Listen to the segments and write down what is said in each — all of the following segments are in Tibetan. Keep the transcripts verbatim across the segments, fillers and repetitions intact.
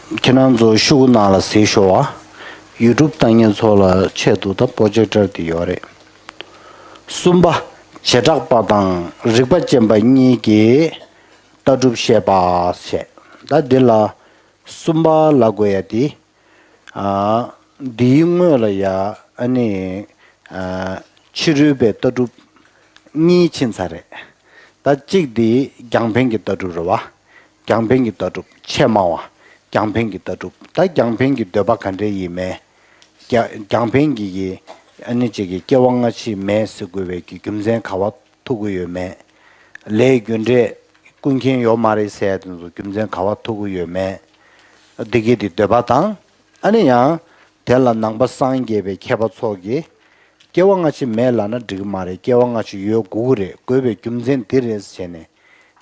ཁྱེད་རང་ཚོ་ཤོག་གུ་ནང་ལ་གཟིགས་ཤོག་ཨ། ཡུ་ཊུབ་ལྟ་མཁན་ཚོ་ལ་ཆེད་དུ་ད་པོ་ཇེག་ཊར་དེ་ཡོད་རེད། གསུམ་པ། བྱེ་བྲག་པ་དང་རིགས་པ་ཅན་པ་གཉིས་ཀྱི་ལྟ་གྲུབ་བཤད་པ་བྱས། ད་འདི་ལ་གསུམ་པ་ལབ་དགོས་ཡ་དེ། ཨ། འདིའི་སྔོན་ལ་ཡ་ཨ་ནི། ཨ། ཕྱི་རོལ་པའི་ལྟ་གྲུབ་གཉིས་ཕྱིན་ཚར་རེད། ད་གཅིག་དེ་རྒྱང་འཕེན་གྱི་ལྟ་གྲུབ་རེད་བ། རྒྱང་འཕེན་གྱི་ལྟ་གྲུབ་ཆེས་མང་བ། རྒྱང་འཕེན་གྱི་ལྟ་གྲུབ། ད་རྒྱང་འཕེན་གྱི་འདོད་པ་ག་འདྲ་ཡིན་མིན། རྒྱ་རྒྱང་འཕེན་གྱི་གི་ཨ་ནི་གཅིག་གི་སྐྱེ་བ་སྔ་ཕྱི་མེད་ཟེར་དགོས་པའི་གི་རྒྱུ་མཚན་ག་བ་ཐུག་གི་ཡོད་མེད། ལས་རྒྱུ་འབྲས་ཀུན་མཁྱེན་ཡོད་མ་རེད་ཟེར་ཡ་དེ་ཚོ་རྒྱུ་མཚན་ག་བ་ཐུག་གི་ཡོད་མེད། འདི་གི་དེ་འདོད་པ་དང་། ཨ་ནི་ཡང་། དེ་ལ་ནང་པ་སངས་རྒྱས་པའི་མཁས་པ་ཚོ་གིས། སྐྱེ་བ་སྔ་ཕྱི་མེད་ལབ་ན་འགྲིག་གི་མ་རེད། སྐྱེ་བ་སྔ་ཕྱི་ཡོད་དགོས་ཀྱི་རེད། དགོས་པའི་རྒྱུ་མཚན་འདི་རེད་ཟེར་ནས།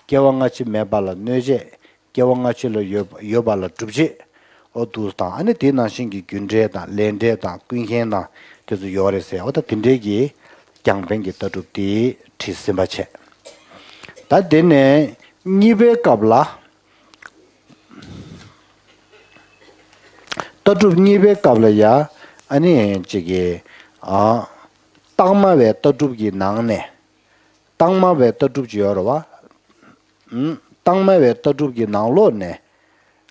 སྐྱེ་བ་སྔ་ཕྱི་མེད་པ་ལ་གནོད་བྱེད། སྐྱེ་བ་སྔ་ཕྱི་ལ་ཡོད་ཡོད་པ་ལ་སྒྲུབ་བྱེད། འོ་འདུག་དང་། ཨ་ནི་དེ་ནང་བཞིན་གྱི་རྒྱུ་འབྲས་དང་ལས་འབྲས་དང་ཀུན་མཁྱེན་དང་དེ་ཚོ་ཡོད་རེད་ཟེར། འོ་ད་དེ་འདྲའི་གི་རྒྱང་འཕེན་གྱི་ལྟ་གྲུབ་དེ་བྲིས་ཟིན་པ་བྱས། ད་དེ་ནས་གཉིས་པའི་སྐབས་ལ། ལྟ་གྲུབ་གཉིས་པའི་སྐབས་ལ་ཡ། ཨ་ནི་གཅིག་གི། ཨ། རྟགས་མ་བའི་ལྟ་གྲུབ་ཀྱི་ནང་ནས། རྟགས་མ་བའི་ལྟ་གྲུབ་ཅིག་ཡོད་རེད་བ། ཨུམ། རྟགས་མ་བའི་ལྟ་གྲུབ་ཀྱི་ནང་ལོགས་ནས།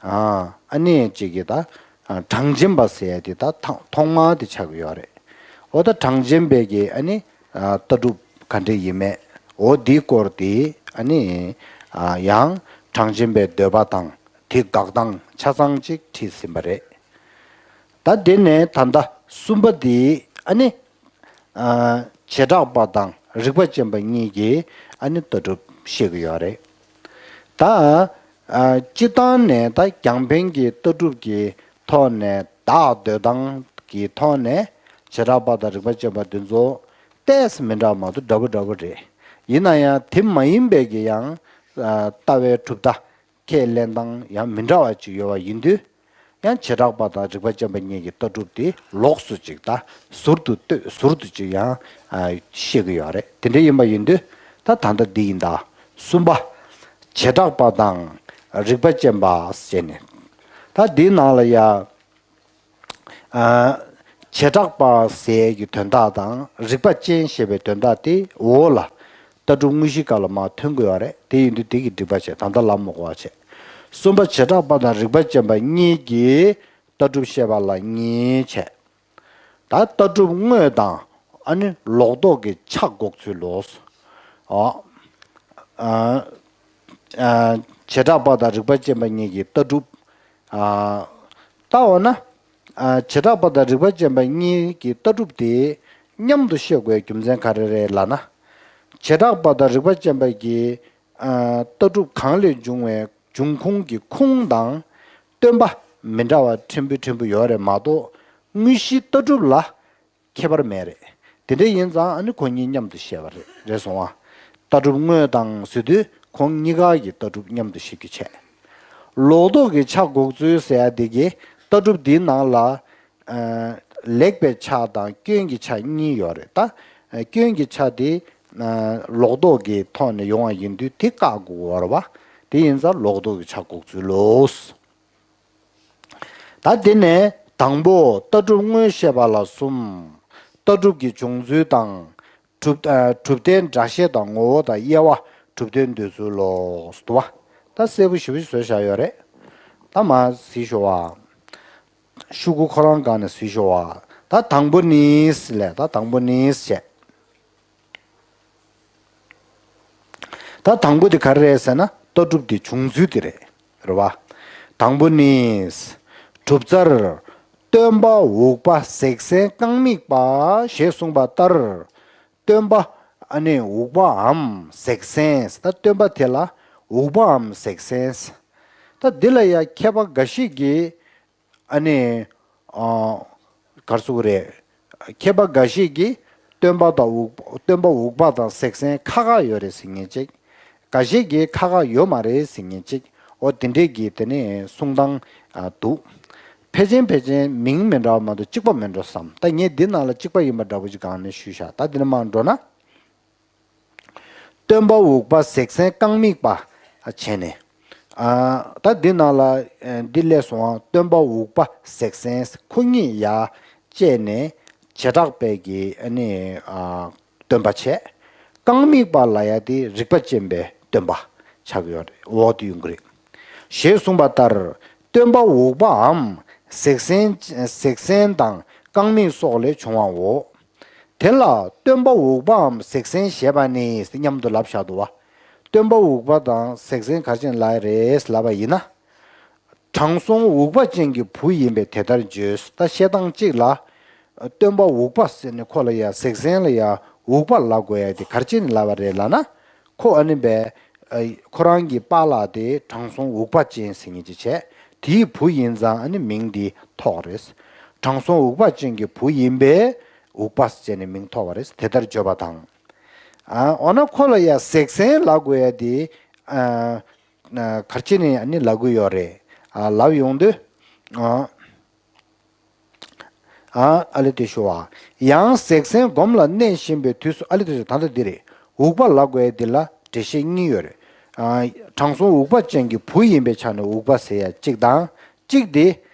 ཨ། ཨ་ནི་གཅིག་གི་ད། ཨ། གྲངས་ཅན་པ་ཟེར་ཡ་དེ་ད་ཐོག་ཐོག་མ་དེ་ཆགས་ཀྱི་ཡོད་རེད། འོ་ད་གྲངས་ཅན་པའི་གི་ཨ་ནི། ཨ། ལྟ་གྲུབ་ག་འདྲ་ཡིན་མེད། འོ་འདིའི་སྐོར་དེ་ཨ་ནི། ཨ། ཡང་གྲངས་ཅན་པའི་འདོད་པ་དང་དེ་དགག་སྟངས་ཆ་ཚང་ཅིག་བྲིས་ཟིན་པ་རེད། ད་དེ་ནས་ད་ལྟ་གསུམ་པ་དེ་ཨ་ནི། ཨ། བྱེ་བྲག་པ་དང་རིགས་པ་ཅན་པ་གཉིས་ཀྱི་ཨ་ནི་ལྟ་གྲུབ་བཤད་ཀྱི་ཡོད་རེད། ད། ཨ། སྤྱིར་བཏང་ནས་ད་རྒྱང་འཕེན་གྱི་ལྟ་གྲུབ་ཀྱི་ཐོག་ནས་བདག་འདོད་སྟངས་ཀྱི་ཐོག་ནས་བྱེ་བྲག་པ་དང་རིགས་པ་ཅན་པ་འདི་ཚོ་ཏོག་ཙམ་མི་འདྲ་བ་མ་གཏོགས་འདྲ་པོ་འདྲ་པོ་རེད། ཡིན་ན་ཡང་དེ་མ་ཡིན་པའི་གི་ཡང་། ཨ། ལྟ་བའི་གྲུབ་མཐའ་ཁས་ལེན་སྟངས་ཡང་མི་འདྲ་བ་ཅིག་ཡོད་པ་ཡིན་དུས། ཡང་བྱེ་བྲག་པ་དང་རིགས་པ་ཅན་པ་གཉིས་ཀྱི་ལྟ་གྲུབ་དེ་ལོགས་སུ་ཅིག་ད་ཟུར་དུ་ལྟོས། ཟུར་དུ་ཅིག་ཡང་། ཨ། བཤད་ཀྱི་ཡོད་རེད། དེ་འདྲ་ཡིན་པ་ཡིན་དུས་ད་ད་ལྟ་འདི་ཡིན་ད། གསུམ་པ། བྱེ་བྲག་པ་དང་རིགས་པ་ཅན་པ་ཟེར་ནས། ད་འདིའི་ནང་ལ་ཡ། ཨ། བྱེ་བྲག་པ་ཟེར་གྱི་དོན་དག་དང་རིགས་པ་ཅན་ཞེས་པའི་དོན་དག་དེ་འོག་ལ་ལྟ་གྲུབ་དངོས་གཞིའི་སྐབས་ལ་མར་ཐོན་དགོས་པ་རེད། དེ་ཡིན་དུས་དེ་གི་སྒྲིག་པ་བྱས། ད་ལྟ་ལབ་མ་དགོས་པ་བྱས། གསུམ་པ། བྱེ་བྲག་པ་དང་རིགས་པ་ཅན་པ་གཉིས་ཀྱི་ལྟ་གྲུབ་བཤད་པ་ལ་གཉིས་བྱས། ད་ལྟ་གྲུབ་དངོས་དང་ཨ་ནི་ལོག་རྟོག་གི་ཆ་འགོག་ཚུལ་ལོ། ཨ། ཨ། ཨ། བྱེ་བྲག་པ་དང་རིགས་པ་ཅན་པ་གཉིས་ཀྱི་ལྟ་གྲུབ། ཨ། ལྟ་བ་ན། ཨ། བྱེ་བྲག་པ་དང་རིགས་པ་ཅན་པ་གཉིས་ཀྱི་ལྟ་གྲུབ་དེ་མཉམ་དུ་བཤད་དགོས་རྒྱུ་མཚན་ག་རེ་རེད་ལབ་ན། བྱེ་བྲག་པ་དང་རིགས་པ་ཅན་པ་གི། ཨ། ལྟ་གྲུབ་གང་ལས་འབྱུང་བའི་འབྱུང་ཁུངས་ཀྱི་ཁུངས་དང་སྟོན་པ་མི་འདྲ་བ་ཕྲན་བུ་ཕྲན་བུ་ཡོད་རེད་མ་གཏོགས། དངོས་གཞིའི་ལྟ་གྲུབ་ལ་ཁྱད་པར་མེད་རེད། དེ་འདྲ་ཡིན་ཙང་ཨ་ནི་ཁོ་གཉིས་མཉམ་དུ་བཤད་པ་རེད། རེད་སོང་ཨ། ལྟ་གྲུབ་དངོས་དང་ཟེར་དུས་ཁོང་གཉིས་ཀ་གི་ལྟ་གྲུབ་མཉམ་དུ་བཤད་རྒྱུ་བྱས། ལོག་རྟོག་གི་ཆ་འགོག་ཚུལ་ཟེར་ཡ་དེ་གི་ལྟ་གྲུབ་འདིའི་ནང་ལ། ཨ། ལེགས་པའི་ཆ་དང་སྐྱོན་གྱི་ཆ་གཉིས་ཡོད་རེད་ད། ཨ། སྐྱོན་གྱི་ཆ་དེ། ཨ། ལོག་རྟོག་གི་ཐོག་ནས་ཡོང་བ་ཡིན་དུས་དེ་བཀག་དགོས་པ་རེད་བ། དེ་ཡིན་ཙང་ལོག་རྟོག་གི་ཆ་འགོག་ཚུལ་ལོ། ད་དེ་ནས་དང་པོ་ལྟ་གྲུབ་དངོས་བཤད་པ་ལ་གསུམ། ལྟ་གྲུབ་ཀྱི་བྱུང་ཚུལ་དང་། གྲུབ། ཨ། གྲུབ་རྟའི་འགྲེལ་བཤད་དང་ངོ་བོ་དང་དབྱེ་བ། གྲུབ་དོན་འདོད་ཚུལ་ལོ། འདུག་བ། ད་གསལ་པོ་ཞེ་པོ་ཞིག་བཟོས་བཞག་ཡོད་རེད། ད་མར་གཟིགས་ཤོག་ཨ། ཤོག་གུ་ཁོ་རང་སྒང་ནས་གཟིགས་ཤོག་ཨ། ད་དང་པོ་ནི་ལས། ད་དང་པོ་ནི་བྱས། ད་དང་པོ་དེ་ག་རེ་རེད་ཟེར་ན་ལྟ་གྲུབ་དེ་བྱུང་ཚུལ་དེ་རེད། རེད་བ། དང་པོ་ནི། གྲུབ་རྩལ། སྟོན་པ་འུག་པ་གཟེགས་སེང་རྐང་མིག་པ་ཞེས་གསུངས་པ་ལྟར། སྟོན་པ་ཨ་ནི་འུག་པའམ་གཟེགས་སེང་། ད་སྟོན་པ་དེ་ལ་འུག་པའམ་གཟེགས་སེང་། ད་འདི་ལ་ཡང་མཁས་པ་འགའ་ཞིག་གིས། ཨ་ནི། ཨ། ག་རེ་ཟེར་དགོས་རེད། མཁས་པ་འགའ་ཞིག་གིས་སྟོན་པ་དང་འུག་སྟོན་པ་འུག་པ་དང་གཟེགས་སེང་ཁ་ཁ་ཡོད་རེད་ཟེར་མཁན་ཅིག་འགའ་ཞིག་གིས་ཁ་ཁ་ཡོད་མ་རེད་ཟེར་མཁན་ཅིག་འོ་དེ་འདྲས་ཀྱི་དེ་ནས་གསུང་སྟངས། ཨ། འདུག་ཕལ་ཆེར་ཕལ་ཆེར་མིང་མི་འདྲ་བ་མ་གཏོགས་གཅིག་པ་མི་འགྲོ་བསམ། ད་ངས་འདི་ནང་ལ་གཅིག་པ་ཡིན་པ་འདྲ་པོ་ཅིག་སྒང་ནས་ཞུས་བཞག་ད་འདི་ནས་མར་འགྲོ་ན། སྟོན་པ་འུག་པ་གཟེགས་སེང་རྐང་མིག་པ། ཨ། བྱས་ནས། ཨ། ད་འདི་ནང་ལ་ཨ་འདི་སླེབས་སོང་བ། སྟོན་པ་འུག་པ་བསྲེག་ཟན། ཁོ་གཉིས་ཡ་བཅས་ནས་བྱེ་བྲག་པའི་གི་ཨ་ནི་ཨ་སྟོན་པ་བྱས། རྐང་མིག་པ་ལ་ཡ་དེ་རིག་པ་ཅན་པའི་སྟོན་པ་ཆགས་ཡོད་རེད། འོག་ཏུ་ཡོང་གི་རེད། ཞེས་གསུངས་པ་ལྟར། སྟོན་པ་འུག་པའམ་བསྲེག་ཟན། བསྲེག་ཟན་དང་རྐང་མིག་སོགས་ལས་བྱུང་བའོ། དེ་ལ་སྟོན་པ་འུག་པའམ་བསྲེག་ཟན་ཞེས་པ་ནི་མཉམ་དུ་ལབ་བཞག་འདུག་བ། སྟོན་པ་འུག་པ་དང་བསྲེག་ཟན་ག་རེ་བྱས་ནས་ལབ་ཡ་རེད་ལབ་པ་ཡིན་ན། དྲང་སྲོང་འུག་པ་ཅན་གྱི་བུ་ཡིན་པས་དེ་ལྟར་བརྗོད། ད་བཤད་སྟངས་གཅིག་ལ། སྟོན་པ་འུག་པ་ཟེར་ནས་ཁོ་ལ་ཡ་བསྲེག་ཟན་ལ་ཡ་འུག་པ་ལབ་དགོས་ཡ་དེ་ག་རེ་བྱས་ནས་ལབ་པ་རེད་ལབ་ན། ཁོ་ཨ་ནི་བས། ཨ། ཁོ་རང་གི་པཱ་ལགས་དེ་དྲང་སྲོང་འུག་པ་ཅན་ཟེར་མཁན་ཅིག་བྱས། དེའི་བུ་ཡིན་ཙང་ཨ་ནི་མིང་འདི་ཐོགས་རེད། དྲང་སྲོང་འུག་པ་ཅན་གྱི་བུ་ཡིན་པས་འུག་པ་ཟེར་ནས་མིང་ཐོགས་པ་རེད། དེ་ལྟར་བརྗོད་པ་དང་། ཨ། འོ་ན་ཁོ་ལ་ཡ་བསྲེག་ཟན་ལབ་དགོས་ཡ་དེ། ཨ། ཨ། ག་རེ་བྱས་ནས་ཨ་ནི་ལབ་དགོས་ཡོད་རེད། ཨ། ལབ་ཡོང་དུས། ཨ། ཨ། ཨ་ལེ་དེ་ཞུ་བ། ཡང་བསྲེག་ཟན་སྒོམ་ལ་གནས་བཞིན་པའི་དུས་སུ། ཨ་ལེ་དེ་ཞུ། ད་ལྟ་འདི་རེད། འུག་པ་ལབ་དགོས་ཡ་འདི་ལ་འགྲེལ་བཤད་གཉིས་ཡོད་རེད། ཨ། དྲང་སྲོང་འུག་པ་ཅན་གྱི་བུ་ཡིན་པའི་ཆ་ནས་འུག་པ་ཟེར་ཡ་གཅིག་དང་། གཅིག་དེ།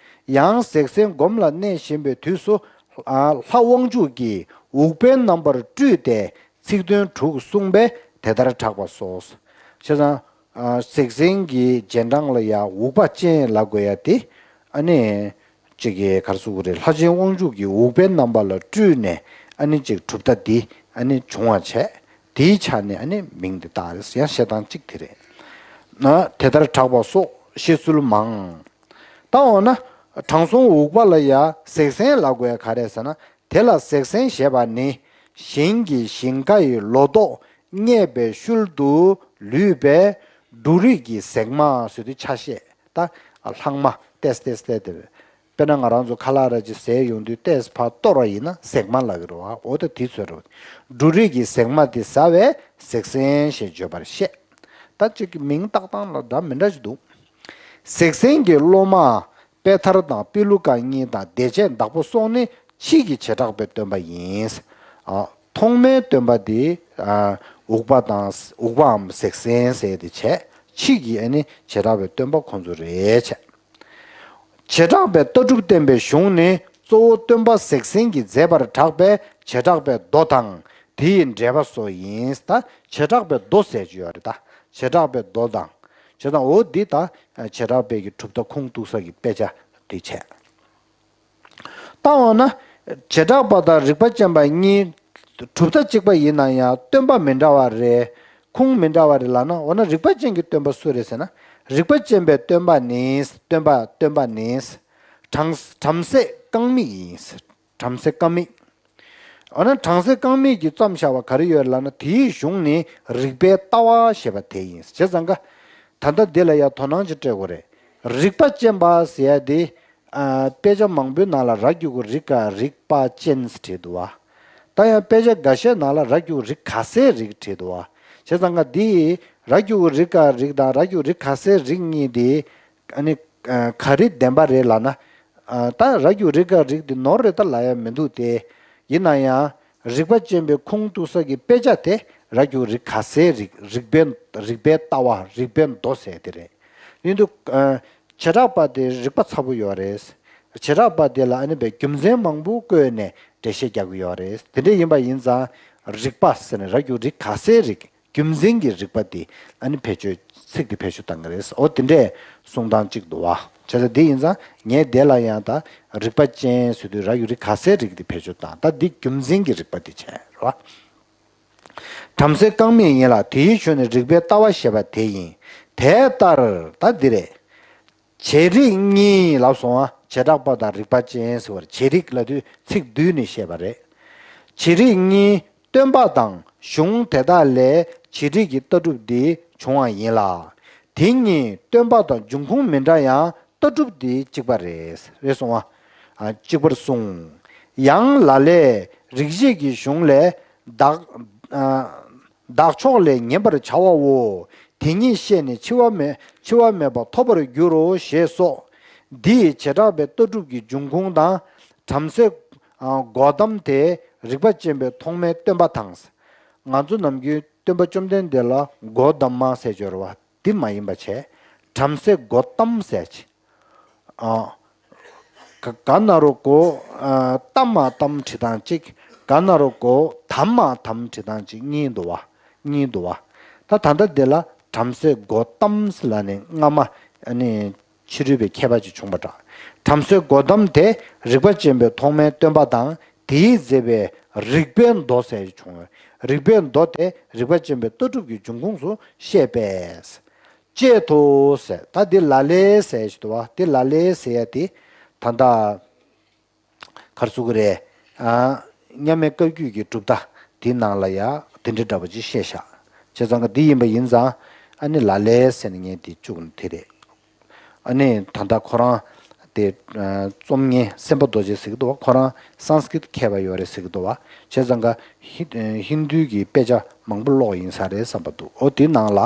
ཡང་བསྲེག་ཟན་སྒོམ་ལ་གནས་བཞིན་པའི་དུས་སུ། ཨ། ལྷ་དབང་ཕྱུག་གིས་འུག་པའི་རྣམ་པར་སྤྲུལ་ཏེ་ཚིག་དོན་དྲུག་གསུངས་པས་དེ་ལྟར་གྲགས་པ་སོ། བྱས་ཙང་། ཨ། བསྲེག་ཟན་གྱི་རྗེས་འབྲང་ལ་ཡ་འུག་པ་ཅན་ལབ་དགོས་ཡ་དེ། ཨ་ནི། གཅིག་གིས་ག་རེ་ཟེར་དགོས་རེད། ལྷ་ཆེན་དབང་ཕྱུག་གིས་འུག་པའི་རྣམ་པ་ལ་སྤྲུལ་ནས་ཨ་ནི་གཅིག་གྲུབ་མཐའ་འདི་ཨ་ནི་བྱུང་བ་བྱས། དེའི་ཆ་ནས་ཨ་ནི་མིང་འདི་བཏགས་རེད། ཡང་བཤད་སྟངས་གཅིག་དེ་རེད། ཨ། དེ་ལྟར་གྲགས་པ་སོགས་བཤད་ཚུལ་མང་། ད་འོ་ན། དྲང་སྲོང་འུག་པ་ལ་ཡ་བསྲེག་ཟན་ལབ་དགོས་ཡ་ག་རེ་ཟེར་ན། དེ་ལ་བསྲེག་ཟན་ཞེས་པ་ནི། ཞིང་གི་ཞིང་ཁ་ཡི་ལོ་ཏོག་རྙེད་པའི་ཤུལ་དུ་ལུས་པའི་འབྲུ་རིགས་ཀྱི་ཟེགས་མ་ཟེར་དུས་ཆ་ཤས། ད་ལྷག་མ་ཏེས་ཏེས་ཏེ་དེ་རེད། དཔེར་ན་ང་རང་ཚོ་ཁ་ལག་ར་ཅིག་ཟས་ཡོང་དུས་ཏེས་ཕར་གཏོར་བ་ཡིན་ན་ཟེགས་མ་ལབ་ཀྱི་རེད་བ། འོ་ད་དེ་ཚོ་རེད། འབྲུ་རིགས་ཀྱི་ཟེགས་མ་དེ་ཟ་བས་བསྲེག་ཟན་ཞེས་བརྗོད་པར་བཤད། ད་གཅིག་གི་མིང་བཏགས་སྟངས་ལ་འདྲ་མི་འདྲ་ཞིག་འདུག་བསྲེག་ཟན་གྱི་སློབ་མ་པེ་ཐར་དང་པི་ལུ་ཀ་གཉིས་དང་བདེ་བྱེད་བདག་པོ་སོགས་ནི་ཕྱིས་ཀྱི་བྱེ་བྲག་པའི་སྟོན་པ་ཡིན། ཨ། ཐོག་མའི་སྟོན་པ་འདི། ཨ། འུག་པ་དང་འུག་པའམ་བསྲེག་ཟན་ཟེར་དེ་བྱས། ཕྱིས་ཀྱི་ཨ་ནི་བྱེ་བྲག་པའི་སྟོན་པ་ཁོང་ཚོ་རེད་བྱས། བྱེ་བྲག་པའི་ལྟ་གྲུབ་བསྟན་པའི་གཞུང་ནི་གཙོ་བོ་སྟོན་པ་བསྲེག་ཟན་གྱིས་མཛད་པར་གྲགས་པའི་བྱེ་བྲག་པའི་མདོ་དང་དེ་ཡི་འགྲེལ་པ་སོགས་ཡིན། ད་བྱེ་བྲག་པའི་མདོ་ཟེར་གྱི་ཡོད་རེད། ད་བྱེ་བྲག་པའི་མདོ་དང་། བྱས་ཙང་འོ་འདི་ད་བྱེ་བྲག་པའི་གི་གྲུབ་མཐའ་ཁུངས་གཏུགས་ས་གི་དཔེ་ཆ་འདི་བྱས། ད་འོ་ན། བྱེ་བྲག་པ་དང་རིག་པ་ཅན་པ་གཉིས་གྲུབ་མཐའ་གཅིག་པ་ཡིན་ན་ཡང་སྟོན་པ་མི་འདྲ་བ་རེད། ཁུངས་མི་འདྲ་བ་རེད་ལབ་ན། འོ་ན་རིག་པ་ཅན་གྱི་སྟོན་པ་སུ་རེད་ཟེར་ན། རིག་པ་ཅན་པའི་སྟོན་པ་ནི། སྟོན་པ་སྟོན་པ་ནི། བྲམ་བྲམ་ཟེ་རྐང་མིག་ཡིན། བྲམ་ཟེ་རྐང་མིག་འོ་ན་བྲམ་ཟེ་རྐང་མིག་གིས་བརྩམས་བཞག་པ་ག་རེ་ཡོད་ལབ་ན། དེའི་གཞུང་ནི་རིག་པའི་ལྟ་བ་ཞེས་པ་དེ་ཡིན། བྱས་ཙང་ཀ། ད་ལྟ་འདི་ལ་ཡང་དོ་སྣང་ཅིག་སྤྲད་དགོས་རེད། རིག་པ་ཅན་པ་ཟེར་ཡ་དེ། ཨ། དཔེ་ཆ་མང་པོའི་ནང་ལ་ར་གི་གུ་རི་ཀ་རིག་པ་ཅན་ཟེར་བྲིས་འདུག་བ། ད་ཡང་དཔེ་ཆ་འགའ་ཤས་ནང་ལ་ར་གི་གུ་རི་ག་སའི་རིག་བྲིས་འདུག་བ། བྱས་ཙང་ཀ་འདི་ར་གི་གུ་རི་ཀ་རིག་དང་ར་གི་གུ་རི་ག་སའི་རིག་གཉིས་དེ། ཨ་ནི། ཨ། ག་རེ་བདེན་པ་རེད་ལབ་ན། ཨ། ད་ར་གི་གུ་རི་ཀ་རིག་དེ་ནོར་རེད་ད་ལབ་ཡ་མི་འདུག་སྟེ། ཡིན་ན་ཡང་། རིག་པ་ཅན་པའི་ཁུངས་གཏུགས་ས་གི་དཔེ་ཆ་དེ་ར་གི་གུ་རི་ག་སའི་རིག་རིག་པའི་རིག་པའི་ལྟ་བ་རིག་པའི་མདོ་ཟེར་དེ་རེད། ཡིན་དུས། ཨ། བྱེ་བྲག་པ་དེ་རིག་པ་ཚ་པོ་ཡོད་རེད། བྱེ་བྲག་པ་དེ་ལ་ཨ་ནི་བའི་རྒྱུ་མཚན་མང་པོ་བཀོད་ནས་འགྲེལ་བཤད་རྒྱག་གི་ཡོད་རེད། དེ་འདྲ་ཡིན་པ་ཡིན་ཙང་། རིག་པ་ཟེར་ནས་ར་གི་གུ་རི་ག་སའི་རིག་རྒྱུ་མཚན་གྱི་རིག་པ་དེ་ཨ་ནི་བེད་སྤྱོད། ཚིག་དེ་བེད་སྤྱོད་བཏང་གི་རེད། འོ་དེ་འདྲས་གསུང་སྟངས་གཅིག་འདུག་བ། བྱས་ཙང་འདི་ཡིན་ཙང་ངས་དེ་ལ་ཡང་ད་རིག་པ་ཅན་ཟེར་དུས་ར་གི་གུ་རི་ག་སའི་རིག་དེ་བེད་སྤྱོད་བཏང་། ད་འདི་རྒྱུ་མཚན་གྱི་རིག་པ་དེ་བྱས་རེད་བ། བྲམ་ཟེ་རྐང་མིག་ཡིན་ལ་དེའི་གཞུང་ནི་རིག་པའི་ལྟ་བ་ཞེས་པ་དེ་ཡིན། དེ་ལྟར་ད་འདི་རེད། བྱེ་རིགས་གཉིས་ལབ་སོང་ང་། བྱེ་བྲག་པ་དང་རིག་པ་ཅན་ཟེར་བར་བྱེ་རིགས་ལབ་དུས་ཚིག་བསྡུས་ནས་བཤད་པ་རེད། བྱེ་རིགས་གཉིས་སྟོན་པ་དང་གཞུང་དེ་དག་ལས་བྱེ་རིགས་ཀྱི་ལྟ་གྲུབ་འདི་བྱུང་བ་ཡིན་ལ། དེ་གཉིས་སྟོན་པ་དང་འབྱུང་ཁུངས་མི་འདྲ་ཡང་ལྟ་གྲུབ་འདི་གཅིག་པ་རེད། རེད་སོང་ང་། ཨ། གཅིག་པར་གསུངས། ཡང་ལ་ལས་རིགས་བྱེད་ཀྱི་གཞུང་ལས་བདག་ཨ། བདག་ཕྱོགས་ལས་ཉན་པར་བྱ་བའོ། དེ་ཉིད་ཤེས་ནས་འཆི་བ་མེད་འཆི་བ་མེད་པ་ཐོབ་པར་འགྱུར་རོ་ཞེས་སོགས། འདི་ཡི་བྱེ་བྲག་པའི་ལྟ་གྲུབ་ཀྱི་འབྱུང་ཁུངས་དང་། བྲམ་ཟེ་གོ་དམ་དེ་རིག་པ་ཅན་པའི་ཐོག་མའི་སྟོན་པ་དང་། ང་ཚོ་ནམ་རྒྱུན་སྟོན་པ་བཅོམ་ལྡན་འདས་ལ་གོ་དམ་མ་ཟེར་སྦྱོར་བ་འདི་མ་ཡིན་པ་བྱས། བྲམ་ཟེ་གོ་ཏམ་ཟེར་ཅིག་ཨ། ག་ག་ན་རོ་གོ། ཨ། ཏ་མ་ཏམ་བྲི་སྟངས་གཅིག་ག་ན་རོ་གོ། ད་མ་དམ་བྲི་སྟངས་གཅིག་གཉིས་འདུག་བ། གཉིས་འདུག་བ། ད་ད་ལྟ་འདི་ལ་བྲམ་ཟེ་གོ་ཏམ་ཟེར་ལ་ནི་སྔ་མ་ཨ་ནི་ཕྱི་རོལ་པའི་མཁས་པ་ཅིག་བྱུང་བ་འདྲ། བྲམ་ཟེ་གོ་ཏམ་དེ་རིག་པ་ཅན་པའི་ཐོག་མའི་སྟོན་པ་དང་དེས་མཛད་པའི་རིག་པའི་མདོ་ཟེར་བྱུང་བས། རིག་པའི་མདོ་དེ་རིག་པ་ཅན་པའི་ལྟ་གྲུབ་ཀྱི་འབྱུང་ཁུངས་སུ་བཤད་པས། ཅེས་དོ་ཟེར། ད་འདི་ལ་ལས་ཟེར་ཞིག་འདུག་བ། འདི་ལ་ལས་ཟེར་ཡ་དེ་ད་ལྟ་གར་ཚུགས་རེད། ཨ། མཉམ་མེད་བཀའ་བརྒྱུད་ཀྱི་གྲུབ་མཐའ་དེའི་ནང་ལ་ཡ་དེ་འདྲ་འདྲ་པོ་ཅིག་བཤད་ཤག་བྱས་ཙང་ག་འདི་ཡིན་པ་ཡིན་ཙང་ཨ་ནི་ལ་ལས་ཟེར་ནས་ངས་འདི་བཅུག་ནས་དེ་རེད། ཨ་ནི་ད་ལྟ་ཁོ་རང་དེ་ཨ་རྩོམ་མཁན་སེམས་པ་རྡོ་རྗེ་ཟེར་གི་འདུག་བ། ཁོ་རང་སཾ་སྐྲྀཏ་མཁས་པ་ཡོད་རེད་ཟེར་གི་འདུག་བ། བྱས་ཙང་ག་ཧི་ཧིན་རྡུའི་གི་དཔེ་ཆ་མང་པོ་ཀློག་ཡིན་ས་རེད་བསམ་པ་འདུག་འོ་དེའི་ནང་ལ་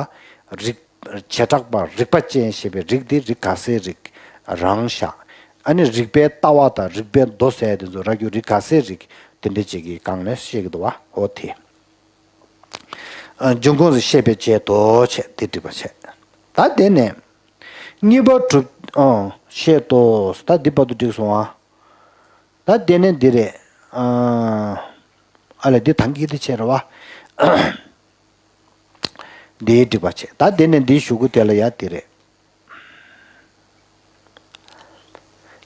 རིག་བྱེ་བྲག་པ་རིག་པ་ཅན་ཞེས་པའི་རིགས་དེ་རིགས་ག་སའི་རིགས་རང་བཞག་ཨ་ནི་རིག་པའི་ལྟ་བ་དང་རིག་པའི་མདོ་ཟེར་དེ་ཚོ་ར་རྒྱུ་རིགས་ག་སའི་རིགས་དེ་འདྲ་ཅིག་གི་སྒང་ནས་བཤད་ཀྱི་འདུག་བ། འོ་དེ། ཨ། འབྱུང་ཁུངས་སུ་བཤད་པའི་ཆེད་དུ་བྱས་དེ་འགྲིག་པ་བྱས། ད་དེ་ནས་གཉིས་པ་གྲུབ། ཨ། བཤད་དོ། ད་འདི་བར་དུ་འགྲིག་སོང་ཨ། ད་དེ་ནས་འདི་རེད། ཨ། ཨ་ལས་འདི་ཐང་གི་འདི་བྱས་རེད་བ། འདིའི་འགྲིག་པ་བྱས། ད་དེ་ནས་འདིའི་གཞུག་གུ་དེ་ལ་ཡ་དེ་རེད།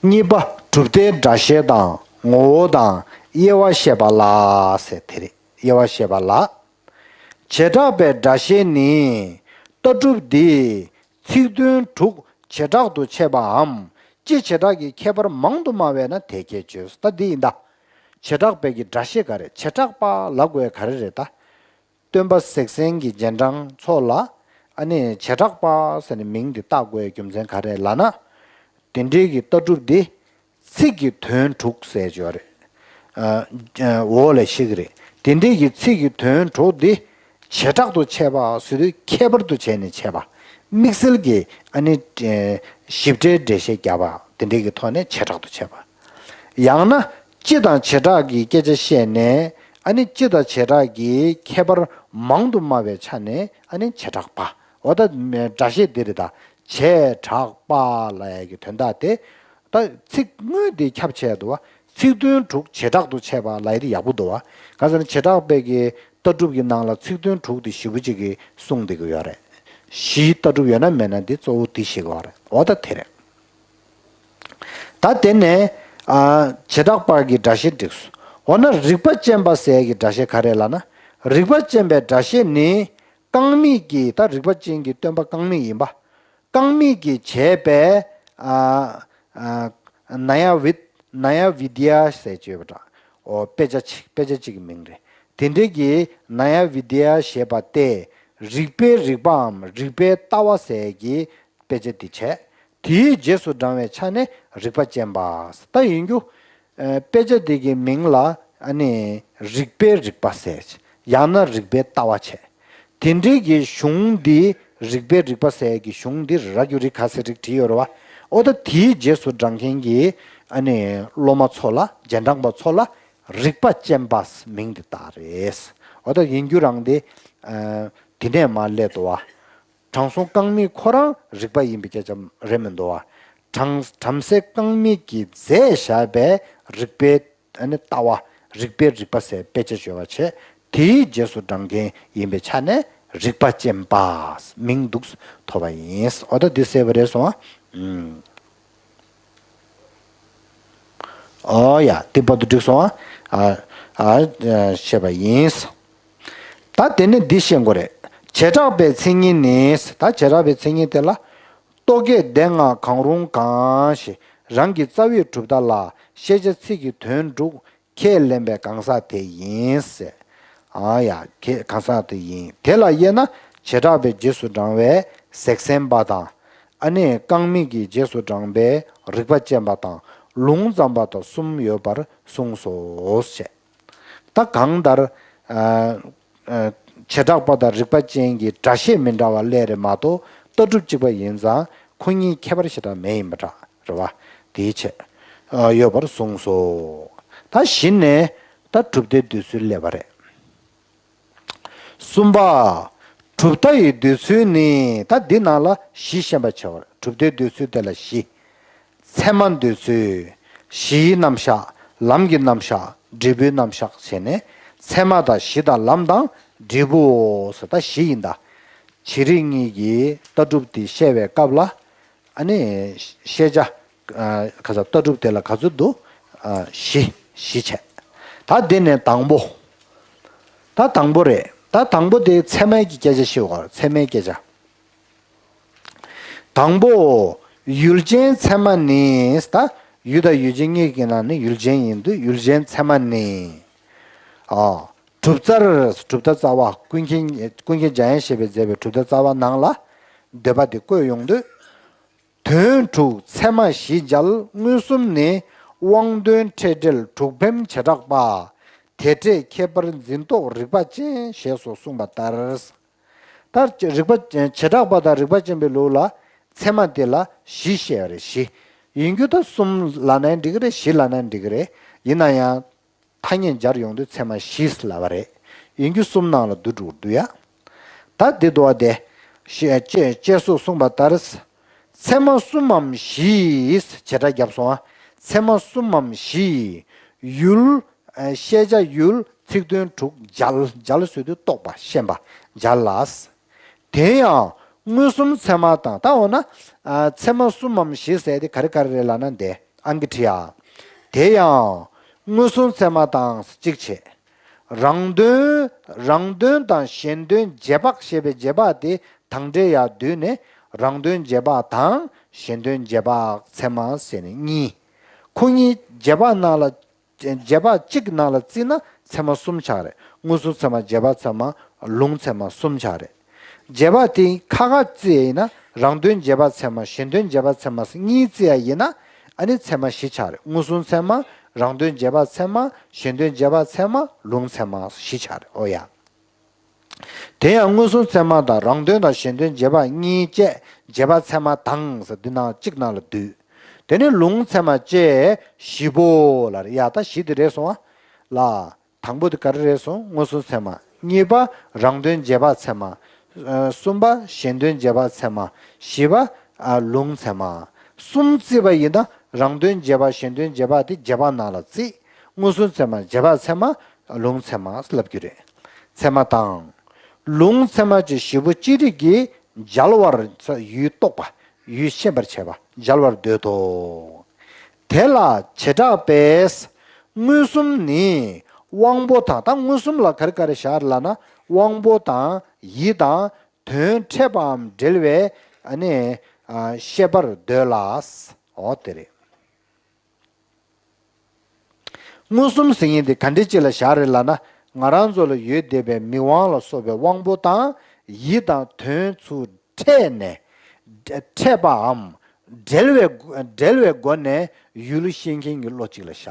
གཉིས་པ་གྲུབ་མཐའི་སྒྲ་བཤད་དང་ངོ་བོ་དང་དབྱེ་བ་བཤད་པ་ལ་ཟེར་དེ་རེད། དབྱེ་བ་བཤད་པ་ལ། བྱེ་བྲག་པའི་སྒྲ་བཤད་ནི་ལྟ་གྲུབ་འདི་ཚིག་དོན་དྲུག་བྱེ་བྲག་ཏུ་ཕྱེ་བའམ་སྤྱི་བྱེ་བྲག་གི་ཁྱད་པར་མང་དུ་སྨྲ་བས་ན་དེ་སྐད་བརྗོད། ད་འདི་ཡིན་ད། བྱེ་བྲག་པའི་གི་སྒྲ་བཤད་ག་རེ། བྱེ་བྲག་པ་ལབ་དགོས་ག་རེ་རེད་ད། སྟོན་པ་གཟེགས་ཟན་གྱི་རྗེས་འབྲང་ཚོ་ལ་ཨ་ནི་བྱེ་བྲག་པ་ཟེར་ནས་མིང་འདི་བཏགས་དགོས་རྒྱུ་མཚན་ག་རེ་ལབ་ན། དེ་འདྲའི་གི་ལྟ་གྲུབ་འདི་ཚིག་གི་དོན་དྲུག་ཟེར་ཡོད་རེད། ཨ། འོ་ལས་ཤེས་ཀྱི་རེད། དེ་འདྲའི་གི་ཚིག་གི་དོན་དྲུག་འདི་བྱེ་བྲག་ཏུ་ཕྱེ་བ་ཟེར་དུས་ཁྱད་པར་དུ་བྱས་ནས་ཕྱེ་བ། དམིགས་བསལ་གྱི་ཨ་ནི་ཞིབ་ཕྲའི་འགྲེལ་བཤད་བརྒྱབ་པ་དེ་འདྲའི་གི་ཐོག་ནས་བྱེ་བྲག་ཏུ་ཕྱེ་བ། ཡང་ན་སྤྱི་དང་བྱེ་བྲག་གི་སྐད་ཆ་བཤད་ནས་ཨ་ནི་སྤྱི་དང་བྱེ་བྲག་གི་ཁྱད་པར་མང་དུ་སྨྲ་བའི་ཆ་ནས་ཨ་ནི་བྱེ་བྲག་པ། འོ་ད་སྒྲ་བཤད་འདི་རེད་ད། བྱེ་བྲག་པ་ལབ་ཡ་གི་དོན་དག་དེ། ད་ཚིག་དངོས་དེ་ཁྱབ་ཆེ་འདུག་བ། ཚིག་དོན་དྲུག་བྱེ་བྲག་ཏུ་ཕྱེ་བ་ལབ་ཡ་དེ་ཡག་པོ་འདུག་བ། གང་ཟེར་ན་བྱེ་བྲག་པའི་གི་ལྟ་གྲུབ་ཀྱི་ནང་ལ་ཚིག་དོན་དྲུག་དེ་ཞེ་པོ་ཅིག་གི་གསུངས་བསྡད་ཀྱི་ཡོད་རེད། བཞིའི་ལྟ་གྲུབ་ཡོད་ན་མེད་ན་དེ་གཙོ་བོ་དེ་ཞིག་ཡོད་རེད། འོ་ད་དེ་རེད། ད་དེ་ནས་ཨ། བྱེ་བྲག་པ་གི་སྒྲ་བཤད་འགྲིགས་སོ། འོ་ན་རིགས་པ་ཅན་པ་ཟེར་ཡ་གི་སྒྲ་བཤད་ག་རེ་ལབ་ན། རིགས་པ་ཅན་པའི་སྒྲ་བཤད་ནི། རྐང་མིག་གི་ད་རིགས་པ་ཅན་གྱི་སྟོན་པ་རྐང་མིག་ཡིན་པ། རྐང་མིག་གིས་བྱས་པའི་ཨ་ཨ་ནཱ་ཡ་བི་ནཱ་ཡ་བི་དི་ཡ་ཟེར་བྱས་པ་འདྲ། འོ་དཔེ་ཆ་ཅིག་དཔེ་ཆ་ཅིག་གི་མིང་རེད། དེ་འདྲའི་གི་ནཱ་ཡ་བི་དི་ཡ་ཞེས་པ་སྟེ་རིགས་པའི་རིགས་པའམ་རིགས་པའི་ལྟ་བ་ཟེར་གྱི་དཔེ་ཆ་འདི་བྱས། དེའི་རྗེས་སུ་འབྲང་བའི་ཆ་ནས་རིགས་པ་ཅན་པ། ད་ཡིན་རྒྱུ། ཨ། དཔེ་ཆ་འདི་གི་མིང་ལ་ཨ་ནི་རིགས་པའི་རིགས་པ་ཟེར། ཡང་ན་རིགས་པའི་ལྟ་བ་བྱས། དེ་འདྲའི་གི་གཞུང་འདི་རིགས་པའི་རིགས་པ་ཟེར་གྱི་གཞུང་འདི་ར་རྒྱུ་རིགས་ག་ཟེར་རིགས་བྲིས་ཡོད་རེད་བ། འོ་ད་དེའི་རྗེས་སུ་འབྲང་མཁན་གྱི་ཨ་ནི་སློབ་མ་ཚོ་ལ་རྗེས་འབྲང་པ་ཚོ་ལ་རིགས་པ་ཅན་པ་མིང་འདི་བཏགས་རེད། འོ་ད་ཡིན་རྒྱུ་རང་འདི་ཨ་དེ་ནས་མར་སླེབས་འདུག་བ། དྲང་སྲོང་རྐང་མིག་ཁོ་རང་རིགས་པ་ཡིན་པའི་སྐད་ཆ་རེད་མི་འདུག་བ། དྲང་བྲམ་ཟེ་རྐང་མིག་གིས་མཛད་བཞག་པའི་རིགས་པའི་ཨ་ནི་ལྟ་བ་རིགས་པའི་རིགས་པ་ཟེར་དཔེ་ཆ་བརྗོད་པ་བྱས། དེའི་རྗེས་སུ་འབྲང་མཁན་ཡིན་པའི་ཆ་ནས་རིགས་པ་ཅན་པ་མིང་འདུག་ཐོབ་པ་ཡིན། འོ་ད་འདི་གསལ་པོ་རེད་སོང་ཨ། ཨུམ། ཨོ་ཡ། དེ་བར་དུ་འགྲིག་སོང་ཨ། ཨ་ཨ་བཤད་པ་ཡིན། ད་དེ་ནས་འདི་ཤེས་དགོས་རེད། བྱེ་བྲག་པའི་མཚན་ཉིད་ནི། ད་བྱེ་བྲག་པའི་མཚན་ཉིད་དེ་ལ། རྟོག་གེ་སྡེ་ལྔ་གང་རུང་གང་ཞེས་རང་གི་རྩ་བའི་གྲུབ་མཐའ་ལ་ཤེས་བྱ་ཚིག་གི་དོན་དྲུག་ཁས་ལེན་པའི་གང་ཟག་དེ་ཡིན་ཟེར། ཨ་ཡ། ཁས་གང་ཟག་དེ་ཡིན། དེ་ལ་དབྱེ་ན་བྱེ་བྲག་པའི་རྗེས་སུ་འབྲང་བའི་གཟེགས་ཟན་པ་དང་། ཨ་ནི་རྐང་མིག་གི་རྗེས་སུ་འབྲང་པའི་རིགས་པ་ཅན་པ་དང་ལུང་ཙམ་པ་དང་གསུམ་ཡོད་པར་གསུངས་སོ་ཞེས། ད་གང་ལྟར། ཨ་ཨ་བྱེ་བྲག་པ་དང་རིགས་པ་ཅན་གྱི་སྒྲ་བཤད་མི་འདྲ་བ་སླད་རེད་མ་གཏོགས་ལྟ་གྲུབ་གཅིག་པ་ཡིན་ཙང་ཁོ་གཉིས་ཁྱད་པར་ཞེ་དྲག་མེད་ཡིན་པ་འདྲ་རེད་བ། དེའི་ཕྱིར། ཨ་ཡོད་པར་གསུངས་སོ། ད་གཞི་ནས་ད་གྲུབ་མཐའི་འདོད་ཚུལ་སླེབས་པ་རེད། གསུམ་པ། གྲུབ་མཐའ་ཡི་འདོད་ཚུལ་ནི། ད་འདི་ནང་ལ་བཞི་བཤད་པ་བྱ་བར། གྲུབ་མཐའི་འདོད་ཚུལ་དེ་ལ་བཞི། ཚད་མ་འདོད་ཚུལ། གཞིའི་རྣམ་གཞག་ལམ་གྱི་རྣམ་གཞག་འབྲས་བུའི་རྣམ་གཞག་བྱས་ནས། ཚད་མ་དང་གཞི་དང་ལམ་དང་འབྲས་བུའོ་ཟེར། ད་བཞི་ཡིན་ད། བྱེད་རིགས་གཉིས་ཀྱི་ལྟ་གྲུབ་དེ་བཤད་པའི་སྐབས་ལ། ཨ་ནི་ཤེས་བྱ། ཨ་ག་ས་ལྟ་གྲུབ་དེ་ལ་ག་ཚོད་འདུག་ཨ་བཞི། བཞི་བྱས། ད་འདི་ནས་དང་པོ། ད་དང་པོ་རེད། ད་དང་པོ་དེ་ཚད་མའི་གི་སྐད་ཆ་བཤད་དགོས། ཚད་མའི་སྐད་ཆ། དང་པོ། ཡུལ་ཅན་ཚད་མ་ནི། ད་ཡུལ་དང་ཡུལ་ཅན་གཉིས་ཀྱི་ནང་ནས་ཡུལ་ཅན་ཡིན་དུས། ཡུལ་ཅན་ཚད་མ་ནི། ཨ། གྲུབ་རྩལ། གྲུབ་མཐའ་རྩ་བ། ཀུན་མཁྱེན། ཀུན་མཁྱེན་འཇམ་དབྱངས་བཞད་པའི་མཛད་པའི་གྲུབ་མཐའ་རྩ་བ་ནང་ལ་འདོད་པ་དེ་བཀོད་ཡོང་དུས། དོན་དྲུག་ཚད་མ་བཞི་འཇལ། མངོན་སུམ་ནི་དབང་དོན་ཕྲད་འབྲེལ་དྲུག་འབེམ་བྱེ་བྲག་པ། དེ་འཕྲད་ཁྱད་པར་འཛིན་རྟོག་རིགས་པ་ཅན། ཞེས་སོགས་གསུངས་པ་ལྟར། ད་རིགས་པ་བྱེ་བྲག་པ་དང་རིགས་པ་ཅན་པའི་ལུགས་ལ་ཚད་མ་དེ་ལ་བཞི་བཤད་པ་རེད། བཞི། ཡིན་རྒྱུ་ད་གསུམ་ལབ་ན་འགྲིག་གི་རེད། བཞི་ལབ་ན་འགྲིག་གི་རེད། ཡིན་ན་ཡང་ཐ་སྙད་སྦྱར་ཡོང་དུས་ཚད་མ་བཞི་ལབ་པ་རེད། ཡིན་རྒྱུ་གསུམ་ནང་ལ་བསྡུ་འགྲོ་གི་འདུག་ཡ། ད་འདི་འདུག་བ་དེ། ཞེས་ཅེས་ཅེས་སོགས་གསུངས་པ་ལྟར། ཚད་མ་གསུམ་མམ་བཞི་ཡིས་བྱེ་བྲག་བརྒྱབ་སོང་ཨ། ཚད་མ་གསུམ་མམ་བཞི་ཡིས་ཡུལ། ཨ་ཤེས་བྱ་ཡུལ་ཚིག་དོན་དྲུག་འཇལ། འཇལ་ཟེར་དུས་རྟོགས་པ་ཤེས་པ་འཇལ་ལ། དེ་ཡང་མངོན་སུམ་ཚད་མ་དང་། ད་འོ་ན། ཨ་ཚད་མ་གསུམ་མམ་བཞི་ཟེར་དེ་ག་རེ་ག་རེ་རེད་ལབ་ན་འདི་ཨང་ཀི་བྲིས་ཨ། དེ་ཡང་མངོན་སུམ་ཚད་མ་དང་གཅིག་བྱས། རང་དོན། རང་དོན་དང་གཞན་དོན་རྗེས་དཔག་ཞེས་པའི་རྗེས་དཔག་དེ་དང་འབྲེལ་ཡར་བསྡུས་ནས། རང་དོན་རྗེས་དཔག་དང་གཞན་དོན་རྗེས་དཔག་ཚད་མ་ཟེར་ནས་གཉིས། ཁོ་གཉིས་རྗེས་དཔག་ནང་ལ། རྗེས་དཔག་གཅིག་ནང་ལ་བརྩིས་ན་ཚད་མ་གསུམ་ཆགས་རེད། མངོན་སུམ་ཚད་མ། རྗེས་དཔག་ཚད་མ། ལུང་ཚད་མ་གསུམ་ཆགས་རེད། རྗེས་དཔག་དེ་ཁ་ཁ་བརྩི་ཡ་ཡིན་ན། རང་དོན་རྗེས་དཔག་ཚད་མ། གཞན་དོན་རྗེས་དཔག་ཚད་མ་གཉིས་བརྩི་ཡ་ཡིན་ན། ཨ་ནི་ཚད་མ་བཞི་ཆགས་རེད། མངོན་སུམ་ཚད་མ། རང་དོན་རྗེས་དཔག་ཚད་མ། གཞན་དོན་རྗེས་དཔག་ཚད་མ། ལུང་ཚད་མ་བཞི་ཆགས་རེད། འོ་ཡ། དེ་ཡང་མངོན་སུམ་ཚད་མ་དང་རང་དོན་དང་གཞན་དོན་རྗེས་དཔག་གཉིས་བཅས་རྗེས་དཔག་ཚད་མ་དང་ཟེར་འདི་ནང་གཅིག་ནང་ལ་བསྡུས། དེ་ནས་ལུང་ཚད་མ་བཅས་བཞི་པོ་ལ་རེད། ཡ་ད་བཞི་དེ་རེད་སོང་ཨ། ལ། དང་པོ་དེ་ག་རེ་རེད་སོང་། མངོན་སུམ་ཚད་མ། གཉིས་པ་རང་དོན་རྗེས་དཔག་ཚད་མ། ཨ་གསུམ་པ་གཞན་དོན་རྗེས་དཔག་ཚད་མ། བཞི་པ་ཨ་ལུང་ཚད་མ། གསུམ་བརྩིས་པ་ཡིན་ན་རང་དོན་རྗེས་དཔག་གཞན་དོན་རྗེས་དཔག་དེ་རྗེས་དཔག་ནང་ལ་བརྩིས། མངོན་སུམ་ཚད་མ། རྗེས་དཔག་ཚད་མ། ལུང་ཚད་མ་ལབ་རྒྱུ་རེད། ཚད་མ་དང་། ལུང་ཚད་མ་བཅས་བཞི་པོ་ཅི་རིགས་ཀྱིས་འཇལ་བར། ཡུལ་རྟོགས་པ། ཡུལ་ཤེས་པར་བྱེད་པ། འཇལ་བར་འདོད་དོ། དེ་ལ་བྱེ་བྲག་པས། མངོན་སུམ་ནི་དབང་པོ་དང་། ད་མངོན་སུམ་ལ་ག་རེ་ག་རེ་བཞག་ལབ་ན། དབང་པོ་དང་། ཡིད་དང་། དོན་འཕྲད་པའམ་འབྲེལ་བའི། ཨ་ནི་ཨ་ཤེས་པར་འདོད་ལ། འོ་དེ་རེད། མངོན་སུམ་ཟེར་མཁན་དེ་ག་འདྲ་ཅིག་ལ་བཞག་རེད་ལབ་ན། ང་རང་ཚོ་ལ་ཡོད་བསྡད་པའི་མིག་དབང་ལ་སོགས་པའི་དབང་པོ་དང་ཡིད་དང་དོན་ཚུར་འཕྲད་ནས། འཕྲད་པའམ་འབྲེལ་བའི། འབྲེལ་བའི་སྒོ་ནས་ཡུལ་ཤེས་མཁན་གྱི་བློ་གཅིག་ལ་བཞག་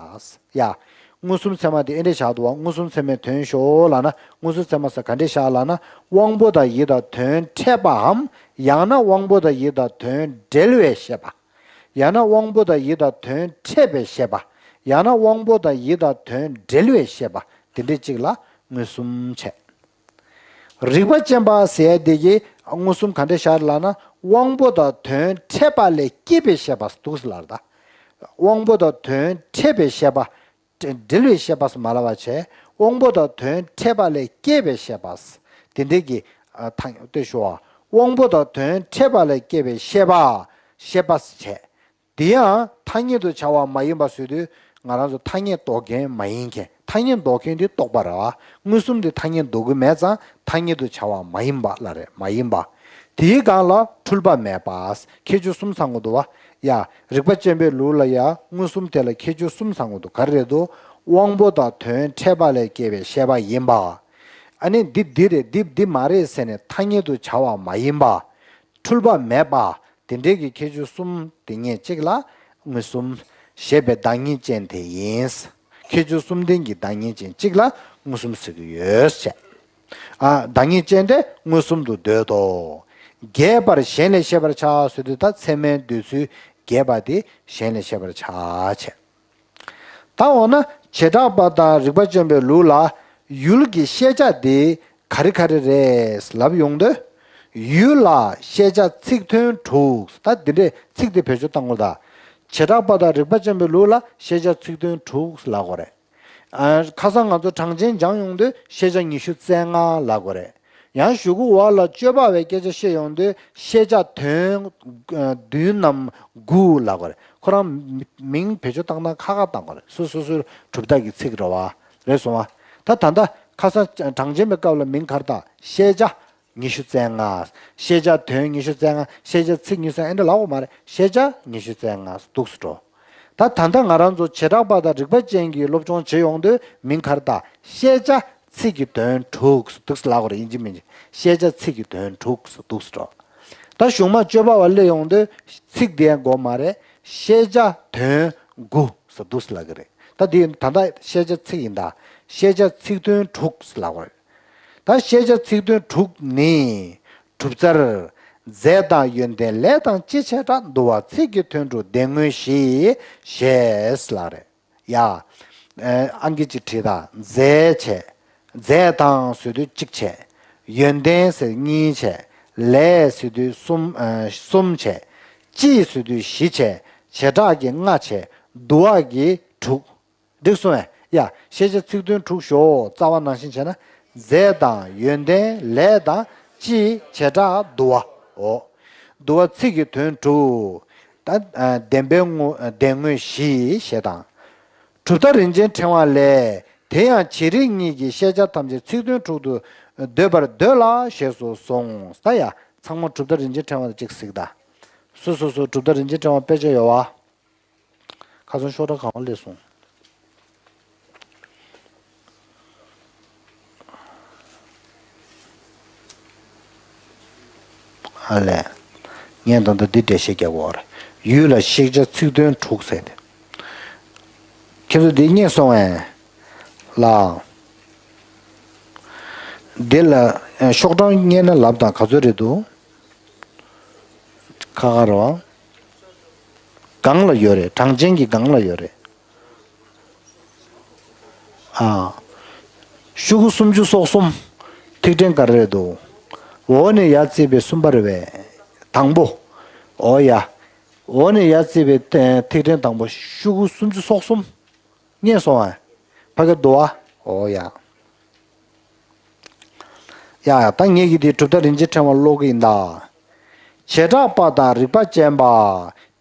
ཡ། མངོན་སུམ་ཚད་མ་དེ་ཨེ་འདྲ་བཞག་འདུག་བ། མངོན་སུམ་ཚད་མའི་དོན་ཤོག་ལབ་ན། མངོན་སུམ་ཚད་མ་ཟེར་ག་འདྲ་བཞག་ལབ་ན། དབང་པོ་དང་ཡིད་དང་དོན་འཕྲད་པའམ། ཡང་ན་དབང་པོ་དང་ཡིད་དང་དོན་འབྲེལ་བའི་ཤེས་པ། ཡང་ན་དབང་པོ་དང་ཡིད་དང་དོན་འཕྲད་པའི་ཤེས་པ། ཡང་ན་དབང་པོ་དང་ཡིད་དང་དོན་འབྲེལ་བའི་ཤེས་པ། དེ་འདྲ་གཅིག་ལ་མངོན་སུམ་བྱས། རིགས་པ་ཅན་པ་ཟེར་ཡ་དེ་གིས་མངོན་སུམ་ག་འདྲ་བཞག་ལབ་ན། དབང་པོ་དང་དོན་འཕྲད་པ་ལས་སྐྱེས་པའི་ཤེས་པ་འདུག་ཟེར་ལབ་ད། དབང་པོ་དང་དོན་འཕྲད་པའི་ཤེས་པ། འབྲེལ་བའི་ཤེས་པ་ཟེར་མ་ལབ་པ་བྱས། དབང་པོ་དང་དོན་འཕྲད་པ་ལས་སྐྱེས་པའི་ཤེས་པ། དེ་འདྲའི་གི་ཨ་ཐ་སྙད་ལྟོས་ཤོག་ཨ། དབང་པོ་དང་དོན་འཕྲད་པ་ལས་སྐྱེས་པའི་ཤེས་པ། ཤེས་པ་ཟེར་བྱས། དེ་ཡང་ཐ་སྙད་དུ་བྱ་བ་མ་ཡིན་པ་ཟེར་དུས། ང་རང་ཚོ་ཐ་སྙད་འདོགས་མཁན་མ་ཡིན་མཁན། ཐ་སྙད་འདོགས་མཁན་དེ་རྟོག་པ་རེད་བ། མངོན་སུམ་དེ་ཐ་སྙད་འདོགས་ཀྱི་མེད་ཙང་ཐ་སྙད་དུ་བྱ་བ་མ་ཡིན་པ་ལ་རེད། མ་ཡིན་པ། དེའི་སྒང་ལ་འཁྲུལ་པ་མེད་པ། ཁྱད་ཆོས་གསུམ་ཚང་དགོས་འདུག་བ། ཡ། རིགས་པ་ཅན་པའི་ལུགས་ལ་ཡ་མངོན་སུམ་དེ་ལ་ཁྱད་ཆོས་གསུམ་ཚང་དགོས་འདུག་ག་རེ་རེད་འདུག་དབང་པོ་དང་དོན་འཕྲད་པ་ལས་སྐྱེས་པའི་ཤེས་པ་ཡིན་པ། ཨ་ནི་འདི་འདི་རེད། འདི་འདི་མ་རེད་ཟེར་ནས་ཐ་སྙད་དུ་བྱ་བ་མ་ཡིན་པ། འཁྲུལ་པ་མེད་པ། དེ་འདྲའི་གི་ཁྱད་ཆོས་གསུམ་དེ་ཉིད་གཅིག་ལ་མངོན་སུམ་ཞེས་པའི་བདག་ཉིད་ཅན་དེ་ཡིན། ཁྱད་ཆོས་གསུམ་ལྡན་གྱི་བདག་ཉིད་ཅན་གཅིག་ལ་མངོན་སུམ་ཟེར་གྱི་ཡོད་ཅེས། ཨ། བདག་ཉིད་ཅན་དེ་མངོན་སུམ་དུ་འདོད་དོ། རྒྱས་པར་གཞན་ལས་ཤེས་པར་བྱ་ཟེར་དུས། ད་ཚད་མའི་འདོད་ཚུལ་རྒྱས་པ་དེ་གཞན་ལས་ཤེས་པར་བྱ་བྱས། ད་འོ་ན་བྱེ་བྲག་པ་དང་རིགས་པ་ཅན་པའི་ལུགས་ལ་ཡུལ་གྱི་ཤེས་བྱ་དེ་ ག་རེ་ག་རེ་རེད་ལབ་ཡོང་དུས། ཡུལ་ལ་ཤེས་བྱ་ཚིག་དོན་དྲུག་ད་འདི་འདྲས་ཚིག་འདི་བེད་སྤྱོད་བཏང་དགོས་ད། བྱེ་བྲག་པ་དང་རིགས་པ་ཅན་པའི་ལུགས་ལ་ཤེས་བྱ་ཚིག་དོན་དྲུག་ལབ་དགོས་རེད། ཨ། ཁ་སང་ང་ཚོ་གྲངས་ཅན་སྦྱངས་ཡོང་དུས་ཤེས་བྱ་ཉི་ཤུ་རྩ་ལྔ་ལབ་དགོས་རེད། ཡང་གཞུག་གུ་བ་ལ་སྤྱོད་པ་བའི་སྐད་ཆ་བཤད་ཡོང་དུས་ཤེས་བྱ་དོན་བདུན་ནམ་དགུ་ལབ་དགོས་རེད། ཁོ་རང་མིང་བེད་སྤྱོད་བཏང་སྟངས་ཁག་ཁག་བཏང་དགོས་རེད། སོ་སོ་སོའི་གྲུབ་རྟགས་ཀྱི་ཚིག་རེད་བ། རེད་སོང་བ། ད་ད་ལྟ་ཁ་སང་གྲངས་ཅན་པའི་སྐབས་ལ་མིང་ག་རེ་བཏགས། ཤེས་བྱ་ཉི་ཤུ་རྩ་ལྔ། ཤེས་བྱ་དོན་ཉི་ཤུ་རྩ་ལྔ། ཤེས་བྱ་ཚིག་ཉི་ཤུ་རྩ་ལྔ། ཨེ་འདྲ་ལབ་དགོས་མ་རེད། ཤེས་བྱ་ཉི་ཤུ་རྩ་ལྔ་འདུག་སེ་འགྲོ། ད་ད་ལྟ་ང་རང་ཚོ་བྱེ་བྲག་པ་དང་རིགས་པ་ཅན་གྱི་སློབ་སྦྱོང་བྱེད་ཡོང་དུས་མིང་ག་རེ་བཏགས། ཤེས་བྱ་ཚིག་གི་དོན་དྲུག་འདུག་སེ་ལབ་དགོས་རེད། ཡིན་གཅིག་མིན་གཅིག་ཤེས་བྱ་ཚིག་གི་དོན་དྲུག་འདུག་སེ་འགྲོ། ད་གཞུག་མ་སྤྱོད་པ་བ་སླེབས་ཡོང་དུས་ཚིག་དེ་ཡང་དགོས་མ་རེད། ཤེས་བྱ་དོན་དགུ་འདུག་སེ་ལབ་ཀྱི་རེད། ད་དེ་ད་ལྟ་ཤེས་བྱ་ཚིག་ཡིན་ད། ཤེས་བྱ་ཚིག་དོན་དྲུག་ལབ་དགོས་རེད། ད་ཤེས་བྱ་ཚིག་དོན་དྲུག་ནི། གྲུབ་རྩལ། རྫས་དང་ཡོན་ཏན་ལས་དང་སྤྱི་བྱེ་བྲག་འདུ་བ་ཚིག་གི་དོན་དྲུག་སྡེ་དངོས་བཞི་ཞེས་ལབ་རེད། ཡ། ཨ་ཨང་ཀི་གཅིག་བྲིས་དང་རྫས་བྱས། རྫས་དང་ཟེར་དུས་གཅིག་བྱས། ཡོན་ཏན་ཟེར་གཉིས་བྱས། ལས་ཟེར་དུས་གསུམ་ཨ་གསུམ་བྱས། སྤྱི་ཟེར་དུས་བཞི་བྱས། བྱེ་བྲག་གི་ལྔ་བྱས། འདུ་བ་གི་དྲུག་འགྲིག་སོང་ངས། ཡ། ཤེས་བྱ་ཚིག་དོན་དྲུག་ཞོག་རྩ་བ་ནང་བཞིན་བྱས་ན། རྫས་དང་ཡོན་ཏན་ལས་དང་སྤྱི་བྱེ་བྲག་འདུ་བ། འོ། འདུ་བ་ཚིག་གི་དོན་དྲུག་ད་ཨ་བདེན་པའི་དངོས་བདེན་དངོས་བཞི་ཞེས་དང་། གྲུབ་མཐའ་རིན་ཆེན་ཕྲེང་བ་ལས། དེ་ཡང་བྱེད་རིགས་གཉིས་ཀྱི་ཤེས་བྱ་ཐམས་ཅད་ཚིག་དོན་དྲུག་ཏུ་འདོད་པར་འདོད་ལ་ཞེས་སུ་གསུངས། ད་ཡ། ཚང་མ་གྲུབ་མཐའ་རིན་ཆེན་ཕྲེང་བ་ལ་གཅིག་གཟིགས་དང་། སོ་སོ་སོ་གྲུབ་མཐའ་རིན་ཆེན་ཕྲེང་བ་དཔེ་ཆ་ཡོད་བ། ཁ་སང་ཤོག་གྲངས་གང་བ་སླེབས་སོང་། ཨ་ལས། ངས་ད་ལྟ་འདི་འགྲེལ་བཤད་རྒྱག་དགོས་རེད། ཡུལ་ལ་ཤེས་བྱ་ཚིག་དོན་དྲུག་ཟེར་ཏེ། ཁྱེད་ཚོ་འདི་རྙེད་སོང་ངས། ལ། འདི་ལ་ཤོག་གྲངས་རྙེད་ན་ལབ་དང་ག་ཚོད་རེད་འདུག་ཁ་ཁ་རོ། སྒང་ལ་ཡོད་རེད། གྲངས་ཅན་གྱི་སྒང་ལ་ཡོད་རེད། ཨ། ཤོག་གུ་སུམ་ཅུ་སོ་གསུམ། ཐིག་ཕྲེང་ག་རེ་རེད་འདུག་འོ་ནས་ཡར་བརྩིས་པའི་གསུམ་པ་རེད་པས། དང་པོ། འོ་ཡ། འོ་ནས་ཡར་བརྩིས་པའི་ཐིག་ཕྲེང་དང་པོ་ཤོག་གུ་སུམ་ཅུ་སོ་གསུམ། རྙེད་སོང་ཨ། ཕ་གི་འདུག་ཨ། འོ་ཡ། ཡ་ཡ་ད་ངེད་ཀྱིས་དེ་གྲུབ་མཐའ་རིན་ཆེན་ཕྲེང་བ་ཀློག་གི་ཡིན་ད། བྱེ་བྲག་པ་དང་རིགས་པ་ཅན་པ།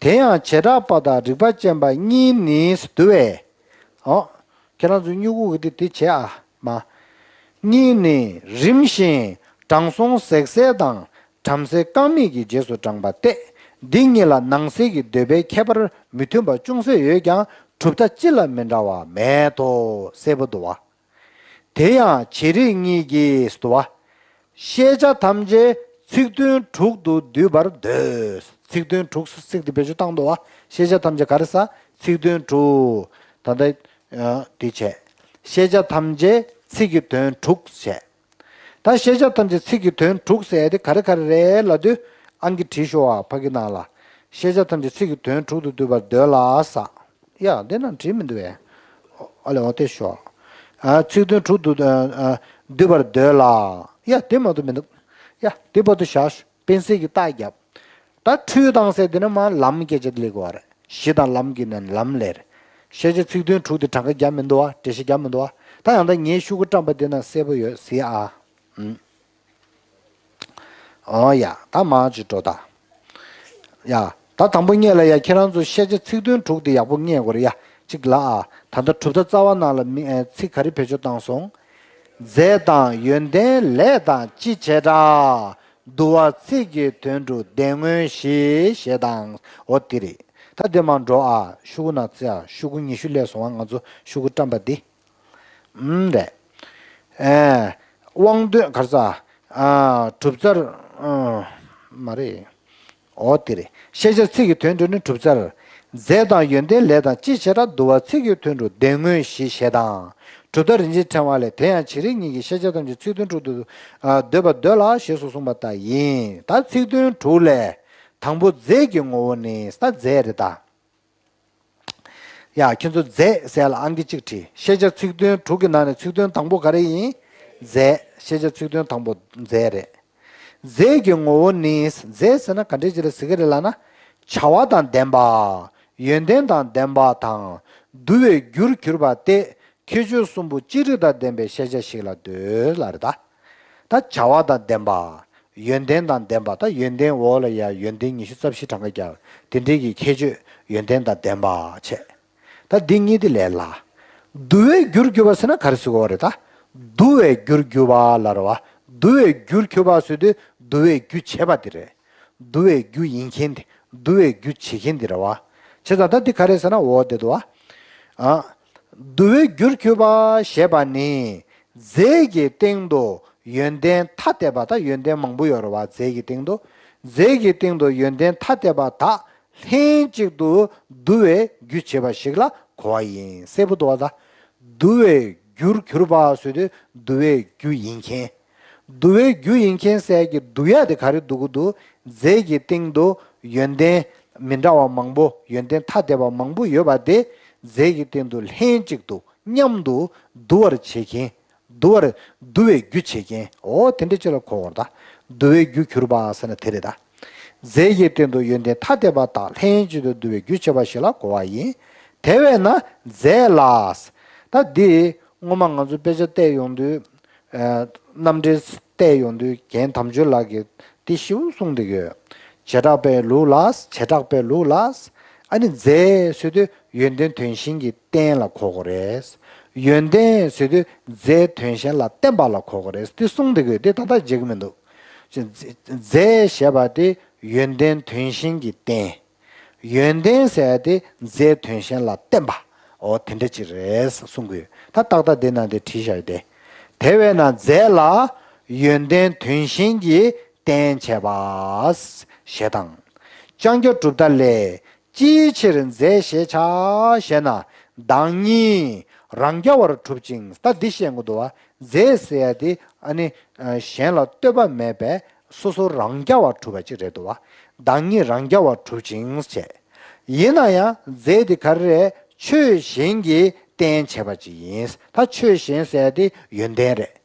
དེ་ཡང་བྱེ་བྲག་པ་དང་རིགས་པ་ཅན་པ་གཉིས་ནི་འདུ་བས། ཨོ། ཁྱེད་རང་ཚོ་སྨྱུ་གུ་གི་དེ་དེ་བྱེད་ཨ་མ། གཉིས་ནི་རིམ་བཞིན་དྲང་སྲོང་གཟེགས་ཟེར་དང་བྲམ་ཟེ་རྐང་མིག་གི་རྗེས་སུ་འབྲངས་པ་སྟེ། འདི་གཉིས་ལ་ནང་གསེས་ཀྱི་འདོད་པའི་ཁྱད་པར་མི་མཐུན་པ་ཅུང་ཟད་ཡོད་ཀྱང་གྲུབ་མཐའ་སྤྱི་ལ་མི་འདྲ་བ་མེད་དོ། གསལ་པོ་འདུག་བ། དེ་ཡང་བྱེད་རིགས་གཉིས་ཀྱིས་འདུག་བ། ཤེས་བྱ་ཐམས་ཅད་ཚིག་དོན་དྲུག་ཏུ་འདུས་པར་འདོད། ཚིག་དོན་དྲུག་ཚིག་དེ་བེད་སྤྱོད་བཏང་འདུག་བ། ཤེས་བྱ་ཐམས་ཅད་ག་རེ་ཟ། ཚིག་དོན་དྲུག་ད་ལྟ་འདི་བྱས། ཤེས་བྱ་ཐམས་ཅད་ཚིག་གི་དོན་དྲུག་བྱས། ད་ཤེས་བྱ་ཐམས་ཅད་ཚིག་གི་དོན་དྲུག་ཟེར་ཡ་དེ་ག་རེ་ག་རེ་རེད་ལབ་དུས་ཨང་ཀི་བྲིས་ཤོག་ཨ་ཕ་གི་ནང་ལ། ཤེས་བྱ་ཐམས་ཅད་ཚིག་གི་དོན་དྲུག་ཏུ་འདུས་པར་འདོད་ལ་ཟ། ཡ་འདི་ནང་བྲིས་མི་འདུག་བས། ཨ་ལས་འོ་དེ་ཤོག་ཨ་ཚིག་དོན་དྲུག་ཏུ་ཨ་ཨ་འདུས་པར་འདོད་ལ། ཡ་དེ་མ་གཏོགས་མི་འདུག་ཡ་དེ་བར་དུ་བཞག་ཤོག་པེན་སིལ་གྱི་རྟགས་བརྒྱབ། ད་འཕྲུལ་དང་ཟེར་དེ་ནི་མ་ལམ་སྐད་ཆ་དེ་ལས་གོ་བ་རེད། གཞི་དང་ལམ་གྱི་ནང་ལམ་ལས་རེད། ཤེས་བྱ་ཚིག་དོན་དྲུག་དེ་གྲངས་ཀ་བརྒྱབ་མི་འདུག་བ། འགྲེལ་བཤད་བརྒྱབ་མི་འདུག་བ། ད་ཡང་ད་ངའི་ཤོག་གུ་བཀྲམ་པ་དེ་ན་གསལ་པོ་ཡོད་ཟེར་ཨ། ཨུམ། ཨོ་ཡ་ད་མ་ཅིག་འགྲོ་ད། ཡ་ད་དང་པོ་ངས་ལ་ཡ་ཁྱེད་རང་ཚོ་ཤེས་བྱ་ཚིག་དོན་དྲུག་དེ་ཡག་པོ་ངེས་དགོས་རེད་ཡ། གཅིག་ལ་ཨ་ད་ལྟ་གྲུབ་མཐའ་རྩ་བ་ནང་ལ་མི་ཨ་ཚིག་ག་རེ་བེད་སྤྱོད་བཏང་སོང་། རྫས་དང་ཡོན་ཏན་ལས་དང་སྤྱི་བྱེ་བྲག་འདུ་བ་ཚིག་གི་དོན་དྲུག་སྡེ་དངོས་བཞི་ཞེས་དང་འོ་དེ་རེད། ད་དེ་མར་འགྲོ་ཨ། ཤོག་གུ་ནང་བརྩི་ཨ། ཤོག་གུ་ཉི་ཤུ་སླེབས་སོང་ཨ། ང་ཚོ་ཤོག་གུ་བཀྲམ་པ་འདི། ཨུམ་རེད། ཨེ། དབང་དོན་ག་རེ་ཟ། ཨ་གྲུབ་རྩལ། ཨ་མ་རེད། འོ་དེ་རེད། ཤེས་བྱ་ཚིག་གི་དོན་དྲུག་ནི་གྲུབ་རྩལ། རྫས་དང་ཡོན་ཏན་ལས་དང་སྤྱི་བྱེ་བྲག་འདུ་བ་ཚིག་གི་དོན་དྲུག་སྡེ་དངོས་བཞི་ཞེས་དང་། གྲུབ་མཐའ་རིན་ཆེན་ཕྲེང་བ་ལས་དེ་ཡང་བྱེད་རིགས་གཉིས་ཀྱི་ཤེས་བྱ་ཐམས་ཅད་ཚིག་དོན་དྲུག་ཏུ་ཨ་འདོད་པར་འདོད་ལ་ཞེས་སུ་གསུངས་པ་ལྟར་ཡིན། ད་ཚིག་དོན་དྲུག་ལས་དང་པོ་རྫས་ཀྱི་ངོ་བོ་ནི་ད་རྫས་རེད་ད། ཡ་ཁྱེད་ཚོ་རྫས་ཟེར་ལ་ཨང་ཀི་གཅིག་བྲིས། ཤེས་བྱ་ཚིག་དོན་དྲུག་གི་ནང་ནས་ཚིག་དོན་དང་པོ་ག་རེ་ཡིན། རྫས། ཤེས་བྱ་ཚིག་དོན་དང་པོ་རྫས་རེད། རྫས་ཀྱི་ངོ་བོ་ནི། རྫས་ཟེར་ན་ག་འདྲ་ཅིག་ལ་ཟེར་གི་རེད་ལབ་ན། བྱ་བ་དང་ལྡན་པ། ཡོན་ཏན་དང་ལྡན་པ་དང་། འདུ་བའི་རྒྱུར་གྱུར་པ་སྟེ། ཁྱད་ཆོས་གསུམ་པོ་ཅི་རིགས་དང་ལྡན་པའི་ཤེས་བྱ་ཞིག་ལ་འདོད་ལབ་རེད་ད། ད་བྱ་བ་དང་ལྡན་པ། ཡོན་ཏན་དང་ལྡན་པ། ད་ཡོན་ཏན་འོག་ལ་ཡ་ཡོན་ཏན་ཉི་ཤུ་རྩ་བཞི་གྲངས་ཀ་རྒྱག་དེ་འདྲའི་གི་ཁྱད་ཆོས་ཡོན་ཏན་དང་ལྡན་པ་བྱས། ད་འདི་གཉིས་དེ་ལས་ལ། འདུ་བའི་རྒྱུར་གྱུར་པ་ཟེར་ན་ག་རེ་ཟེར་དགོས་རེད་ད། འདུ་བའི་རྒྱུར་གྱུར་པ་ལབ་རེད་བ། འདུ་བའི་རྒྱུར་གྱུར་པ་ཟེར་དུས་འདུ་བའི་རྒྱུ་བྱེད་པ་དེ་རེད། འདུ་བའི་རྒྱུ་ཡིན་མཁན་དེ། འདུ་བའི་རྒྱུ་བྱེད་མཁན་དེ་རེད་བ། བྱས་ཙང་ད་འདི་ག་རེ་ཟེར་ན་འོ་དེ་འདུག་བ། ཨ། འདུ་བའི་རྒྱུར་གྱུར་པ་ཞེས་པ་ནི། རྫས་ཀྱི་སྟེང་དུ་ཡོན་ཏན་ཐ་དད་པ། ད་ཡོན་ཏན་མང་པོ་ཡོད་རེད་བ། རྫས་ཀྱི་སྟེང་དུ། རྫས་ཀྱི་སྟེང་དུ་ཡོན་ཏན་ཐ་དད་པ་དག་ལྷན་ཅིག་ཏུ་འདུ་བའི་རྒྱུ་བྱེད་པ་ཞིག་ལ་གོ་བ་ཡིན། གསལ་པོ་འདུག་བ་ད། འདུ་བའི་རྒྱུར་གྱུར་པ་ཟེར་དུས་འདུ་བའི་རྒྱུ་ཡིན་མཁན། འདུ་བའི་རྒྱུ་ཡིན་མཁན་ཟེར་གྱི་འདུ་ཡ་དེ་ག་རེ་འདུ་གི་འདུག་རྫས་ཀྱི་སྟེང་དུ་ཡོན་ཏན་མི་འདྲ་བ་མང་པོ། ཡོན་ཏན་ཐ་དད་པ་མང་པོ་ཡོད་པ་དེ་རྫས་ཀྱི་སྟེང་དུ་ལྷན་ཅིག་ཏུ་མཉམ་དུ་འདུ་བར་བྱེད་མཁན། འདུ་བར། འདུ་བའི་རྒྱུ་བྱེད་མཁན། འོ་དེ་འདྲ་ཅིག་ལ་གོ་བར་ད། འདུ་བའི་རྒྱུར་གྱུར་པ་ཟེར་ན་དེ་རེད་ད། རྫས་ཀྱི་སྟེང་དུ་ཡོན་ཏན་ཐ་དད་པ་དག་ལྷན་ཅིག་ཏུ་འདུ་བའི་རྒྱུ་བྱེད་པ་ཞིག་ལ་གོ་བ་ཡིན། དེ་བས་ན་རྫས་ལ། ད་འདི་སྔོན་མ་ང་ཚོ་དཔེ་ཆ་བལྟས་ཡོང་དུས། ཨ། རྣམ་འགྲེལ་བལྟས་ཡོང་དུས་རྒན་དམ་ཆོས་ལགས་ཀྱིས་འདི་ཞིབ་གསུངས་བསྡད་ཡོད། བྱེ་བྲག་པའི་ལུགས་ལ། བྱེ་བྲག་པའི་ལུགས་ལ། ཨ་ནི་རྫས་ཟེར་དུས་ཡོན་ཏན་དོན་གཞན་གྱི་རྟེན་ལ་གོ་དགོས་རེད། ཡོན་ཏན་ཟེར་དུས་རྫས་དོན་གཞན་ལ་བརྟེན་པ་ལ་གོ་དགོས་རེད། འདི་གསུངས་བསྡད་ཡོད། འདི་ད་ལྟ་བརྗེད་ཀྱི་མི་འདུག་རྫས་ཞེས་པ་དེ་ཡོན་ཏན་དོན་གཞན་གྱི་རྟེན། ཡོན་ཏན་ཟེར་ཡ་དེ་རྫས་དོན་གཞན་ལ་བརྟེན་པ། འོ་དེ་འདྲ་ཅིག་རེད་གསུང་གི་ཡོད། ད་ཏག་ཏག་དེ་ནང་དེ་བྲིས་བཞག་ཡོད་དེ། དེ་བས་ན་རྫས་ལ་ཡོན་ཏན་དོན་གཞན་གྱི་རྟེན་བྱས་པ་ཞེས་དང་། ལྕང་སྐྱ་གྲུབ་མཐའ་ལས། ཅིའི་ཕྱིར་རྫས་ཞེས་བྱ་ཞེ་ན། བདག་ཉིད་རང་རྐྱ་བར་གྲུབ་ཅིང་། ད་འདི་བཤད་དགོས་འདུག་བ། རྫས་ཟེར་ཡ་དེ་ཨ་ནི་གཞན་ལ་ལྟོས་པ་མེད་པའི་སོ་སོ་རང་རྐྱ་བར་གྲུབ་པ་ཅིག་རེད་འདུག་བ། བདག་ཉིད་རང་རྐྱ་བར་གྲུབ་ཅིང་བྱས། ཡིན་ན་ཡང་རྫས་དེ་ག་རེ་རེད། ཆོས་གཞན་གྱི་རྟེན་བྱས་པ་ཅིག་ཡིན། ད་ཆོས་གཞན་ཟེར་ཡ་དེ་ཡོན་ཏན་རེད།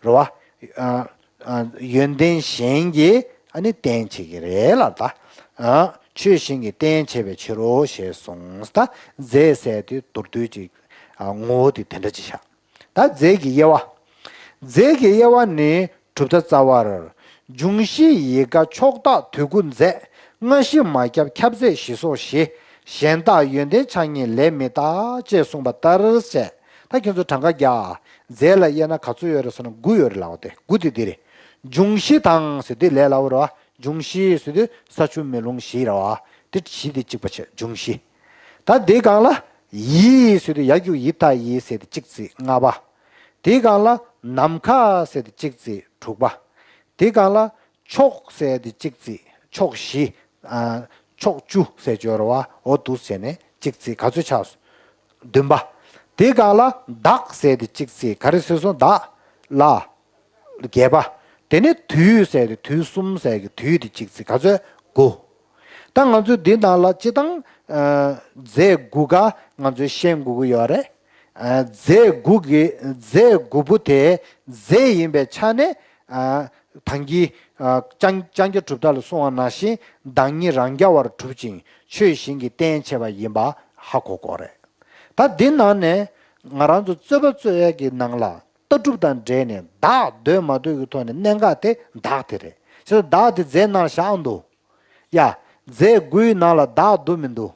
རེད་བ། ཨ། ཨ། ཡོན་ཏན་གཞན་གྱི་ཨ་ནི་རྟེན་བྱེད་ཀྱི་རེད་ལ་ད། ཨ། ཆོས་གཞན་གྱི་རྟེན་བྱེད་པའི་ཕྱིར་རོ་ཞེས་གསུངས། ད་རྫས་ཟེར་དེ་མདོར་བསྡུས་ཅིག་ཨ། ངོ་བོ་དེ་དེ་འདྲ་ཅིག་བཞག་ད་རྫས་ཀྱི་དབྱེ་བ། རྫས་ཀྱི་དབྱེ་བ་ནི་གྲུབ་མཐའ་རྩ་བར། འབྱུང་བཞི་ཡིད་དགའ་ཕྱོགས་བདག་དུས་ཀུན་རྫས། སྔ་ཕྱི་མ་ཁྱབ་ཁྱབ་རྫས་བཞི་སོགས་བཞི། གཞན་དག་ཡོན་ཏན་ཆགས་ཉིད་ལས་མི་རྟག་ཅེས་གསུངས་པ་ལྟར་བྱས། ད་ཁྱོད་ཚོ་གྲངས་ཀ་རྒྱག་རྫས་ལ་དབྱེ་ན་ག་ཚོད་ཡོད་རེད་ཟེར་ན་དགུ་ཡོད་རེད་ལབ་པ་དེ་དགུ་དེ་འདི་རེད། འབྱུང་བཞི་དང་ཟེར་དེ་ལས་སླ་བོ་རེད་བ། འབྱུང་བཞི་ཟེར་དུས་ས་ཆུ་མེ་རླུང་བཞི་རེད་བ། དེ་བཞི་དེ་གཅིག་པ་བྱས་འབྱུང་བཞི། ད་དེའི་སྒང་ལ་ཡིད་ཟེར་དུས་ཡ་གི་གུ་ཡི་མཐའ་ཡིད་ཟེར་དེ་གཅིག་བརྩིས་ལྔ་པ། དེའི་སྒང་ལ་ནམ་མཁའ་ཟེར་དེ་གཅིག་བརྩིས་དྲུག་པ། དེའི་སྒང་ལ་ཕྱོགས་ཟེར་དེ་གཅིག་བརྩིས་ཕྱོགས་བཞི། ཨ། ཕྱོགས་བཅུ་ཟེར་ཅོ་ར་བ་འོ་འདུག་ཟེར་ནས་གཅིག་བརྩིས་ག་ཚོད་ཆགས་སོང་། བདུན་པ། དེའི་སྒང་ལ་བདག་ཟེར་དེ་གཅིག་བརྩིས་ག་རེ་ཟེར་སོང་བདག་ལ། བརྒྱད་པ། དེ་ནས་དུས་ཟེར་དེ་དུས་གསུམ་ཟེར་གི་དུས་དེ་གཅིག་བརྩིས་ག་ཚོད་དགུ། ད་ང་ཚོས་འདི་ནང་ལ་སྤྱི་བཏང་། ཨ། རྫས་དགུ་ཀ་ང་ཚོས་ཤེས་དགོས་ཀྱི་ཡོད་རེད། ཨ། རྫས་དགུ་གི་རྫས་དགུ་པོ་དེ་རྫས་ཡིན་པའི་ཆ་ནས། ཨ། ད་གིན། ཨ། ལྕང་ལྕང་སྐྱ་གྲུབ་མཐའ་ལ་གསུངས་པ་ནང་བཞིན་བདག་ཉིད་རང་རྐྱ་བར་གྲུབ་ཅིང་ཆོས་གཞན་གྱི་རྟེན་བྱེད་པ་ཡིན་པ་ཧ་གོ་དགོས་རེད། ད་འདི་ནང་ནས་ང་རང་ཚོ་རྩོད་པ་རྩོད་ཡས་ཀྱི་ནང་ལ་ལྟ་གྲུབ་དང་འབྲེལ་ནས་བདག་འདོད་མ་འདོད་ཀྱི་ཐོག་ནས་གནད་འགག་དེ་བདག་དེ་རེད། བྱས་ཙང་བདག་དེ་རྫས་ནང་ལ་བཞག་འདུག་ཡ། རྫས་དགུའི་ནང་ལ་བདག་འདུག་མི་འདུག་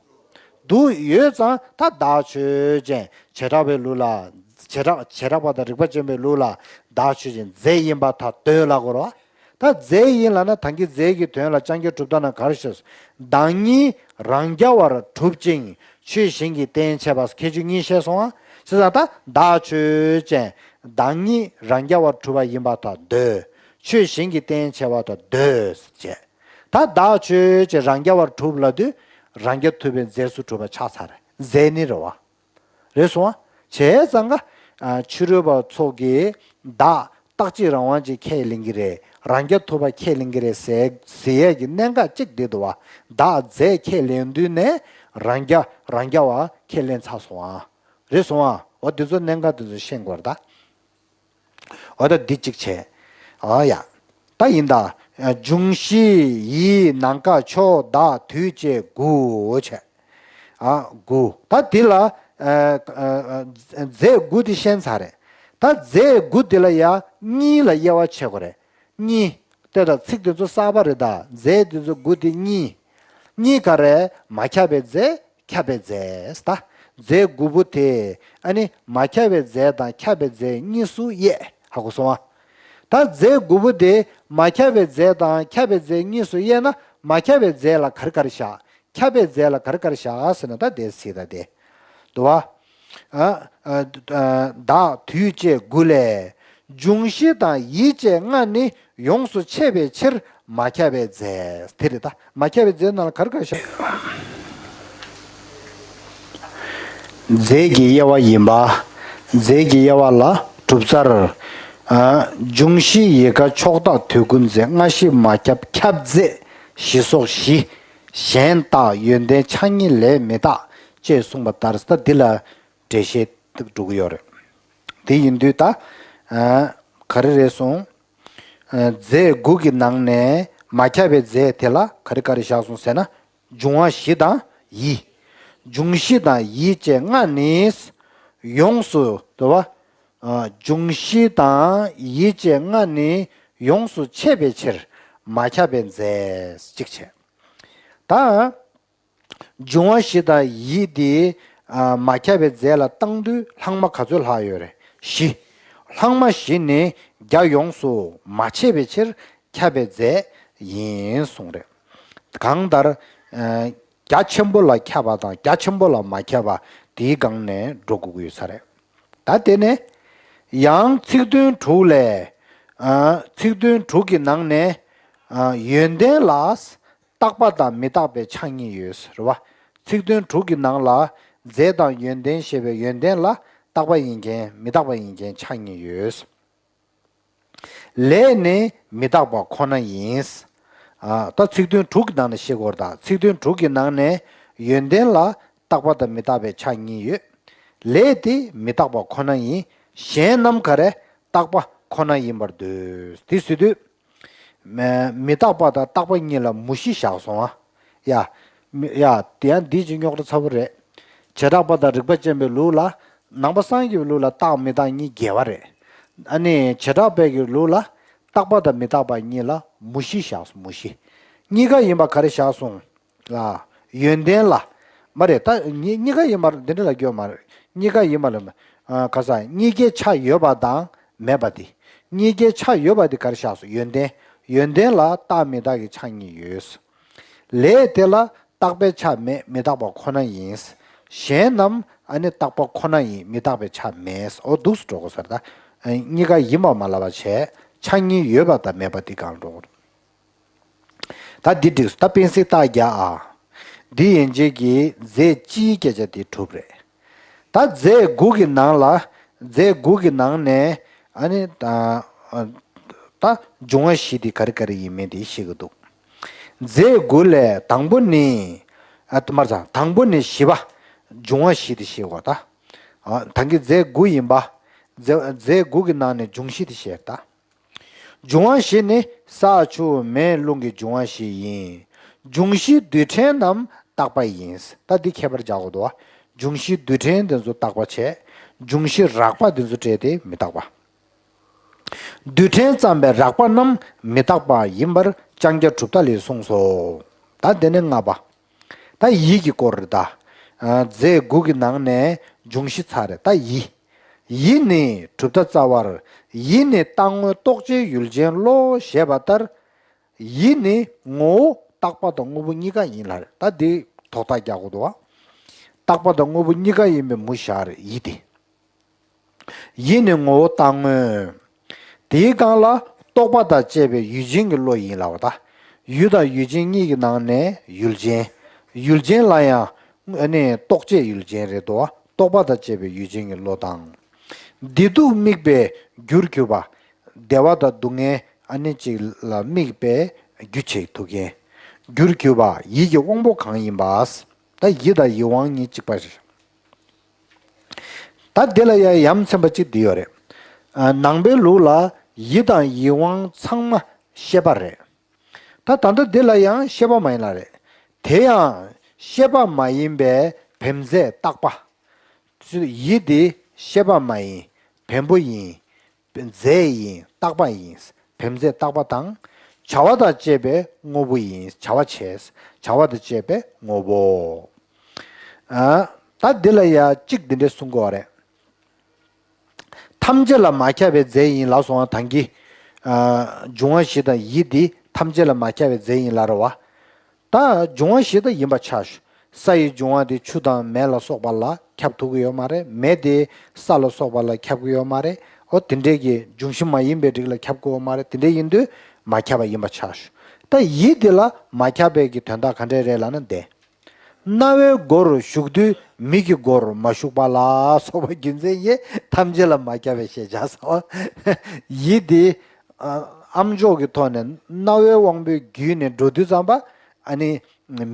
འདུག་ཡོད་ཙང་ད་བདག་ཆོས་ཅན། བྱེ་བྲག་པའི་ལུགས་ལ། བྱེ་བྲག་བྱེ་བྲག་པ་དང་རིགས་པ་ཅན་པའི་ལུགས་ལ་བདག་ཆོས་ཅན་རྫས་ཡིན་པར་ཐལ་འདོད་ལབ་དགོས་རེད་བ། ད་རྫས་ཡིན་ལབ་ན་ད་གིན་རྫས་ཀྱི་དོན་ལ་ལྕང་སྐྱ་གྲུབ་མཐའ་ན་ག་རེ་བཤད་སོང་། བདག་ཉིད་རང་རྐྱ་བར་གྲུབ་ཅིང་ཆོས་གཞན་གྱི་རྟེན་བྱེད་པ་ཁྱད་ཆོས་གཉིས་བཤད་སོང་ང་། བྱས་ཙང་ད་བདག་ཆོས་ཅན། བདག་ཉིད་རང་རྐྱ་བར་གྲུབ་པ་ཡིན་པར་ཐལ་འདོད། ཆོས་གཞན་གྱི་རྟེན་བྱེད་པར་ཐལ་འདོད་ཅེས། ད་བདག་ཆོས་ཅན་རང་རྐྱ་བར་གྲུབ་ལབ་དུས་རང་རྐྱ་ཐུབ་པའི་རྫས་སུ་གྲུབ་པ་ཆགས་ཚར་རེད། རྫས་ནི་རེད་བ། རེད་སོང་ང་། བྱས་ཙང་ཀ་ཨ། ཕྱི་རོལ་པ་ཚོ་གིས་བདག་རྟག་གཅིག་རང་དབང་ཅན་ཁས་ལེན་གྱི་རེད། རང་རྐྱ་ཐུབ་པ་ཁས་ལེན་གྱི་རེད་ཟེར་ཟེར་ཡས་ཀྱི་གནད་འགག་གཅིག་འདི་འདུག་བ། བདག་རྫས་ཁས་ལེན་དུས་ནས་རང་རྐྱ་རང་རྐྱ་བ་ཁས་ལེན་ཚར་སོང་ང་། རེད་སོང་ང་། འོ་འདི་ཚོ་གནད་འགག་འདི་ཚོ་ཤེས་དགོས་རེད་ད། འོ་ད་འདི་གཅིག་བྱས། ཨ་ཡ། ད་ཡིན་ད། འབྱུང་བཞི་ཡིད་ནམ་མཁའ་ཕྱོགས་བདག་དུས་བཅས་དགུ་བྱས། ཨ་དགུ། ད་འདི་ལ་ཨ་ཨ་ཨ་རྫས་དགུ་འདི་ཤེས་ཚར་རེད། ད་རྫས་དགུ་འདི་ལ་ཡ་གཉིས་ལ་དབྱེ་བ་ཕྱེ་དགོས་རེད། གཉིས། དེ་ལ་ཚིག་དེ་ཚོ་གསར་པ་རེད་ད། རྫས་དེ་ཚོ་དགུ་དེ་གཉིས། གཉིས་ག་རེ། མ་ཁྱབ་པའི་རྫས། ཁྱབ་པའི་རྫས་ད། རྫས་དགུ་པོ་དེ་ཨ་ནི་མ་ཁྱབ་པའི་རྫས་དང་ཁྱབ་པའི་རྫས་གཉིས་སུ་དབྱེ། ཧ་གོ་སོང་ཨ། ད་རྫས་དགུ་པོ་དེ་མ་ཁྱབ་པའི་རྫས་དང་ཁྱབ་པའི་རྫས་གཉིས་སུ་དབྱེ་ན། མ་ཁྱབ་པའི་རྫས་ལ་ག་རེ་ག་རེ་བཞག་ཁྱབ་པའི་རྫས་ལ་ག་རེ་ག་རེ་བཞག་ཟེར་ན། ད་དེ་སྲིད་ད་དེ། དུ་བ། ཨ་ཨ་ཨ་བདག་དུས་བཅས་དགུ་ལས། འབྱུང་བཞི་དང་ཡིད་བཅས་ལྔ་ནི་ཡོངས་སུ་ཆད་པའི་ཕྱིར་མ་ཁྱབ་པའི་རྫས་དེ་རེད་ད། མ་ཁྱབ་པའི་རྫས་ནང་ལ་ག་རེ་ག་རེ་བཞག་རྫས་ཀྱི་དབྱེ་བ་ཡིན་པ། རྫས་ཀྱི་དབྱེ་བ་ལ་གྲུབ་རྩལ། ཨ་འབྱུང་བཞི་ཡིད་དགའ་ཕྱོགས་བདག་དུས་ཀུན་རྫས། སྔ་ཕྱི་མ་ཁྱབ་ཁྱབ་རྫས་བཞི་སོགས་བཞི། གཞན་རྟག་ཡོན་ཏན་ཆ་གཉིས་ལས་མི་རྟག་ཅེས་གསུངས་པ་ལྟར། ད་འདི་ལ་འགྲེལ་བཤད་འགྲོ་གི་ཡོད་རེད། དེ་ཡིན་དུས་ད་ཨ་ག་རེ་རེད་གསུངས། ཨ་རྫས་དགུ་གི་ནང་ནས་མ་ཁྱབ་པའི་རྫས་དེ་ལ་ག་རེ་ག་རེ་བཞག་སོང་ཟེར་ན། འབྱུང་བ་བཞི་དང་ཡིད། འབྱུང་བཞི་དང་ཡིད་བཅས་ལྔ་ནི་ཡོངས་སུ་དུ་བ། ཨ་འབྱུང་བཞི་དང་ཡིད་བཅས་ལྔ་ནི་ཡོངས་སུ་ཆད་པའི་ཕྱིར་མ་ཁྱབ་པའི་རྫས་གཅིག་བྱས། ད་འབྱུང་བ་བཞི་དང་ཡིད་དེ་ཨ་མ་ཁྱབ་པའི་རྫས་ལ་བཏང་དུས་ལྷག་མ་ག་ཚོད་ལྷག་ཡོད་རེད། བཞི། ལྷག་མ་བཞི་ནི་བརྒྱ་ཡོངས་སུ་མ་ཆད་པའི་ཕྱིར་ཁྱབ་པའི་རྫས་ཡིན་གསུངས་རེད། གང་ལྟར་ཨ་རྒྱ་ཆེན་པོ་ལ་ཁྱབ་པ་དང་རྒྱ་ཆེན་པོ་ལ་མ་ཁྱབ་པ་དེའི་སྒང་ནས་འགྲོ་དགོས་ཀྱི་ཡོད་ས་རེད། ད་དེ་ནས་ཡང་ཚིག་དོན་དྲུག་ལས། ཨ་ཚིག་དོན་དྲུག་གི་ནང་ནས་ཨ་ཡོན་ཏན་ལ་རྟག་པ་དང་མི་རྟག་པའི་ཆ་གཉིས་ཡོད་རེད་བ། ཚིག་དོན་དྲུག་གི་ནང་ལ་རྫས་དང་ཡོན་ཏན་ཞེས་པའི་ཡོན་ཏན་ལ་རྟག་པ་ཡིན་མཁན་མི་རྟག་པ་ཡིན་མཁན་ཆ་གཉིས་ཡོད། ལས་ནི་མི་རྟག་པ་ཁོ་ན་ཡིན། ཨ་ད་ཚིག་དོན་དྲུག་གི་ནང་ནས་བཤད་དགོས་རེད་ད། ཚིག་དོན་དྲུག་གི་ནང་ནས་ཡོན་ཏན་ལ་རྟག་པ་དང་མི་རྟག་པའི་ཆ་གཉིས་ཡོད། ལས་དེ་མི་རྟག་པ་ཁོ་ན་ཡིན། གཞན་རྣམས་ག་རེ་རྟག་པ་ཁོ་ན་ཡིན་པར་འདོད། དེ་ཟེར་དུས། མི་མི་རྟག་པ་དང་རྟག་པ་གཉིས་ལ་མུ་བཞི་བཞག་སོང་ཨ། ཡ། མི་ཡ། དེ་ཡང་འདི་ཅིག་རྙོག་དྲ་ཚ་པོ་རེད། བྱེ་བྲག་པ་དང་རིགས་པ་ཅན་པའི་ལུགས་ལ། ནང་པ་སངས་རྒྱས་པའི་ལུགས་ལ་རྟག་མི་རྟག་གཉིས་འགལ་བ་རེད། ཨ་ནི་བྱེ་བྲག་པའི་གི་ལུགས་ལ། རྟག་པ་དང་མི་རྟག་པ་གཉིས་ལ་མུ་བཞི་བཞག་སོང་། མུ་བཞི། གཉིས་ཀ་ཡིན་པ་ག་རེ་བཞག་སོང་། ལ། ཡོན་ཏན་ལ། མ་རེད་ད། གཉིས་གཉིས་ཀ་ཡིན་པ་འདི་འདྲ་ལ་སྐྱོན་མ་རེད། གཉིས་ཀ་ཡིན་པ་ལ། ཨ་ག་ས་གཉིས་ཀའི་ཆ་ཡོད་པ་དང་མེད་པ་དེ། གཉིས་ཀའི་ཆ་ཡོད་པ་དེ་ག་རེ་བཞག་སོང་། ཡོན་ཏན། ཡོན་ཏན་ལ་རྟག་མི་རྟག་གི་ཆ་གཉིས་ཡོད། ལས་དེ་ལ་རྟག་པའི་ཆ་མེད། མི་རྟག་པ་ཁོ་ན་ཡིན། གཞན་རྣམས་ཨ་ནི་རྟག་པ་ཁོ་ན་ཡིན། མི་རྟག་པའི་ཆ་མེད། འོ་འདུག་སེ་འགྲོ་དགོས་ས་རེད་ད། གཉིས་ཀ་ཡིན་པ་མ་ལབ་པ་བྱས། ཆ་གཉིས་ཡོད་པ་དང་མེད་པ་དེ་སྒང་འགྲོ་དགོས། ད་འདི་འགྲིགས་སོང་། ད་སྤེན་སྲེག་རྟགས་བརྒྱ་ཨ། འདི་ཡན་ཆད་ཀྱི་རྫས་སྤྱིའི་སྐད་ཆ་དེ་གྲུབ་རེད། ད་རྫས་དགུ་གི་ནང་ལ། རྫས་དགུ་གི་ནང་ནས་ཨ་ནི་ད་ད་འབྱུང་བ་བཞི་དེ་ག་རེ་ག་རེ་ཡིན་མིན་དེ་ཤེས་ཀྱི་འདུག་རྫས་དགུ་ལས་དང་པོ་ནི། ཨ་མར་ཚང་དང་པོ་ནི་བཞི་པ། འབྱུང་བ་བཞི་དེ་ཤེས་དགོས་ད། ཨ་ད་གིན་རྫས་དགུ་ཡིན་པ། རྫས་རྫས་དགུ་གི་ནང་ནས་འབྱུང་བཞི་དེ་བཤད་ད། འབྱུང་བ་བཞི་ནི་ས་ཆུ་མེ་རླུང་གི་འབྱུང་བ་བཞི་ཡིན། འབྱུང་བཞི་རྡུལ་ཕྲན་རྣམས་རྟག་པ་ཡིན། ད་འདི་ཁྱད་པར་རྒྱག་དགོས་འདུག་བ། འབྱུང་བཞི་རྡུལ་ཕྲན་འདི་ཚོ་རྟག་པ་བྱས། འབྱུང་བཞི་རགས་པ་འདི་ཚོ་བྲལ་ཏེ་མི་རྟག་པ། རྡུལ་ཕྲན་ཙམ་པའི་རགས་པ་རྣམས་མི་རྟག་པ་ཡིན་པར་ལྕང་སྐྱ་གྲུབ་མཐའ་ལས་གསུངས་སོ། ད་འདི་ནི་ལྔ་པ། ད་ཡིད་ཀྱི་སྐོར་རེད་ད། ཨ་རྫས་དགུ་གི་ནང་ནས་འབྱུང་བཞི་ཚར་རེད་ད། ཡིད། ཡིད་ནི་གྲུབ་མཐའ་རྩ་བར། ཡིད་ནི་རྟག་དངོས་རྟོག་བཅས་ཡུལ་ཅན་བློ་ཞེས་པ་ལྟར། ཡིད་ནི་ངོ་བོ་རྟག་པ་དང་དངོས་པོ་གཉིས་ཀ་ཡིན་ལ་རེད། ད་འདི་དོགས་པ་རྒྱག་དགོས་འདུག་བ། རྟག་པ་དང་དངོས་པོ་གཉིས་ཀ་ཡིན་པའི་མུ་བཞག་རེད་ཡིད་དེ། ཡིད་ནི་ངོ་བོ་རྟག་དངོས། དེའི་སྒང་ལ་རྟོག་པ་དང་བཅས་པའི་ཡུལ་ཅན་གྱི་བློ་ཡིན་ལབ་པ་དང་། ཡུལ་དང་ཡུལ་ཅན་གཉིས་ཀྱི་ནང་ནས་ཡུལ་ཅན། ཡུལ་ཅན་ལ་ཡང་ཨ་ནི་རྟོག་བཅས་ཡུལ་ཅན་རེད་དོ། རྟོག་པ་དང་བཅས་པའི་ཡུལ་ཅན་གྱི་བློ་དང་། བདེ་སྡུག་དམིགས་པའི་རྒྱུར་གྱུར་པ། བདེ་བ་དང་སྡུག་བསྔལ་ཨ་ནི་གཅིག་ལ་དམིགས་པའི་རྒྱུ་བྱེད་ཐུག་མཁན། རྒྱུར་གྱུར་པ་ཡིད་ཀྱི་དབང་པོ་གང་ཡིན་པ། ད་ཡིད་དང་ཡིད་དབང་གཉིས་གཅིག་པ་རེད། ད་འདི་ལ་ཡང་ཡ་མཚན་པ་གཅིག་འདི་ཡོད་རེད། ནང་པའི་ལུགས་ལ་ཡིད་དང་ཡིད་དབང་ཚང་མ་ཤེས་པ་རེད། ད་ད་ལྟ་འདི་ལ་ཡང་ཤེས་པ་མ་ཡིན་ལ་རེད། དེ་ཡང་ཤེས་པ་མ་ཡིན་པའི་བེམ་རྫས་རྟག་པ། ཡིད་དེ་ཤེས་པ་མ་ཡིན། བེམ་པོ་ཡིན། རྫས་ཡིན། རྟག་པ་ཡིན། བེམ་རྫས་རྟག་པ་དང་། བྱ་བ་དང་བཅས་པའི་དངོས་པོ་ཡིན། བྱ་བ་བྱས། བྱ་བ་དང་བཅས་པའི་དངོས་པོ། ཨ། ད་འདི་ལ་ཡང་གཅིག་འདི་འདྲས་གསུང་གི་ཡོད་རེད། ཐམས་ཅད་ལ་མ་ཁྱབ་པའི་རྫས་ཡིན་ལབ་སོང་བ་དང་གི། ཨ། འབྱུང་བ་བཞི་དང་ཡིད་འདི་ཐམས་ཅད་ལ་མ་ཁྱབ་པའི་རྫས་ཡིན་ལབ་རེད་བ། ད་འབྱུང་བ་བཞི་དང་ཡིན་པ་ཆགས་ཤོག་ས་ཡི་འབྱུང་བ་དེ་ཆུ་དང་མེ་ལ་སོགས་པ་ལ་ཁྱབ་ཐུབ་ཀྱི་ཡོད་མ་རེད། མེ་དེ་ས་ལ་སོགས་པ་ལ་ཁྱབ་ཀྱི་ཡོད་མ་རེད། འོ་དེ་འདྲས་ཀྱི་འབྱུང་བཞི་མ་ཡིན་པའི་རིགས་ལ་ཁྱབ་ཀྱི་ཡོད་མ་རེད། དེ་འདྲས་ཡིན་དུས་མ་ཁྱབ་པ་ཡིན་པ་ཆགས་ཤོག་ད་ཡིད་དེ་ལ་མ་ཁྱབ་པའི་གི་དོན་དག་ག་འདྲས་རེད་ལབ་ན་འདི། རྣ་བའི་སྒོར་ཞུགས་དུས་མིག་གི་སྒོར་མ་ཞུགས་པ་ལ་སོགས་པ་རྒྱུ་མཚན་གྱིས་ཐམས་ཅད་ལ་མ་ཁྱབ་པའི་ཞེས་བྱ་སོ། ཡིད་དེ་ཨ་ཨམ་ཅོག་གི་ཐོག་ནས་རྣ་བའི་དབང་པོའི་བརྒྱུད་ནས་འགྲོ་དུས་ཙམ་པ་ཨ་ནི་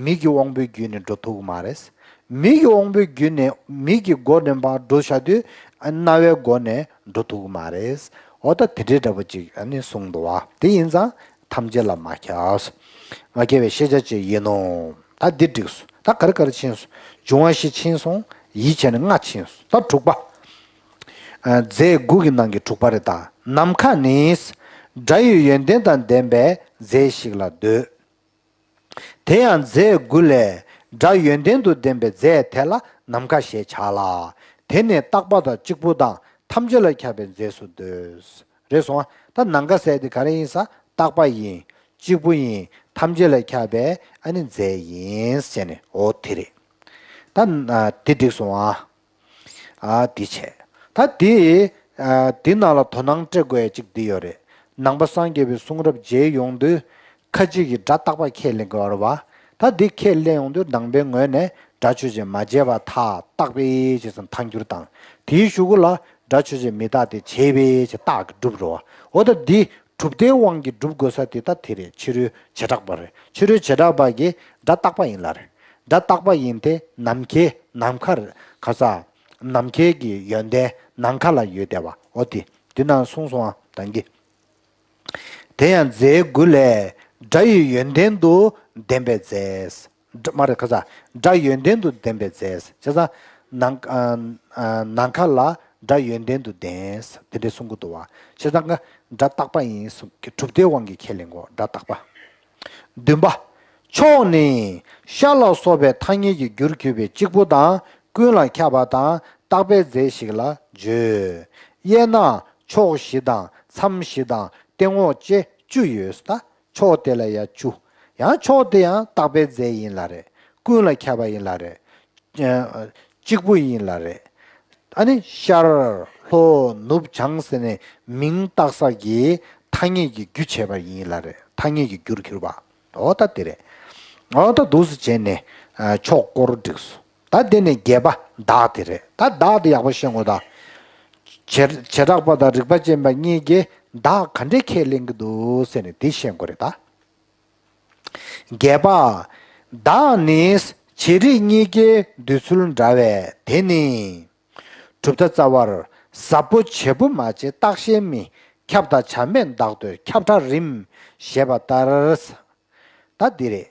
མིག་གི་དབང་པོའི་བརྒྱུད་ནས་འགྲོ་ཐུབ་ཀྱི་མ་རེད། མིག་གི་དབང་པོའི་བརྒྱུད་ནས་མིག་གི་སྒོ་ནས་ཕར་འགྲོ་བྱ་དུས་ཨ་རྣ་བའི་སྒོ་ནས་འགྲོ་ཐུབ་ཀྱི་མ་རེད། འོ་ད་དེ་འདྲའི་འདྲ་པོ་ཅིག་ཨ་ནི་གསུངས་འདུག་བ། དེ་ཡིན་ཙང་ཐམས་ཅད་ལ་མ་ཁྱབ། མ་ཁྱབ་པའི་ཤེས་བྱ་ཅིག་ཡིན་ནོ། ད་འདི་འགྲིགས་སོ། ད་ག་རེ་ག་རེ་ཕྱིན་སོང་། འབྱུང་བ་བཞི་ཕྱིན་སོང་། ཡིད་བྱས་ནས་ལྔ་ཕྱིན་སོང་། ད་དྲུག་པ། ཨ། རྫས་དགུ་གི་ནང་གི་དྲུག་པ་རེད་ད། ནམ་མཁའ་ནི། སྒྲ་ཡི་ཡོན་ཏན་དང་ལྡན་པའི་རྫས་ཤིག་ལ་འདོད། དེ་ཡང་རྫས་དགུ་ལས་སྒྲ་ཡོན་ཏན་དུ་ལྡན་པའི་རྫས་དེ་ལ་ནམ་མཁའ་ཞེས་བྱ་ལ། དེ་ནི་རྟག་པ་དང་གཅིག་པུ་དང་ཐམས་ཅད་ལ་ཁྱབ་པའི་རྫས་སུ་འདོད། རེད་སོང་ཨ། ད་ནམ་མཁའ་ཟེར་དེ་ག་རེ་ཡིན་ས། རྟག་པ་ཡིན། གཅིག་པུ་ཡིན། ཐམས་ཅད་ལ་ཁྱབ་པའི་ཨ་ནི་རྫས་ཡིན་ཟེར་ནས་འོ་དེ་རེད། ད་ཨ་དེ་འགྲིག་སོང་ཨ། ཨ་དེ་བྱས། ད་དེ་ཨ་དེ་ནང་ལ་དོ་སྣང་སྤྲད་དགོས་ཡ་གཅིག་འདི་ཡོད་རེད། ནང་པ་སངས་རྒྱས་པའི་གསུང་རབ་མཇལ་ཡོང་དུས་ཁ་ཅིག་གིས་སྒྲ་རྟག་པ་ཁས་ལེན་གྱི་ཡོད་རེད་བ། ད་འདི་ཁས་ལེན་ཡོང་དུས་ནང་པའི་ངོས་ནས་སྒྲ་ཆོས་ཅན་མ་བྱས་པ་ཐལ་རྟག་པས་ཅེས་སམ་ཐལ་འགྱུར་དང་། དེའི་གཞུག་གུ་ལ་སྒྲ་ཆོས་ཅན་མི་རྟག་སྟེ་བྱས་པས་ཅེས་རྟགས་ཀྱིས་སྒྲུབ་རེད་བ། འོ་ད་འདི་གྲུབ་མཐའི་དབང་གིས་སྒྲུབ་དགོས་ས་དེ་ད་དེ་རེད། ཕྱི་རོལ་བྱེ་བྲག་པ་རེད། ཕྱི་རོལ་བྱེ་བྲག་པ་གིས་སྒྲ་རྟག་པ་ཡིན་ལབ་རེད། སྒྲ་རྟག་པ་ཡིན་ཏེ་ནམ་མཁའི་ནམ་མཁར་ག་ས། ནམ་མཁའི་གི་ཡོན་ཏན་ནམ་མཁའ་ལ་ཡོད་བསྡད་པ་འོ་དེ་འདི་ནང་གསུངས་སོང་ཨ་དང་གི། དེ་ཡང་རྫས་དགུ་ལས་སྒྲ་ཡི་ཡོན་ཏན་དུ་ལྡན་པའི་རྫས། སྒྲ་མ་རེད་ག་ས། སྒྲ་ཡོན་ཏན་དུ་ལྡན་པའི་རྫས། བྱས་ཙང་ནམ་ཨ་ཨ་ནམ་མཁའ་ལ་སྒྲ་ཡོན་ཏན་དུ་ལྡན། དེ་འདྲའི་གསུང་གི་འདུག་བ། བྱས་ཙང་ཀ་སྒྲ་རྟག་པ་ཡིན་གསུང་གི་གྲུབ་མཐའི་དབང་གིས་ཁས་ལེན་གོ་སྒྲ་རྟག་པ། བདུན་པ། ཕྱོགས་ནི་ཤར་ལ་སོགས་པའི་ཐ་སྙད་ཀྱི་རྒྱུར་གྱུར་པའི་གཅིག་པུ་དང་ཀུན་ལ་ཁྱབ་པ་དང་རྟག་པའི་རྫས་ཤིག་ལ་བརྗོད། དབྱེ་ན་ཕྱོགས་བཞི་དང་མཚམས་བཞི་དང་སྟེང་འོག་བཅས་བཅུ་ཡོད་ད། ཕྱོགས་དེ་ལ་ཡང་བཅུ། ཡང་ཕྱོགས་དེ་ཡང་རྟག་པའི་རྫས་ཡིན་ལ་རེད། ཀུན་ལ་ཁྱབ་པ་ཡིན་ལ་རེད། ཨ་གཅིག་པུ་ཡིན་ལ་རེད། ཨ་ནི་ཤར་ལྷོ་ནུབ་བྱང་ཟེར་ནས་མིང་བཏགས་ས་གི་ཐ་སྙད་ཀྱི་རྒྱུ་བྱས་པ་ཡིན་ལ་རེད། ཐ་སྙད་ཀྱི་རྒྱུར་གྱུར་པ། འོ་ད་དེ་རེད། འོ་ད་འདུག་སེ་བྱས་ནས་ཨ་ཕྱོགས་སྐོར་འགྲིགས་སོང་། ད་དེ་ནས་བརྒྱད་པ་བདག་དེ་རེད། ད་བདག་དེ་ཡག་པོ་ཤེས་དགོས་ད། བྱེ་བྱེ་བྲག་པ་དང་རིགས་པ་ཅན་པ་གཉིས་ཀྱིས་བདག་ག་འདྲས་ཁས་ལེན་གྱི་འདུག་ཟེར་ནས་དེ་ཤེས་དགོས་རེད་ད། བརྒྱད་པ། བདག་ནི་བྱེད་རིགས་གཉིས་ཀའི་འདོད་ཚུལ་འདྲ་བས་དེ་ནི། གྲུབ་མཐའ་རྩ་བར་ཟབ་པོ་བྱེད་པོ་མ་བྱེད་རྟག་ཞེན་མེད་ཁྱབ་དང་བྱ་མེད་བདག་འདོད་ཁྱབ་ཕྲ་རིམ་ཞེས་པ་ལྟར། ད་འདི་རེད།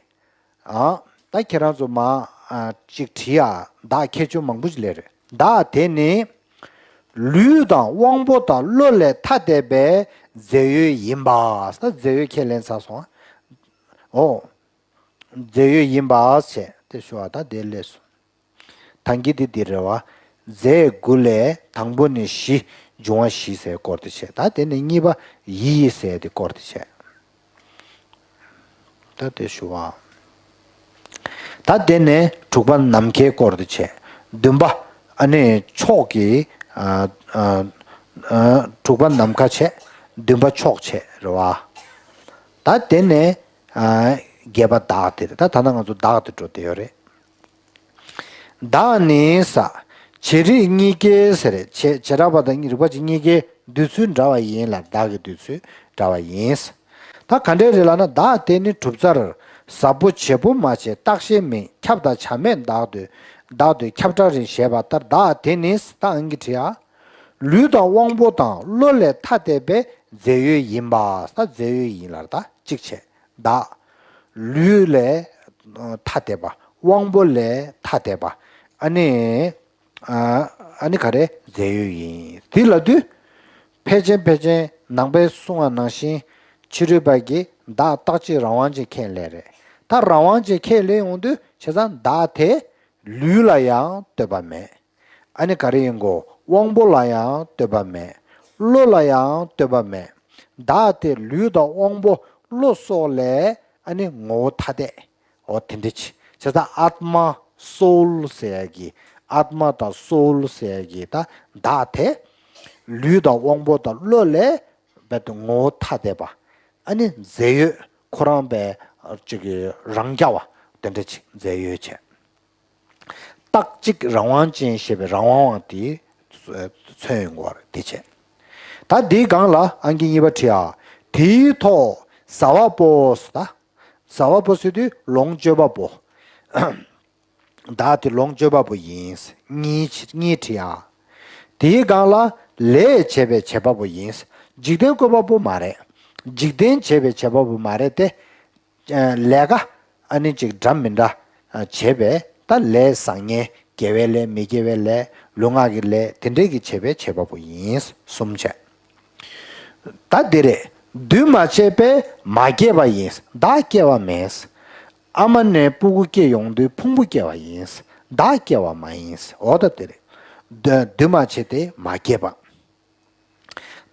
ཨ། ད་ཁྱེད་རང་ཚོ་མ་ཨ་ཅིག་བྲིས་ཡ་བདག་ཁྱད་ཆོས་མང་པོ་ཅིག་སླེབས་རེད། བདག་དེ་ནི་ལུས་དང་དབང་པོ་དང་བློ་ལས་ཐ་དད་པའི་རྫས་ཡོད་ཡིན་པ། ད་རྫས་ཡོད་ཁས་ལེན་ཚར་སོང་། འོ། རྫས་ཡོད་ཡིན་པ་བྱས་ཏེ་ཞུ་བ་ད་དེ་སླེབས་སོང་། ད་གིན་དེ་འདི་རེད་བ། རྫས་དགུ་ལས་དང་པོ་ནི་བཞི། འབྱུང་བ་བཞི་ཟེར་སྐོར་དེ་བྱས། ད་དེ་ནས་གཉིས་པ་ཡིད་ཟེར་དེ་སྐོར་དེ་བྱས། ད་དེ་ཞུ་བ། ད་དེ་ནས་དྲུག་པ་ནམ་མཁའི་སྐོར་དེ་བྱས། བདུན་པ་ཨ་ནི་ཕྱོགས་ཀྱི་ཨ་ཨ་ཨ་དྲུག་པ་ནམ་མཁའ་བྱས། བདུན་པ་ཕྱོགས་བྱས་རེད་བ། ད་དེ་ནས་ཨ་བརྒྱད་པ་བདག་དེ་རེད། ད་ད་ལྟ་ང་ཚོ་བདག་དེ་འགྲོ་བསྡད་ཡོད་རེད། བདག་ནི་ས། བྱེད་རིགས་གཉིས་ཀའི་ཟེར་རེད། བྱེད་བྱེ་བྲག་པ་དང་རིགས་པ་ཅན་གཉིས་ཀའི་འདོད་ཚུལ་འདྲ་བ་ཡིན་ལ་བདག་གི་འདོད་ཚུལ་འདྲ་བ་ཡིན། ད་ག་འདྲས་རེད་ལབ་ན་བདག་དེ་ནི་གྲུབ་རྩལ་ཟབ་པོ་བྱེད་པོ་མ་བྱེད་རྟག་ཞེན་མེད་ཁྱབ་དང་བྱ་མེད་བདག་འདོད་བདག་འདོད་ཁྱབ་ཕྲ་རིམ་ཞེས་པ་ལྟར་བདག་དེ་ནི་ད་ཨང་གི་བྲིས་ཨ། ལུས་དང་དབང་པོ་དང་བློ་ལས་ཐ་དད་པའི་རྫས་ཡོད་ཡིན་པ། ད་རྫས་ཡོད་ཡིན་ལ་ད་གཅིག་བྱས། བདག་ལུས་ལས་ཐ་དད་པ། དབང་པོ་ལས་ཐ་དད་པ། ཨ་ནི། ཨ་ནི་ག་རེ་རྫས་ཡོད་ཡིན། དེ་ལབ་དུས། ཕལ་ཆེན་ཕལ་ཆེན་ནང་པའི་གསུང་བ་ནང་བཞིན། ཕྱི་རོལ་པ་གིས་བདག་རྟག་གཅིག་རང་དབང་ཅན་ཁས་ལེན་རེད། ད་རང་དབང་ཅན་ཁས་ལེན་ཡོང་དུས་བྱས་ཙང་བདག་དེ་ལུས་ལ་ཡང་ལྟོས་པ་མེད། ཨ་ནི་ག་རེ་ཡིན་གོ། དབང་པོ་ལ་ཡང་ལྟོས་པ་མེད། བློ་ལ་ཡང་ལྟོས་པ་མེད། བདག་དེ་ལུས་དང་དབང་པོ་བློ་སོགས་ལས་ཨ་ནི་ངོ་བོ་ཐ་དད། འོ་དེ་འདྲ་ཅིག་བྱས་ཙང་ཨཱཏྨ་སོལ་ཟེར་ཡ་གི། ཨཱཏྨ་དང་སོལ་ཟེར་ཡ་གི་ད་བདག་དེ་ལུས་དང་དབང་པོ་དང་བློ་ལས་རྦད་དེ་ངོ་བོ་ཐ་དད་པ། ཨ་ནི་རྫས་ཡོད་ཁོ་རང་པའི་ཅིག་གི་རང་རྐྱ་བ་དེ་འདྲ་ཅིག་རྫས་ཡོད་བྱས། རྟག་གཅིག་རང་དབང་ཅན་ཞེས་པའི་རང་དབང་བ་དེ་མཚོན་ཡོང་གི་རེད་དེ་བྱས། ད་འདིའི་སྒང་ལ་ཨང་ཀི་གཉིས་པ་བྲིས་ཨ། དེའི་ཐོག་ཟ་བ་པོ་ཟེར་ད། ཟ་བ་པོ་ཟེར་དུས་ལོངས་སྤྱོད་པ་པོ། བདག་དེ་ལོངས་སྤྱོད་པ་པོ་ཡིན། གཉིས་གཉིས་བྲིས་ཨ། དེའི་སྒང་ལ་ལས་བྱས་པའི་བྱེད་པ་པོ་ཡིན། འཇིག་རྟེན་བཀོད་པ་པོ་མ་རེད། འཇིག་རྟེན་བྱས་པའི་བྱེད་པ་པོ་མ་རེད་དེ། ལས་ཀ་ཨ་ནི་ཅིག་འདྲ་མི་འདྲ་བྱས་པའི་ད་ལས་བཟང་ངན། དགེ་བའི་ལས་མི་དགེ་བའི་ལས། ལུས་ངག་གི་ལས་དེ་འདྲས་ཀྱི་བྱས་པའི་བྱེད་པ་པོ་ཡིན། གསུམ་བྱས། ད་འདི་རེད། འདུས་མ་བྱས་པས་མ་སྐྱེས་པ་ཡིན། བདག་སྐྱེ་བ་མེད། ཨ་མ་ནས་སྤུ་གུ་སྐྱེ་ཡོང་དུས་ཕུང་པོ་སྐྱེ་བ་ཡིན། བདག་སྐྱེ་བ་མ་ཡིན། འོ་ད་འདི་རེད། འདུས་མ་བྱས་ཏེ་མ་སྐྱེས་པ།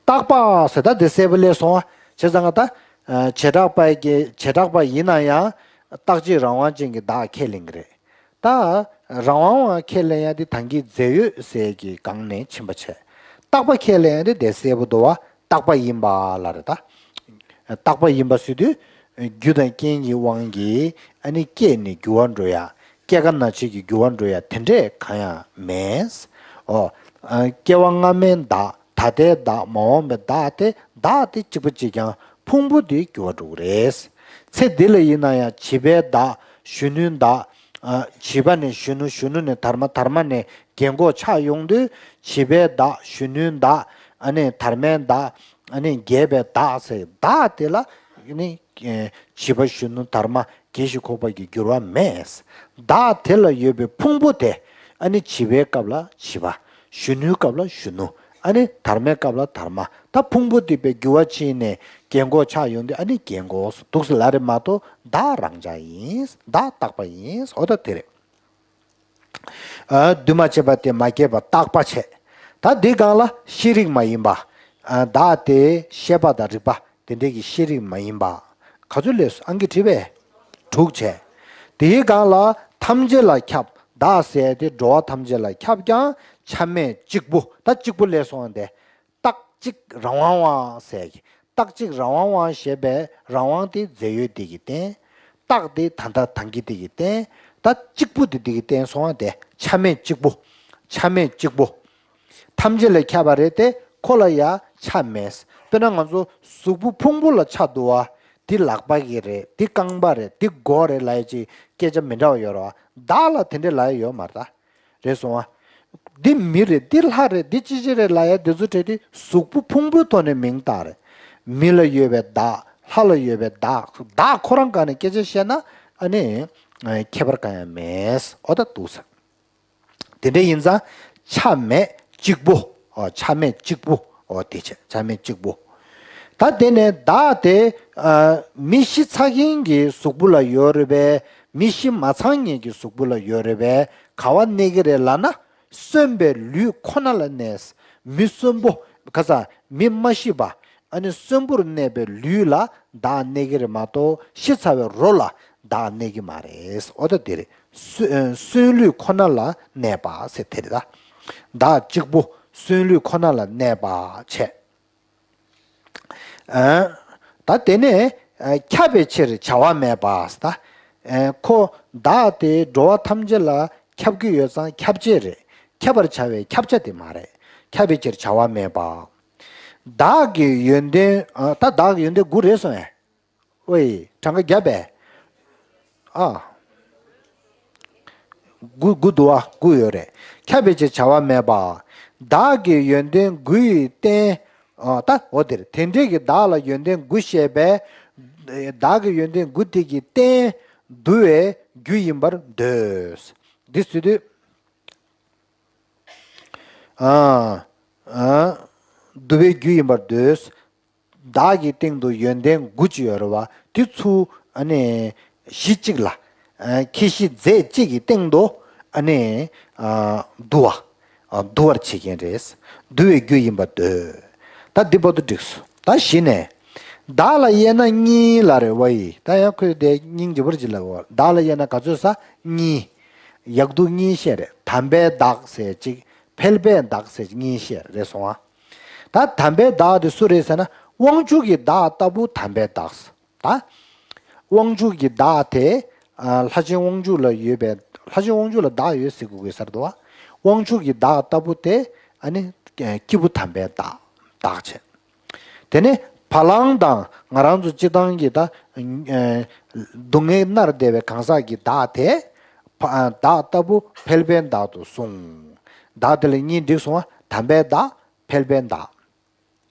རྟག་པ་ཟེར་ད་འདི་གསལ་པོ་སླེབས་སོང་བ། བྱས་ཙང་ད། བྱེ་བྲག་པ་གི་བྱེ་བྲག་པ་ཡིན་ན་ཡང་རྟག་གཅིག་རང་དབང་ཅན་གྱི་བདག་ཁས་ལེན་གྱི་རེད། ད། རང་དབང་བ་ཁས་ལེན་ཡ་དེ་ད་གིན་རྫས་ཡོད་ཟེར་གྱི་སྒང་ནས་ཕྱིན་པ་བྱས། རྟག་པ་ཁས་ལེན་ཡ་དེ་དེ་གསལ་པོ་འདུག་བ། རྟག་པ་ཡིན་པ་ལ་རེད་ད། རྟག་པ་ཡིན་པ་ཟེར་དུས། རྒྱུ་དང་རྐྱེན་གྱི་དབང་གིས་ཨ་ནི་སྐྱེས་ནས་འགྱུར་བ་འགྲོ་ཡ། སྐྱེ་རྒ་ན་འཆི་གི་འགྱུར་བ་འགྲོ་ཡ་དེ་འདྲས་གང་ཡང་མེད། ཨོ། སྐྱེ་བ་སྔ་མའི་བདག་ད་ལྟའི་བདག་མ་འོངས་པའི་བདག་དེ་བདག་དེ་གཅིག་པ་གཅིག་རྐྱང་ཕུང་པོ་དེ་འགྱུར་བ་འགྲོ་གི་རེད། ཚེ་འདི་ལ་ཡིན་ན་ཡང་བྱིས་པའི་བདག་གཞོན་ནུའི་བདག་བྱིས་པ་ནས་གཞོན་ནུ། གཞོན་ནུ་ནས་དར་མ། དར་མ་ནས་རྒན་གོག་ཆགས་ཡོང་དུས་བྱིས་པའི་བདག་གཞོན་ནུའི་བདག་ཨ་ནི་དར་མའི་བདག་ཨ་ནི་རྒས་པའི་བདག་ཟེར་བདག་དེ་ལ་ནི། བྱིས་པ་གཞོན་ནུ་དར་མ་རྒས་ཤིང་འཁོགས་པ་གི་འགྱུར་བ་མེད། བདག་དེ་ལ་ཡོད་པའི་ཕུང་པོ་དེ་ཨ་ནི་བྱིས་པའི་སྐབས་ལ་བྱིས་པ། གཞོན་ནུའི་སྐབས་ལ་གཞོན་ནུ། ཨ་ནི་དར་མའི་སྐབས་ལ་དར་མ། ད་ཕུང་པོ་དེ་པའི་འགྱུར་བ་ཕྱིན་ནས་རྒན་གོག་ཆགས་ཡོང་དུས་ཨ་ནི་རྒན་གོག་འདུག་སེ་ལབ་རེད་མ་གཏོགས་བདག་རང་འཇགས་ཡིན། བདག་རྟག་པ་ཡིན། འོ་ད་དེ་རེད། འདུས་མ་བྱས་པ་དེ་མ་སྐྱེས་པ་རྟག་པ་བྱས། ད་འདི་སྒང་ལ་ཤེས་རིག་མ་ཡིན་པ། བདག་དེ་ཤེས་པ་དང་རིག་པ་དེ་འདྲས་ཀྱི་ཤེས་རིག་མ་ཡིན་པ། ག་ཚོད་སླེབས་སོང་། ཨང་ཀི་བྲིས་པས། དྲུག་བྱས། དེའི་སྒང་ལ་ཐམས་ཅད་ལ་ཁྱབ། བདག་ཟེར་དེ་འགྲོ་བ་ཐམས་ཅད་ལ་ཁྱབ་ཀྱང་ཆ་མེད་གཅིག་པུ། ད་གཅིག་པུ་སླེབས་སོང་བ་དེ། རྟག་གཅིག་རང་དབང་བ་ཟེར་གྱི། རྟག་གཅིག་རང་དབང་བ་ཞེས་པའི་རང་དབང་དེ་རྫས་ཡོད་དེ་གིས་བསྟན། རྟག་དེ་ད་ལྟ་ད་གིན་དེ་གིས་བསྟན། ད་གཅིག་པུ་དེ་དེ་གིས་བསྟན་སོང་བ་དེ་ཆ་མེད་གཅིག་པུ། ཆ་མེད་གཅིག་པུ། ཐམས་ཅད་ལ་ཁྱབ་པ་རེད་དེ་ཁོ་ལ་ཡ་ཆ་མེད། དཔེར་ན་ང་ཚོ་གཟུགས་པོ་ཕུང་པོ་ལ་ཆ་འདུག་བ། འདི་ལག་པ་གི་རེད། འདི་རྐང་པ་རེད། འདི་མགོ་རེད་ལབ་ཡ་ཅིག་སྐད་ཆ་མི་འདྲ་བ་ཡོད་རེད་བ། བདག་ལ་དེ་འདྲས་ལབ་ཡ་ཡོད་མ་རེད་ད། རེད་སོང་ཨ། འདི་མི་རེད། འདི་ལྷ་རེད། འདི་ཅི་ཅི་རེད་ལབ་ཡ་འདི་ཚོ་གྲས་དེ་གཟུགས་པོ་ཕུང་པོའི་ཐོག་ནས་མིང་བཏགས་རེད། མི་ལ་ཡོད་པའི་བདག་ལྷ་ལ་ཡོད་པའི་བདག་བདག་ཁོ་རང་སྒང་ནས་སྐད་ཆ་བཤད་ན་ཨ་ནི། ཁྱད་པར་གང་ཡང་མེད། འོ་ད་འདུག་ས། དེ་འདྲ་ཡིན་ཙང་ཆ་མེད་གཅིག་པུ། འོ་ཆ་མེད་གཅིག་པུ། འོ་དེ་བྱས་ཆ་མེད་གཅིག་པུ། ད་དེ་ནས་བདག་དེ་ཨ་མི་ཤི་ཚར་མཁན་གྱི་གཟུགས་པོ་ལ་ཡོད་རེད་པས། མི་ཤི་མ་ཚར་མཁན་གྱི་གཟུགས་པོ་ལ་ཡོད་རེད་པས། ག་བ་གནས་ཀྱི་རེད་ལབ་ན། གསོན་པའི་ལུས་ཁོ་ན་ལ་གནས། མི་གསོན་པོ། ག་ས་མི་མ་ཤི་བ། ཨ་ནི་གསོན་པོར་གནས་པའི་ལུས་ལ་བདག་གནས་ཀྱི་རེད་མ་གཏོགས་ཤི་ཚར་བའི་རོ་ལ་བདག་གནས་ཀྱི་མ་རེད། འོ་ད་དེ་རེད། གསོན་གསོན་ལུས་ཁོ་ན་ལ་གནས་པ་ཟེར་དེ་རེད་ད། བདག་གཅིག་པུ་གསོན་ལུས་ཁོ་ན་ལ་གནས་པ་བྱས། ཨ། ད་དེ་ནས་ཨ་ཁྱབ་པའི་ཕྱིར་བྱ་བ་མེད་པ་ཟེར་ད། ཨ་ཁོ་བདག་དེ་འགྲོ་བ་ཐམས་ཅད་ལ་ཁྱབ་ཀྱི་ཡོད་ཙང་ཁྱབ་བྱེད་རེད། ཁྱབ་པར་བྱ་བའི་ཁྱབ་བྱ་དེ་མ་རེད། ཁྱབ་པའི་ཕྱིར་བྱ་བ་མེད་པ། བདག་གི་ཡོན་ཏན། ཨ་ད་བདག་གི་ཡོན་ཏན་དགུ་རེད་སོང་ཨེ། ཝེ་གྲངས་ཀ་བརྒྱབ་པས། ཨ། དགུ་དགུ་འདུག་བ། དགུ་ཡོད་རེད། ཁྱབ་པའི་ཕྱིར་བྱ་བ་མེད་པ། བདག་གི་ཡོན་ཏན་དགུ་ཡི་རྟེན། ཨ་ད་འོ་དེར་དེ་འདྲས་ཀྱི་བདག་ལ་ཡོན་ཏན་དགུ་བཤད་པས། བདག་གི་ཡོན་ཏན་དགུ་དེ་གི་རྟེན་བསྡུ་བའི་རྒྱུ་ཡིན་པར་འདོད། འདི་ཟེར་དུས། ཨ། ཨ། བསྡུ་བའི་རྒྱུ་ཡིན་པར་འདོད། བདག་གི་སྟེང་དུ་ཡོན་ཏན་དགུ་ཅིག་ཡོད་རེད་བ། དེ་ཚུར་ཨ་ནི་གཞི་གཅིག་ལ། ཨ། ཁྱད་གཞི་རྫས་གཅིག་གི་སྟེང་དུ་ཨ་ནི། ཨ། བསྡུ་བ། ཨ། བསྡུ་བར་བྱེད་མཁན་རེད། བསྡུ་བའི་རྒྱུ་ཡིན་པར་འདོད། ད་འདི་བར་དུ་འགྲིགས་སོ། ད་གཞི་ནས། བདག་ལ་དབྱེ་ན་གཉིས་ལབ་རེད་བ་ཡི། ད་ཡང་ཁོས་དེ་སྙིང་རྗེ་པོ་ཅིག་ལབ་པ། བདག་ལ་དབྱེ་ན་ག་ཚོད་ཟེར། གཉིས། ཡག་སྡུག་གཉིས་བཤད་རེད། དམ་པའི་བདག་ཟེར་གཅིག་ཕལ་པའི་བདག་ཟེར་གཉིས་བཤད་རེད་སོང་ཨ། ད་དམ་པའི་བདག་དེ་སུ་རེད་ཟེར་ན། དབང་ཕྱུག་གི་བདག་ལྟ་བུ་དམ་པའི་བདག་ད་དབང་ཕྱུག་གི་བདག་དེ། ཨ། ལྷ་ཆེན་དབང་ཕྱུག་ལ་ཡོད་པའི། ལྷ་ཆེན་དབང་ཕྱུག་ལ་བདག་ཡོད་ཟེར་དགོས་ཀྱི་ཟེར་འདུག་བ། དབང་ཕྱུག་གི་བདག་ལྟ་བུ་དེ་ཨ་ནི་སྐྱེས་བུ་དམ་པའི་བདག་བདག་བྱས། དེ་ནས་བ་ལང་དང་ང་རང་ཚོ་སྤྱིར་བཏང་གི་ད། ཨ། སྡུག་བསྔལ་མནར་བསྡད་པའི་གང་ཟག་གི་བདག་དེ། བ། བདག་ལྟ་བུ་ཕལ་པའི་བདག་ཏུ་གསུངས། བདག་དེ་ལ་གཉིས་བསྒྲིགས་སོང་བ། དམ་པའི་བདག་ཕལ་པའི་བདག་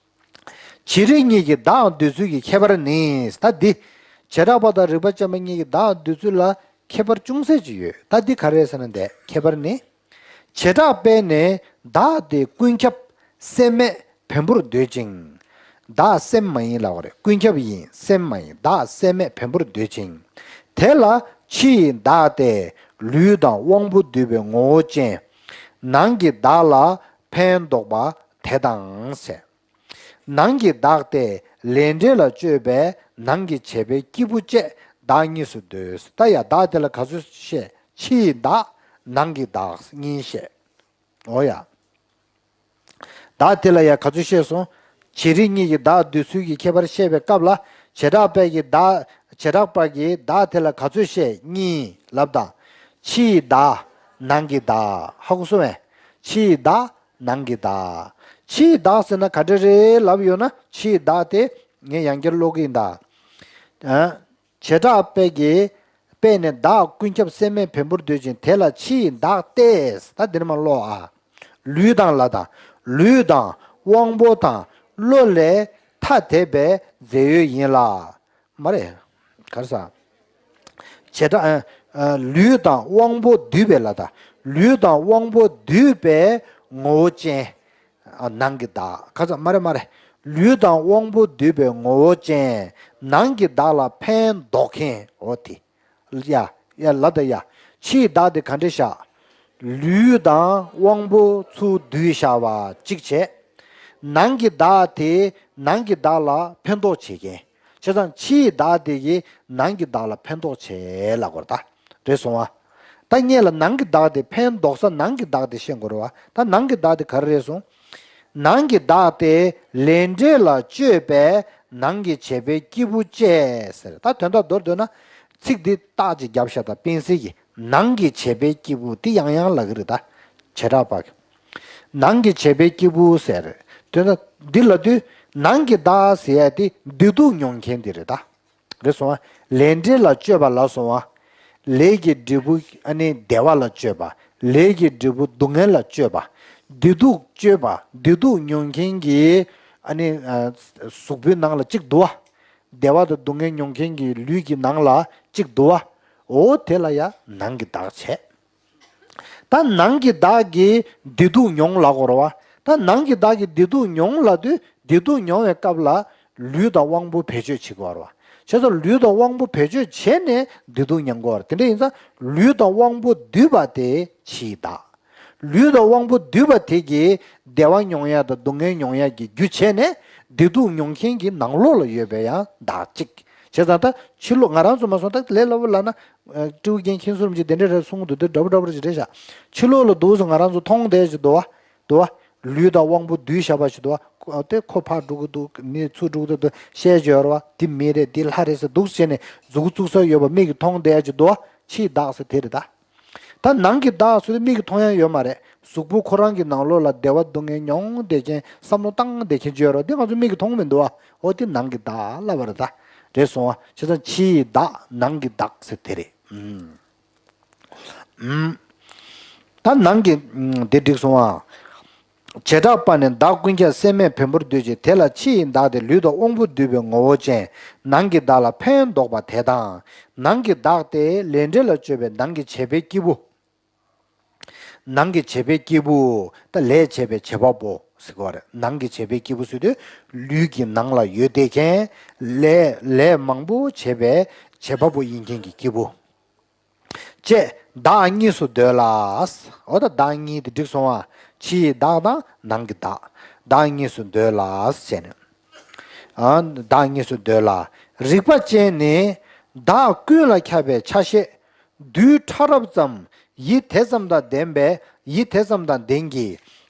བྱེ་རིགས་གཉིས་ཀྱི་བདག་འདོད་ཚུལ་གྱི་ཁྱད་པར་ནི། ད་འདི། བྱེ་བྲག་པ་དང་རིགས་པ་ཅན་པ་གཉིས་ཀྱི་བདག་འདོད་ཚུལ་ལ་ཁྱད་པར་ཅུང་ཟད་ཅིག་ཡོད། ད་འདི་ག་རེ་ཟེར་ན་འདི་ཁྱད་པར་ནི། བྱེ་བྲག་པས་ནི་བདག་དེ་ཀུན་ཁྱབ་སེམས་མེད་བེམ་པོར་འདོད་ཅིང་། བདག་སེམས་མ་ཡིན་ལབ་པ་རེད། ཀུན་ཁྱབ་ཡིན་སེམས་མ་ཡིན། བདག་སེམས་མེད་བེམ་པོར་འདོད་ཅིང་། དེ་ལ་ཕྱི་ཡི་བདག་སྟེ་ལུས་དང་དབང་པོ་འདུས་པའི་ངོ་བོ་ཅན། ནང་གི་བདག་ལ་ཕན་འདོགས་པ་དེ་དང་ཟེར། ནང་གི་བདག་སྟེ་ལས་འབྲས་ལ་དཔྱོད་པའི་ནང་གི་བྱེད་པོའི་སྐྱེས་བུ་བཅས་བདག་གཉིས་སུ་འདོད། ད་ཡ་བདག་དེ་ལ་ག་ཚོད་བཤད། ཕྱི་ཡི་བདག་ནང་གི་བདག་གཉིས་བཤད། འོ་ཡ། བདག་དེ་ལ་ཡ་ག་ཚོད་བཤད་སོང་། བྱེ་རིགས་གཉིས་ཀྱི་བདག་འདོད་ཚུལ་གྱི་ཁྱད་པར་བཤད་པའི་སྐབས་ལ། བྱེ་བྲག་པ་གི་བདག་བྱེ་བྲག་པ་གི་བདག་དེ་ལ་ག་ཚོད་བཤད། གཉིས་ལབ་དང་། ཕྱི་ཡི་བདག་ནང་གི་བདག་ཧ་གོ་སོང་བས། ཕྱི་ཡི་བདག་ནང་གི་བདག་ཕྱིའི་བདག་ཟེར་ན་ག་འདྲ་རེད་ལབ་ཡོད་ན། ཕྱིའི་བདག་དེ་ངས་ཡང་བསྐྱར་ཀློག་གི་ཡིན་ད། ཨ། བྱེ་བྲག་པས་ཀྱི། པས་ནི་བདག་ཀུན་ཁྱབ་སེམས་མེད་བེམ་པོར་འདོད་ཅིང་། དེ་ལ་ཕྱིའི་བདག་སྟེ། ད་འདིར་མ་ཀློག་ཨ། ལུས་དང་ལ་དང་། ལུས་དང་དབང་པོ་དང་བློ་ལས་ཐ་དད་པའི་རྫས་ཡོད་ཡིན་ལ། མ་རེད། ག་རེ་ཟ། བྱེ་བྲག་ཨ། ཨ། ལུས་དང་དབང་པོ་འདུས་པའི་ལ་དང་། ལུས་དང་དབང་པོ་འདུས་པའི་ངོ་བོ་ཅན། ཨ། ནང་གི་བདག་ག་ཚ་མ་རེད་མ་རེད། ལུས་དང་དབང་པོ་འདུས་པའི་ངོ་བོ་ཅན། ནང་གི་བདག་ལ་ཕན་འདོགས་མཁན་འོ་དེ། ཡ། ཡ་ལ་དང་ཡ། ཕྱིའི་བདག་དེ་ག་འདྲ་བཞག་ལུས་དང་དབང་པོ་ཚུར་བསྡུས་བཞག་པ་གཅིག་བྱས། ནང་གི་བདག་དེ་ནང་གི་བདག་ལ་ཕན་ཐོགས་བྱེད་མཁན། བྱས་ཙང་ཕྱིའི་བདག་དེ་གིས་ནང་གི་བདག་ལ་ཕན་ཐོགས་བྱེད་ལབ་དགོས་རེད་ད། རེད་སོང་ཨ། ད་སྔོན་ལ་ནང་གི་བདག་དེ་ཕན་འདོགས་ས་ནང་གི་བདག་དེ་ཤེས་དགོས་རེད་བ། ད་ནང་གི་བདག་དེ་ག་རེ་རེད་སོང་། ནང་གི་བདག་དེ་ལས་འབྲས་ལ་དཔྱོད་པའི་ནང་གི་བྱེད་པོའི་སྐྱེས་བུ་བཅས་ཟེར། ད་དོན་དག་མདོར་བསྡུས་ན། ཚིག་འདི་རྟགས་ཅིག་བརྒྱབ་བཞག་ད་སྤེན་སྲིད་ཀྱི་ནང་གི་བྱེད་པོའི་སྐྱེས་བུ་དེ་ཡང་ཡང་ལབ་ཀྱི་རེད་ད། བྱེ་བྲག་པ་གི། ནང་གི་བྱེད་པོའི་སྐྱེས་བུ་ཟེར། དོན་དག་འདི་ལབ་དུས་ནང་གི་བདག་ཟེར་ཡ་དེ་བདེ་སྡུག་མྱོང་མཁན་དེ་རེད་ད། རེད་སོང་བ། ལས་འབྲས་ལ་དཔྱོད་པ་ལ་སོང་བ། ལས་ཀྱི་འབྲས་བུ་ཨ་ནི་བདེ་བ་ལ་དཔྱོད་པ། ལས་ཀྱི་འབྲས་བུ་སྡུག་བསྔལ་ལ་དཔྱོད་པ། བདེ་སྡུག་དཔྱོད་པ་བདེ་སྡུག་མྱོང་མཁན་གྱི་ཨ་ནི་ཨ། གཟུགས་པོའི་ནང་ལ་གཅིག་འདུག་བ། བདེ་བ་དང་སྡུག་བསྔལ་མྱོང་མཁན་གྱི་ལུས་ཀྱི་ནང་ལ་གཅིག་འདུག་བ། འོ་དེ་ལ་ཡ་ནང་གི་བདག་བྱས། ད་ནང་གི་བདག་གིས་བདེ་སྡུག་མྱོང་ལབ་དགོས་རེད་བ། ད་ནང་གི་བདག་གིས་བདེ་སྡུག་མྱོང་ལབ་དུས་བདེ་སྡུག་མྱོང་བའི་སྐབས་ལ་ལུས་དང་དབང་པོ་བེད་སྤྱོད་བྱེད་དགོས་རེད་བ། བྱས་ཙང་ལུས་དང་དབང་པོ་བེད་སྤྱོད་བྱས་ནས་བདེ་སྡུག་མྱོང་དགོས་རེད། དེ་འདྲ་ཡིན་ཙང་ལུས་དང་དབང་པོ་འདུས་པ་དེ་ཕྱིའི་བདག་ལུས་དང་དབང་པོ་འདུས་པ་དེ་གིས་བདེ་བ་མྱོང་ཡ་དང་སྡུག་བསྔལ་མྱོང་ཡ་གི་རྒྱུ་བྱས་ནས་བདེ་སྡུག་མྱོང་མཁན་གྱི་ནང་ལོགས་ལ་ཡོད་པའི་ཡང་བདག་གཅིག་བྱས་ཙང་ད་ཕྱི་ལོགས་ང་རང་ཚོ་མ་སོང་ད་ལས་སླ་པོ་ལབ་ན། སྤྲེའུ་རྒན་མཁན་ཟུར་རིན་པོ་ཆེ་དེ་འདྲ་རེད་གསུང་གི་འདུག་དེ་འདྲ་པོ་འདྲ་པོ་ཅིག་རེད་ཤག་ཕྱི་ལོགས་ལ་འདུག་སེ་ང་རང་ཚོ་མཐོང་བསྡད་ཅིག་འདུག་བ། འདུག་བ། ལུས་དང་དབང་པོ་འདུས་བཞག་པ་ཞིག་འདུག་བ། དེ་ཁོ་ཕར་འགྲོ་གི་འདུག་མི་ཚུར་འགྲོ་གི་འདུག་བཤད་ཀྱི་ཡོད་རེད་བ། འདི་མི་རེད་འདི་ལྷ་རེད་ཟེར་འདུག་སེ་བྱས་ནས་མཛུབ་གུ་བཙུགས་ས་ཡོད་པ་མིག་གིས་མཐོང་བསྡད་ཅིག་འདུག་བ། ཕྱིའི་བདག་ཟེར་དེ་རེད་ད། ད་ནང་གི་བདག་ཟེར་དུས་མིག་གིས་མཐོང་ཡ་ཡོད་མ་རེད། གཟུགས་པོ་ཁོ་རང་གི་ནང་ལོགས་ལ་བདེ་བ་སྡུག་བསྔལ་མྱོང་བསྡད་མཁན་བསམ་བློ་བཏང་བསྡད་མཁན་ཅིག་ཡོད་རེད་བ། འདི་ང་ཚོ་མིག་གིས་མཐོང་མི་འདུག་བ། འོ་དེ་ནང་གི་བདག་ལབ་པ་རེད་ད། རེད་སོང་བ། བྱས་ཙང་ཕྱིའི་བདག་ནང་གི་བདག་ཟེར་དེ་རེད། ཨུམ། ཨུམ། ད་ནང་གི་ཨམ་དེ་འགྲིག་སོང་ཨ། བྱེ་བྲག་པ་ནི་བདག་ཀུན་ཁྱབ་སེམས་མེད་བེམ་པོར་འདོད་ཅིང་། དེ་ལ་ཕྱི་ཡི་བདག་དེ་ལུས་དང་དབང་པོ་འདུས་པའི་ངོ་བོ་ཅན། ནང་གི་བདག་ལ་ཕན་འདོགས་པ་དེ་དང་། ནང་གི་བདག་དེ་ལས་འབྲས་ལ་སྤྱོད་པའི་ནང་གི་བྱེད་པོའི་སྐྱེས་བུ། ནང་གི་བྱེད་པོའི་སྐྱེས་བུ། ད་ལས་བྱེད་པའི་བྱེད་པ་པོ་ཟེར་གོ་རེད། ནང་གི་བྱེད་པོའི་སྐྱེས་བུ་ཟེར་དུས་ལུས་ཀྱི་ནང་ལ་ཡོད་བསྡད་མཁན། ལས་ལས་མང་པོ་བྱེད་པའི་བྱེད་པ་པོ་ཡིན་མཁན་གྱི་སྐྱེས་བུ། ཅེས་བདག་གཉིས་སུ་འདོད་ལ། འོ་ད་བདག་གཉིས་དེ་འགྲིག་སོང་བ། ཕྱི་ཡི་བདག་དང་ནང་གི་བདག་བདག་གཉིས་སུ་འདོད་ལ་ཟེར་ནས། ཨ་བདག་གཉིས་སུ་འདོད་ལ། རིགས་པ་ཅན་ནི། བདག་ཀུན་ལ་ཁྱབ་པའི་ཆ་ཤས། རྡུལ་ཕྲ་རབ་ཙམ། ཡིད་དེ་ཙམ་དང་ལྡན་པའི་ཡིད་དེ་ཙམ་དང་ལྡན་གྱི།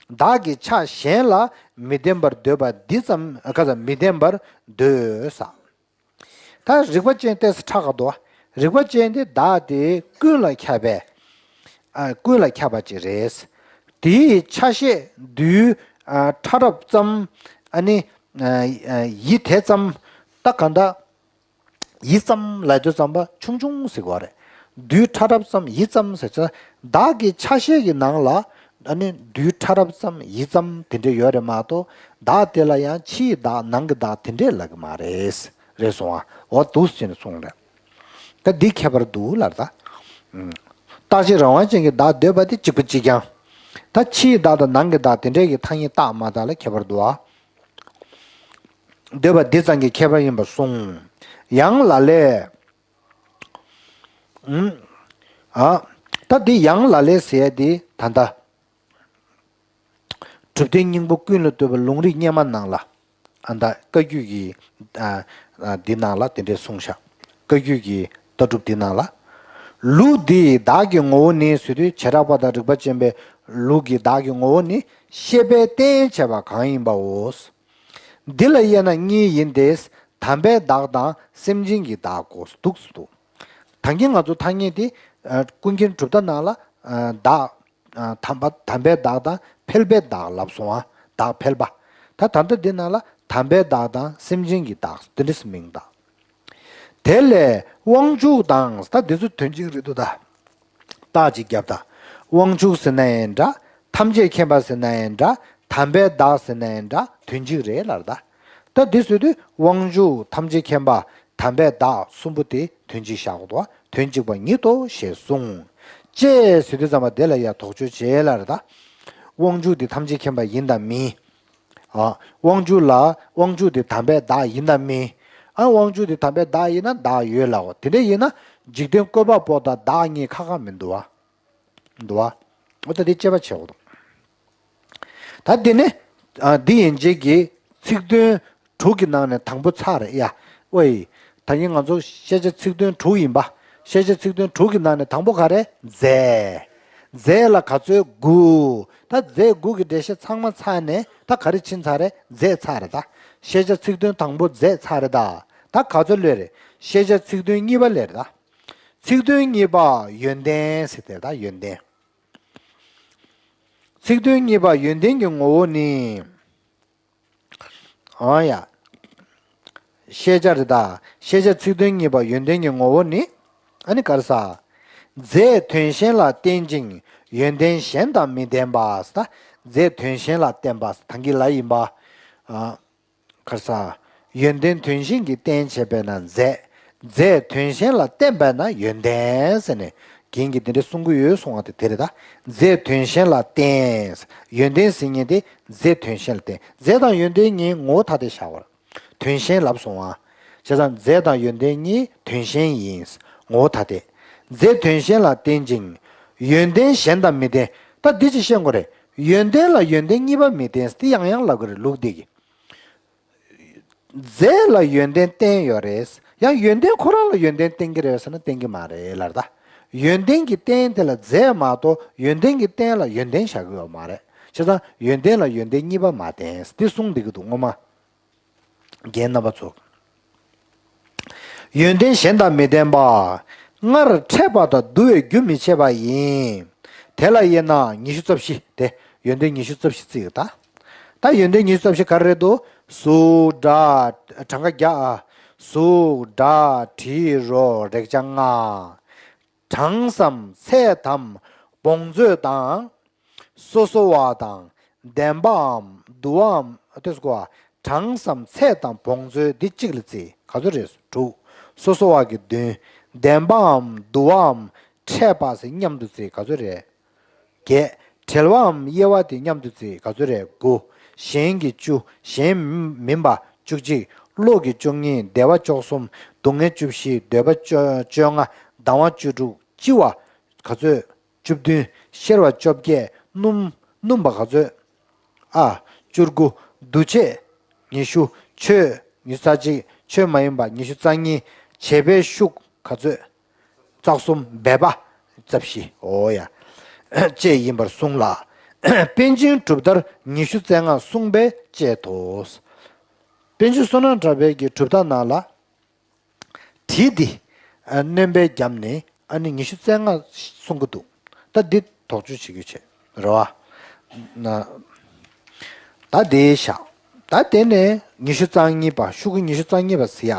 བདག་གི་ཆ་གཞན་ལ་མི་ལྡན་པར་འདོད་པ་འདི་ཙམ་ཁ་ཙམ་མི་ལྡན་པར་འདོད་ས། ད་རིགས་པ་ཅན་ཏོག་ཙམ་ཕྲ་ག་འདུག་རིགས་པ་ཅན་དེ་བདག་དེ་ཀུན་ལ་ཁྱབ་པའི། ཨ་ཀུན་ལ་ཁྱབ་པ་ཅིག་རེད། དེའི་ཆ་ཤས་རྡུལ་ཨ་ཕྲ་རབ་ཙམ། ཨ་ནི་ཨ་ཡིད་དེ་ཙམ། ད་གང་ལྟར་ཡིད་ཙམ་ལབ་དུས་ཙམ་པ་ཆུང་ཆུང་ཟེར་གོ་རེད། རྡུལ་ཕྲ་རབ་ཙམ་ཡིད་ཙམ་ཟེར་ཚེ། བདག་གི་ཆ་ཤས་ཀྱི་ནང་ལ་ཨ་ནི་རྡུལ་ཕྲ་རབ་ཙམ་ཡིད་ཙམ་དེ་འདྲ་ཡོད་རེད་མ་གཏོགས། བདག་དེ་ལ་ཡང་ཕྱིའི་བདག་ནང་གི་བདག་དེ་འདྲས་ལབ་ཀྱི་མ་རེད། རེད་སོང་ཨ། འོ་འདུག་སེ་བྱས་ནས་གསུངས་རེད། ད་འདི་ཁྱད་པར་འདུག་ལབ་ད། ཨུམ། རྟག་གཅིག་རང་དབང་ཅན་གྱི་བདག་འདོད་པ་དེ་གཅིག་པ་གཅིག་རྐྱང་། ད་ཕྱིའི་བདག་དང་ནང་གི་བདག་དེ་འདྲས་ཀྱི་ཐ་སྙད་བཏགས་མ་བཏགས་ལ་ཁྱད་པར་འདུག་ཨ། འདོད་པ་འདི་ཙམ་གྱི་ཁྱད་པར་ཡིན་པར་གསུངས། ཡང་ལ་ལས། ཨུམ། ཨ། ད་འདི་ཡང་ལ་ལས་ཟེར་ཡ་འདི་ད་ལྟ། གྲུབ་མཐའི་སྙིང་པོ་ཀུན་ལས་བཏུས་པ་ལུང་རིགས་སྔོན་མ་ནང་ལ། ཨ་ད་བཀའ་བརྒྱུད་ཀྱི་ཨ་ཨ་འདི་ནང་ལ་དེ་འདྲས་གསུངས་ཤག་བཀའ་བརྒྱུད་ཀྱི་ལྟ་གྲུབ་འདི་ནང་ལ། ལུགས་འདིས་བདག་གི་ངོ་བོ་ནི་ཟེར་དུས་བྱེ་བྲག་པ་དང་རིགས་པ་ཅན་པའི་ལུགས་ཀྱི་བདག་གི་ངོ་བོ་ནི་ཤེས་པས་གཏན་བྱས་པ་གང་ཡིན་པའོ། འདི་ལ་དབྱེ་ན་གཉིས་ཡིན་ཏེ། དམ་པའི་བདག་དང་སེམས་ཅན་གྱི་བདག་གོ་འདུག་འདུག་ད་གིན་ང་ཚོ་ཐ་སྙད་དེ་ཨ་ཀུན་མཁྱེན་གྲུབ་མཐའ་ནང་ལ་ཨ་བདག་ཨ་དམ་པ་དམ་པའི་བདག་དང་ཕལ་པའི་བདག་ལབ་སོང་ཨ། བདག་ཕལ་པ། ད་ད་ལྟ་འདི་ནང་ལ་དམ་པའི་བདག་དང་སེམས་ཅན་གྱི་བདག་འདི་འདྲས་སུ་མིང་བཏགས། དེ་ལས་དབང་ཕྱུག་དང་ད་འདི་ཚོ་དོན་གཅིག་རེད་འདུག་ད། རྟགས་ཅིག་བརྒྱབ་ད། དབང་ཕྱུག་ཟེར་ན་ཡང་འདྲ། ཐམས་ཅད་མཁྱེན་པ་ཟེར་ན་ཡང་འདྲ། དམ་པའི་བདག་ཟེར་ན་ཡང་འདྲ། དོན་གཅིག་རེད་ལབ་ད། ད་འདི་ཟེར་དུས་དབང་ཕྱུག་ཐམས་ཅད་མཁྱེན་པ། དམ་པའི་བདག་གསུམ་པོ་དེ་དོན་གཅིག་བཞག་གོ་འདུག་དོན་གཅིག་པ་ཉིད་དོ་ཞེས་གསུངས། ཅེས་ཟེར་དུས་ཙམ་པ་དེ་ལ་ཡང་དོགས་གཅོད་བྱེད་ལབ་རེད་ད། དབང་ཕྱུག་དེ་ཐམས་ཅད་མཁྱེན་པ་ཡིན་དམ་མིན། ཨ། དབང་ཕྱུག་ལ་དབང་ཕྱུག་དེ་དམ་པའི་བདག་ཡིན་དམ་མིན། ཨ་དབང་ཕྱུག་དེ་དམ་པའི་བདག་ཡིན་ན་བདག་ཡོད་ལབ་གོ་དེ་འདྲ་ཡིན་ན་འཇིག་རྟེན་བཀོད་པ་པོ་དང་བདག་གཉིས་ཁ་ཁ་མི་འདུག་བ། འདུག་བ། འོ་ད་དེ་དཔྱད་པ་བྱེད་དགོས་འདུག་ད་འདི་ནི། ཨ་འདི་ཡན་ཆད་ཀྱི་ཚིག་དོན་དྲུག་གི་ནང་ནས་དང་པོ་ཚར་རེད་ཡ། ཨོའི། ད་གིན་ང་ཚོ་ཤེས་བྱ་ཚིག་དོན་དྲུག་ཡིན་པ། ཤེས་བྱ་ཚིག་དོན་དྲུག་གི་ནང་ནས་དང་པོ་ག་རེ་རྫས། རྫས་ལ་ག་ཚོད་དགུ། ད་རྫས་དགུ་གི་འགྲེལ་བཤད་ཚང་མ་ཚར་ནས་ད་ག་རེ་ཕྱིན་ཚར་རེད་རྫས་ཚར་རེད་ད། ཤེས་བྱ་ཚིག་དོན་དང་པོ་རྫས་ཚར་རེད་ད། ད་ག་ཚོད་ལོས་རེད། ཤེས་བྱ་ཚིག་དོན་གཉིས་པ་ལས་རེད་ད། ཚིག་དོན་གཉིས་པ་ཡོན་ཏན་ཟེར་དེ་ད་ཡོན་ཏན། ཚིག་དོན་གཉིས་པ་ཡོན་ཏན་གྱི་ངོ་བོ་ནི། ཨང་ཡ། ཤེས་བྱ་རེད་ད། ཤེས་བྱ་ཚིག་དོན་གཉིས་པ་ཡོན་ཏན་གྱི་ངོ་བོ་ནི། ཨ་ནི་ག་རེ་ཟ། རྫས་དོན་གཞན་ལ་བརྟེན་ཅིང་ཡོན་ཏན་གཞན་དང་མི་ལྡན་པ་ཟེར་ད། རྫས་དོན་གཞན་ལ་བརྟེན་པ་ཟེར་ད་གིན་ལབ་ཡིན་པ། ཨ། ག་རེ་ཟ། ཡོན་ཏན་དོན་གཞན་གྱིས་བརྟེན་བྱས་པས་ན་རྫས། རྫས་དོན་གཞན་ལ་བརྟེན་པས་ན་ཡོན་ཏན་ཟེར་ནས་རྒན་གྱིས་དེ་འདྲ་གསུང་གི་ཡོད་གསུང་བ་དེ་དེ་རེད་ད། རྫས་དོན་གཞན་ལ་བརྟེན། ཡོན་ཏན་ཟེར་མཁན་དེ་རྫས་དོན་གཞན་ལ་བརྟེན། རྫས་དང་ཡོན་ཏན་གཉིས་ངོ་བོ་ཐ་དད་བཞག་པ་རེད། དོན་གཞན་ལབ་སོང་བ། བྱས་ཙང་རྫས་དང་ཡོན་ཏན་གཉིས་དོན་གཞན་ཡིན། ངོ་བོ་ཐ་དད། རྫས་དོན་གཞན་ལ་བརྟེན་ཅིང་། ཡོན་ཏན་གཞན་དང་མི་ལྡན། ད་འདི་ཅིག་ཤེས་དགོས་རེད། ཡོན་ཏན་ལ་ཡོན་ཏན་གཉིས་པ་མི་ལྡན་དེ་ཡང་ཡང་ལབ་དགོས་རེད་ལུགས་འདི་གིས། རྫས་ལ་ཡོན་ཏན་བརྟེན་ཡོད་རེད། ཡང་ཡོན་ཏན་ཁོ་རང་ལ་ཡོན་ཏན་བརྟེན་གྱི་རེད་ཟེར་ན་བརྟེན་གྱི་མ་རེད་ལབ་ད། ཡོན་ཏན་གྱི་རྟེན་དེ་ལ་རྫས་མ་གཏོགས་ཡོན་ཏན་གྱི་རྟེན་ལ་ཡོན་ཏན་བཞག་གི་ཡོད་མ་རེད། བྱས་ཙང་ཡོན་ཏན་ལ་ཡོན་ཏན་གཉིས་པ་མ་བརྟེན་འདི་གསུངས་བསྡད་ཀྱི་འདུག་སྔོན་མ། རྒན་རྣམ་པ་ཚོ། ཡོན་ཏན་གཞན་དང་མི་ལྡན་པ། སྔར་འཕྲད་པ་དང་བསྡུ་བའི་རྒྱུ་མི་བྱེད་པ་ཡིན། དེ་ལ་དབྱེ་ན་ཉི་ཤུ་རྩ་བཞི་སྟེ། ཡོན་ཏན་ཉི་ཤུ་རྩ་བཞི་བརྩི་ཡོད་ད། ད་ཡོན་ཏན་ཉི་ཤུ་རྩ་བཞི་ག་རེ་རེད་འདུག་གཟུགས་སྒྲ། གྲངས་ཀ་བརྒྱ། གཟུགས་སྒྲ་དྲི་རོ་རེག་བྱ་ལྔ། གྲངས་སམ་ཚད་དམ་ བོངས་ཚོད་དང་། སོ་སོ་བ་དང་། ལྡན་པའམ་དུ་བའམ་དེ་སུ་གོ་བ། གྲངས་སམ་ཚད་དང་བོངས་ཚོད་འདི་གཅིག་ལ་བརྩི། ག་ཚོད་རེད། དྲུག་སོ་སོ་བ་གི་བདུན། ལྡན་པའམ་དུ་བའམ་ཕྲད་པ་ཟེར་མཉམ་དུ་བརྩི། ག་ཚོད་རེད། བརྒྱད། བྲལ་བའམ་དབྱེ་བ་དེ་མཉམ་དུ་བརྩི། ག་ཚོད་རེད། དགུ། གཞན་གྱི་བཅུ། གཞན་མིན་པ་བཅུ་གཅིག་བློ་གི་བཅུ་གཉིས། བདེ་བ་བཅུ་གསུམ། སྡུག་བསྔལ་བཅུ་བཞི། འདོད་པ་བཅོ་བཅོ་ལྔ། སྡང་བ་བཅུ་དྲུག་ལྕི་བ་ག་ཚོད། བཅུ་བདུན། གཤེར་བ་བཅོ་བརྒྱད། སྣུམ་སྣུམ་པ་ག་ཚོད། ཨ། བཅུ་དགུ། འདུ་བྱེད་ཉི་ཤུ། ཆོས་ཉི་ཤུ་རྩ་གཅིག་ཆོས་མ་ཡིན་པ་ཉི་ཤུ་རྩ་གཉིས། བྱེད་པའི་ཤུགས་ག་ཚོད། རྩ་གསུམ། འབད་པ་རྩ་བཞི། འོ་ཡ། བཅས་ཡིན་པར་གསུངས་ལ། པཎ་ཆེན་གྲུབ་མཐར་ཉི་ཤུ་རྩ་ལྔ་གསུངས་པས་བཅད་དོ། པཎ་ཆེན་བསོད་ནམས་གྲགས་པའི་གི་གྲུབ་མཐའ་ནང་ལ། བྲིས་ཏེ། ཨ། སྣོན་པའི་རྒྱབ་ནས་ཨ་ནི་ཉི་ཤུ་རྩ་ལྔ་གསུང་གི་འདུག་ད་འདི་དོགས་གཅོད་བྱེད་རྒྱུ་བྱེད་རེད་བ། ན། ད་དེ་བཞག་ད་དེ་ནས་ཉི་ཤུ་རྩ་གཉིས་པ། ཤོག་གུ་ཉི་ཤུ་རྩ་གཉིས་པ་ཟེར་ཡ།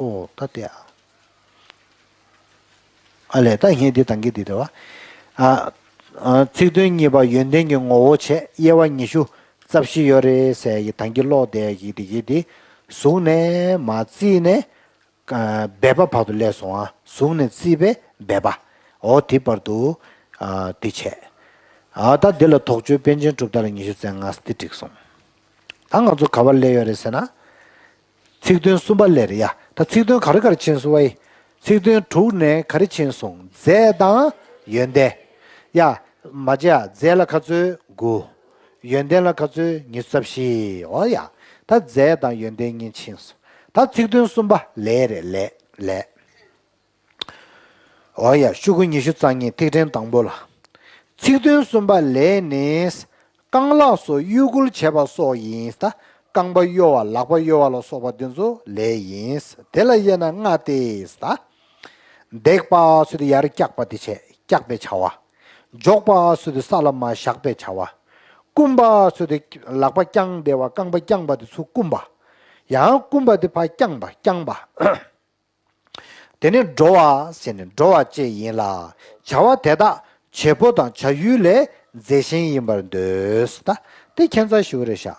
ཨོ་ད་དེ་ཨ། ཨ་ལས་ད་ངས་འདི་དང་གི་འདི་རེད་བ། ཨ། ཨ། ཚིག་དོན་གཉིས་པ་ཡོན་ཏན་གྱི་ངོ་བོ་བྱས། དབྱེ་བ་ཉི་ཤུ་རྩ་བཞི་ཡོད་རེད་ཟེར་ཡ་གི་དང་གི་ཀློག་བསྡད་ཡ་གི་དེ་གི་དེ། གཟུགས་ནས་མར་བརྩིས་ནས། ཨ། འབད་པ་བར་དུ་སླེབས་སོང་ཨ། གཟུགས་ནས་བརྩིས་པའི་འབད་པ། འོ་དེ་བར་དུ། ཨ། དེ་བྱས། ཨ། ད་འདི་ལ་དོགས་གཅོད་པཎ་ཆེན་གྲུབ་མཐའ་ལ་ཉི་ཤུ་རྩ་ལྔ་འདི་བསྒྲིགས་སོང་། ད་ང་ཚོ་ག་པར་སླེབས་ཡོད་རེད་ཟེར་ན། ཚིག་དོན་གསུམ་པ་སླེབས་རེད་ཡ། ད་ཚིག་དོན་ག་རེ་ག་རེ་ཕྱིན་སོང་བ་ཡི། ཚིག་དོན་དྲུག་ནས་ག་རེ་ཕྱིན་སོང་། རྫས་དང་ཡོན་ཏན། ཡ། མ་བརྗེད་ཨ། རྫས་ལ་ག་ཚོད། དགུ། ཡོན་ཏན་ལ་ག་ཚོད། ཉི་ཤུ་རྩ་བཞི། འོ་ཡ། ད་རྫས་དང་ཡོན་ཏན་གཉིས་ཕྱིན་སོང་། ད་ཚིག་དོན་གསུམ་པ་ལས་རེད། ལས་ལས། འོ་ཡ། ཤོག་གུ་ཉི་ཤུ་རྩ་གཉིས་ཐིག་ཕྲེང་དང་པོ་ལ། ཚིག་དོན་གསུམ་པ་ལས་ནི། རྐང་ལག་སོགས་གཡོ་འགུལ་བྱེད་པ་སོགས་ཡིན། ད་རྐང་པ་གཡོ་བ། ལག་པ་གཡོ་བ་ལ་སོགས་པ་འདི་ཚོ་ལས་ཡིན། དེ་ལ་དབྱེ་ན་ལྔ་སྟེ། ད་འདེགས་པ་ཟེར་དུས་ཡར་བཀྱག་པ་དེ་བྱས། བཀྱག་པའི་བྱ་བ། འཇོག་པ་ཟེར་དུས་ས་ལ་མར་བཞག་པའི་བྱ་བ། བསྐུམ་པ་ཟེར་དུས་ལག་པ་བརྐྱངས་བསྡད་པ། རྐང་པ་བརྐྱངས་པ་དེ་ཚུར་བསྐུམ་པ། ཡང་བསྐུམ་པ་དེ་ཕར་བརྐྱངས་པ། བརྐྱངས་པ། དེ་ནས་འགྲོ་བ་ཟེར་ནས་འགྲོ་བ་བཅས་ཡིན་ལ། བྱ་བ་དེ་དག་བྱེད་པོ་དང་བྱ་ཡུལ་ལས་རྫས་གཞན་ཡིན་པར་འདོད། ད་དེ་ཁྱད་མཚར་ཞིག་རེད་ཤག་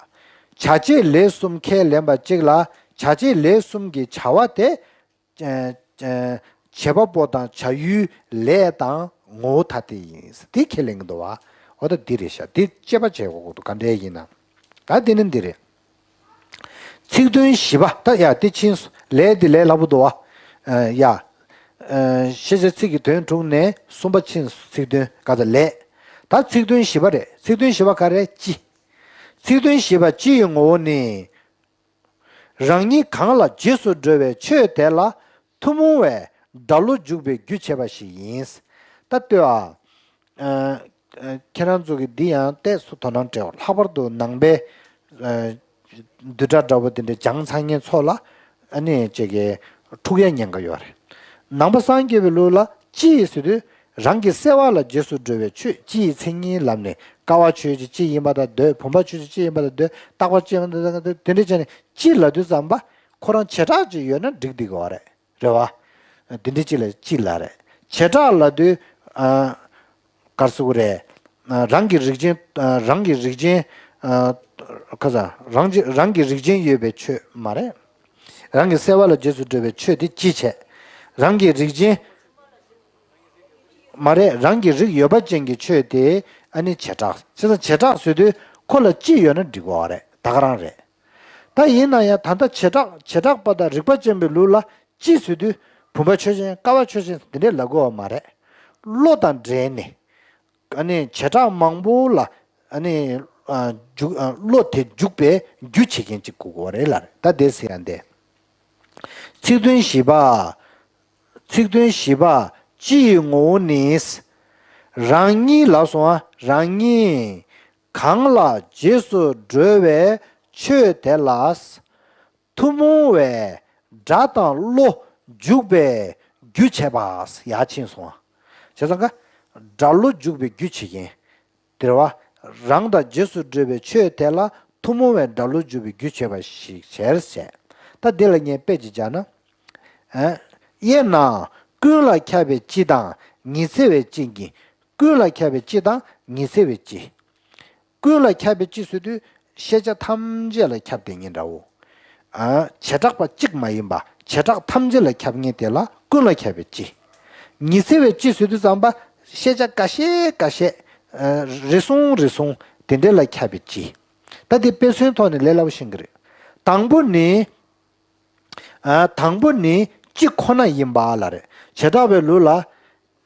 བྱ་བྱེད་ལས་གསུམ་ཁས་ལེན་པ་གཅིག་ལ། བྱ་བྱེད་ལས་གསུམ་གྱི་བྱ་བ་དེ། ཨ། ཨ། བྱེད་པ་པོ་དང་བྱ་ཡུལ་ལས་དང་ངོ་བོ་ཐ་དད་ཡིན། དེ་ཁས་ལེན་གྱི་འདུག་བ། འོ་ད་འདི་རེད་ཤག་དེ་དཔྱད་པ་བྱེད་དགོས་ཀྱི་འདུག་ག་འདྲ་ཡིན་ན། ད་དེ་ནི་འདི་རེད། ཚིག་དོན་བཞི་པ། ད་ཡ་དེ་ཕྱིན་སོང་། ལས་དེ་ལས་སླ་པོ་འདུག་བ། ཨ། ཡ། ཨ། ཤེས་བྱ་ཚིག་གི་དོན་དྲུག་ནས་གསུམ་པ་ཕྱིན་སོང་། ཚིག་དོན་ག་ཚ་ལས། ད་ཚིག་དོན་བཞི་པ་རེད། ཚིག་དོན་བཞི་པ་ག་རེ། སྤྱི། ཚིག་དོན་བཞི་པ་སྤྱི་ཡི་ངོ་བོ་ནི། རང་ཉིད་གང་ལ་རྗེས་སུ་འགྲོ་བའི་ཆོས་དེ་ལ་ཐུན་མོང་བའི་སྒྲ་བློ་འཇུག་པའི་རྒྱུ་བྱེད་པ་ཞིག་ཡིན། ད་ལྟོས་ཨ། ཨ། ཨ། ཁྱེད་རང་ཚོ་གིས་འདི་ཡང་ཏོག་ཙམ་དོ་སྣང་སྤྲད་དགོས། ལྷག་པར་དུ་ནང་པའི། ཨ། བསྡུས་གྲྭ་འདྲ་པོ་དེ་འདྲ་སྦྱངས་ཚར་མཁན་ཚོ་ལ་ཨ་ནི་ཅིག་གི་འཁྲུག་ཡ་ཉེན་ཁ་ཡོད་རེད། ནང་པ་སངས་རྒྱས་པའི་ལུགས་ལ་སྤྱི་ཟེར་དུས་རང་གི་སེལ་བ་ལ་རྗེས་སུ་འགྲོ་བའི་ཆོས། སྤྱི་ཡི་མཚན་ཉིད་ལབ་ནས་དཀའ་བ་ཆོས་ཀྱི་སྤྱི་ཡིན་པ་དང་འདོད། བུམ་པ་ཆོས་ཀྱི་སྤྱི་ཡིན་པ་དང་འདོད། རྟག་པ་སྤྱི་ཡིན་པ་དང་འདོད། དེ་འདྲ་བྱས་ནས་སྤྱི་ལབ་དུས་ཙམ་པ་ཁོ་རང་བྱེ་བྲག་ཅིག་ཡོད་ན་འགྲིག་འགྲིག་གི་རེད། རེད་བ། འདི་འདྲ་ཅིག་ལ་སྤྱི་ལབ་རེད། བྱེ་བྲག་ལབ་དུས། ཨ། ག་རེ་ཟེར་དགོས་རེད། ཨ། རང་གི་རིགས་ཅན། ཨ། རང་གི་རིགས་ཅན། ཨ། ཁ་ས། རང་གི་རང་གི་རིགས་ཅན་ཡོད་པའི་ཆོས་མ་རེད། རང་གི་སེལ་བ་ལ་རྗེས་སུ་འགྲོ་བའི་ཆོས་དེ་སྤྱི་བྱས། རང་གི་རིགས་ཅན་མ་རེད། རང་གི་རིགས་ཡོད་པ་ཅན་གྱི་ཆོས་དེ་ཨ་ནི་བྱེ་བྲག་བྱས་ཙང་བྱེ་བྲག་ཟེར་དུས་ཁོ་ལ་སྤྱི་ཡོད་ན་འགྲིག་གི་རེད། ད་ག་རང་རེད། ད་ཡིན་ན་ཡང་ད་ལྟ་བྱེ་བྲག་བྱེ་བྲག་པ་དང་རིགས་པ་ཅན་པའི་ལུགས་ལ་སྤྱི་ཟེར་དུས་བུམ་པ་ཆོས་ཅན། ཀ་བ་ཆོས་ཅན་འདི་འདྲས་ལབ་དགོས་པ་མ་རེད། བློ་དང་འབྲེལ་ནས། ཨ་ནི་བྱེ་བྲག་མང་པོ་ལ་ཨ་ནི། ཨ། འཇུག་ཨ། བློ་དེ་འཇུག་པའི་རྒྱུ་བྱེད་མཁན་ཅིག་དགོས་ཀྱི་རེད་ལབ་རེད། ད་དེ་ཟེར་ཡ་འདི། ཚིག་དོན་བཞི་པ། ཚིག་དོན་བཞི་པ་སྤྱི་ཡི་ངོ་བོ་ནི། རང་ཉིད་ལ་སོང་ཨ། རང་ཉིད་གང་ལ་རྗེས་སུ་འགྲོ་བའི་ཆོས་དེ་ལ། ཐུན་མོང་བའི་སྒྲ་དང་བློ་འཇུག་པའི་རྒྱུ་བྱེད་པ། ཡར་ཕྱིན་སོང་ཨ། བྱས་ཙང་ཀ། སྒྲ་བློ་འཇུག་པའི་རྒྱུ་བྱེད་མཁན། དེ་རེད་བ། རང་དང་རྗེས་སུ་འགྲོ་བའི་ཆོས་དེ་ལ་ཐུན་མོང་བའི་སྒྲ་བློ་འཇུག་པའི་རྒྱུ་བྱེད་པ་ཞིག་བྱས་ཟེར། ད་འདི་ལ་ངས་དཔེ་ཅིག་སྦྱར་ན། ཨ། དབྱེ་ན་ཀུན་ལ་ཁྱབ་པའི་སྤྱི་དང་ཉི་ཚེ་བའི་སྤྱི་གཉིས། ཀུན་ལ་ཁྱབ་པའི་སྤྱི་དང་ཉི་ཚེ་བའི་སྤྱི། ཀུན་ལ་ཁྱབ་པའི་སྤྱི་ཟེར་དུས་ཤེས་བྱ་ཐམས་ཅད་ལ་ཁྱབ་བསྡད་མཁན་འདྲ་བོ། ཨ། བྱེ་བྲག་པ་གཅིག་མ་ཡིན་པ། བྱེ་བྲག་ཐམས་ཅད་ལ་ཁྱབ་མཁན་དེ་ལ་ཀུན་ལ་ཁྱབ་པའི་སྤྱི། ཉི་ཚེ་བའི་སྤྱི་ཟེར་དུས་ཙམ་པ་ཤེས་བྱ་འགའ་ཤས་འགའ་ཤས། ཨ། རེ་ཟུང་རེ་ཟུང་དེ་འདྲ་ལ་ཁྱབ་པའི་སྤྱི། ད་དེ་དཔེ་མཚོན་ཐོག་ནས་ལས་སླ་པོ་ཤེས་ཀྱི་རེད། དང་པོ་ནི། ཨ། དང་པོ་ནི་སྤྱི་ཁོ་ན་ཡིན་པ་ལ་རེད། བྱེ་བྲག་པའི་ལུགས་ལ།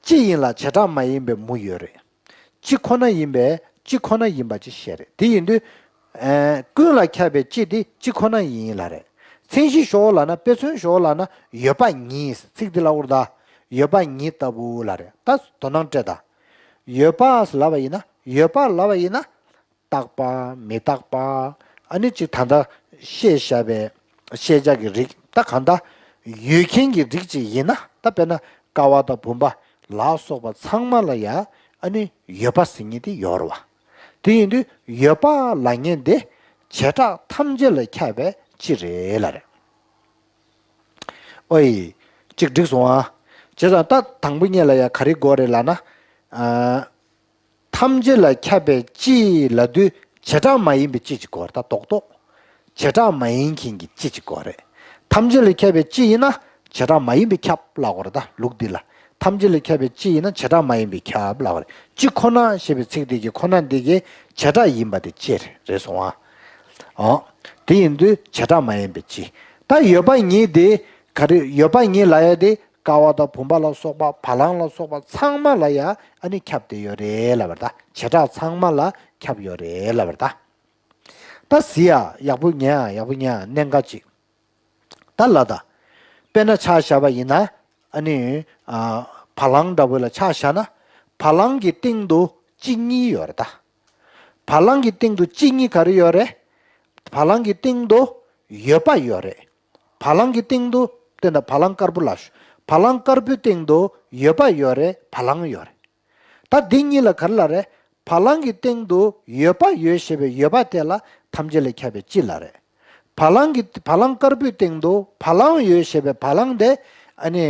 སྤྱི་ཡིན་ལ་བྱེ་བྲག་མ་ཡིན་པའི་མུ་ཡོད་རེད། སྤྱི་ཁོ་ན་ཡིན་པས་སྤྱི་ཁོ་ན་ཡིན་པ་ཅིག་བཤད་རེད། དེ་ཡིན་དུས། ཨ། ཀུན་ལ་ཁྱབ་པའི་སྤྱི་དེ་སྤྱི་ཁོ་ན་ཡིན་ལ་རེད། མཚན་གཞི་ཞོག་ལབ་ན། དཔེ་མཚོན་ཞོག་ལབ་ན་ཡོད་པ་ཉིད། ཚིག་འདི་ལ་འུར་ད། ཡོད་པ་ཉིད་ལྟ་བུ་ལ་རེད། ད་དོ་སྣང་སྤྲད་ད། ཡོད་པ་ལབ་པ་ཡིན་ན། ཡོད་པ་ལབ་པ་ཡིན་ན། རྟག་པ་མི་རྟག་པ། ཨ་ནི་ཅིག་ད་ལྟ་བཤད་བཞག་པའི་ཤེས་བྱ་གི་རིགས། ད་གང་ལྟར་ཡོད་མཁན་གྱི་རིགས་ཅིག་ཡིན་ན། ད་དཔེར་ན་ཀ་བ་དང་བུམ་པ་ལ་སོགས་པ་ཚང་མ་ལ་ཡ་ཨ་ནི་ཡོད་པ་ཟེར་མཁན་དེ་ཡོད་རེད་བ། དེ་ཡིན་དུས་ཡོད་པ་ལབ་མཁན་དེ་བྱེ་བྲག་ཐམས་ཅད་ལ་ཁྱབ་པའི་སྤྱི་རེད་ལབ་རེད། ཨོ་ཡི། གཅིག་འགྲིག་སོང་ཨ། བྱས་ཙང་ད་དང་པོ་ཉིད་ལ་ཡ་ག་རེ་དགོས་རེད་ལབ་ན། ཨ། ཐམས་ཅད་ལ་ཁྱབ་པའི་སྤྱི་ལབ་དུས་བྱེ་བྲག་མ་ཡིན་པའི་སྤྱི་ཅིག་དགོས་རེད། ད་རྡོག་རྡོག་བྱེ་བྲག་མ་ཡིན་མཁན་གྱི་སྤྱི་ཅིག་དགོས་རེད། ཐམས་ཅད་ལ་ཁྱབ་པའི་སྤྱི་ཡིན་ན་བྱེ་བྲག་མ་ཡིན་པའི་ཁྱབ་ལབ་དགོས་རེད། ད་ལུགས་འདི་ལ། ཐམས་ཅད་ལ་ཁྱབ་པའི་སྤྱི་ཡིན་ན་བྱེ་བྲག་མ་ཡིན་པའི་ཁྱབ་ལབ་དགོས་རེད། སྤྱི་ཁོ་ན་ཞེས་པའི་ཚིག་འདི་གི་ཁོ་ན་འདི་གི་བྱེ་བྲག་ཡིན་པ་དེ་སྤྱི་རེད་སོང་ཨ། ཨོ། དེ་ཡིན་དུས་བྱེ་བྲག་མ་ཡིན་པའི་སྤྱི། ད་ཡོད་པ་ཉིད་དེ་ག་རེ། ཡོད་པ་ཉིད་ལབ་ཡ་དེ། ཀ་བ་དང་བུམ་པ་ལ་སོགས་པ། བ་ལང་ལ་སོགས་པ་ཚང་མ་ལ་ཡ་ཨ་ནི་ཁྱབ་བསྡད་ཡོད་རེད་ལབ་པ་རེད་ད། བྱེ་བྲག་ཚང་མ་ལ་ཁྱབ་ཡོད་རེད་ལབ་པ་རེད་ད། ད་གཟིགས་ཡ། ཡག་པོ་ཉན་ཡ། ཡག་པོ་ཉན་ཡ། གནད་འགག་ཅིག་ད་ལ་ད། དཔེར་ན་ཆ་བཞག་པ་ཡིན་ན། ཨ་ནི། ཨ། བ་ལང་འདྲ་བོ་ལ་ཆ་བཞག་ན། བ་ལང་གི་སྟེང་དུ་སྤྱི་གཉིས་ཡོད་རེད་ད། བ་ལང་གི་སྟེང་དུ་སྤྱི་གཉིས་ག་རེ་ཡོད་རེད། བ་ལང་གི་སྟེང་དུ་ཡོད་པ་ཡོད་རེད། བ་ལང་གི་སྟེང་དུ། དེ་འདྲ་བ་ལང་དཀར་པོ་ལ་ཞུ། བ་ལང་དཀར་པོའི་སྟེང་དུ་ཡོད་པ་ཡོད་རེད། བ་ལང་ཡོད་རེད། ད་འདི་གཉིས་ལ་ག་རེ་ལབ་རེད། བ་ལང་གི་སྟེང་དུ་ཡོད་པ་ཡོད་ཞེས་པའི་ཡོད་པ་དེ་ལ་ཐམས་ཅད་ལ་ཁྱབ་པའི་སྤྱི་ལབ་རེད། བ་ལང་གི། བ་ལང་དཀར་པོའི་སྟེང་དུ་བ་ལང་ཡོད་ཞེས་པའི་བ་ལང་དེ་ཨ་ནི།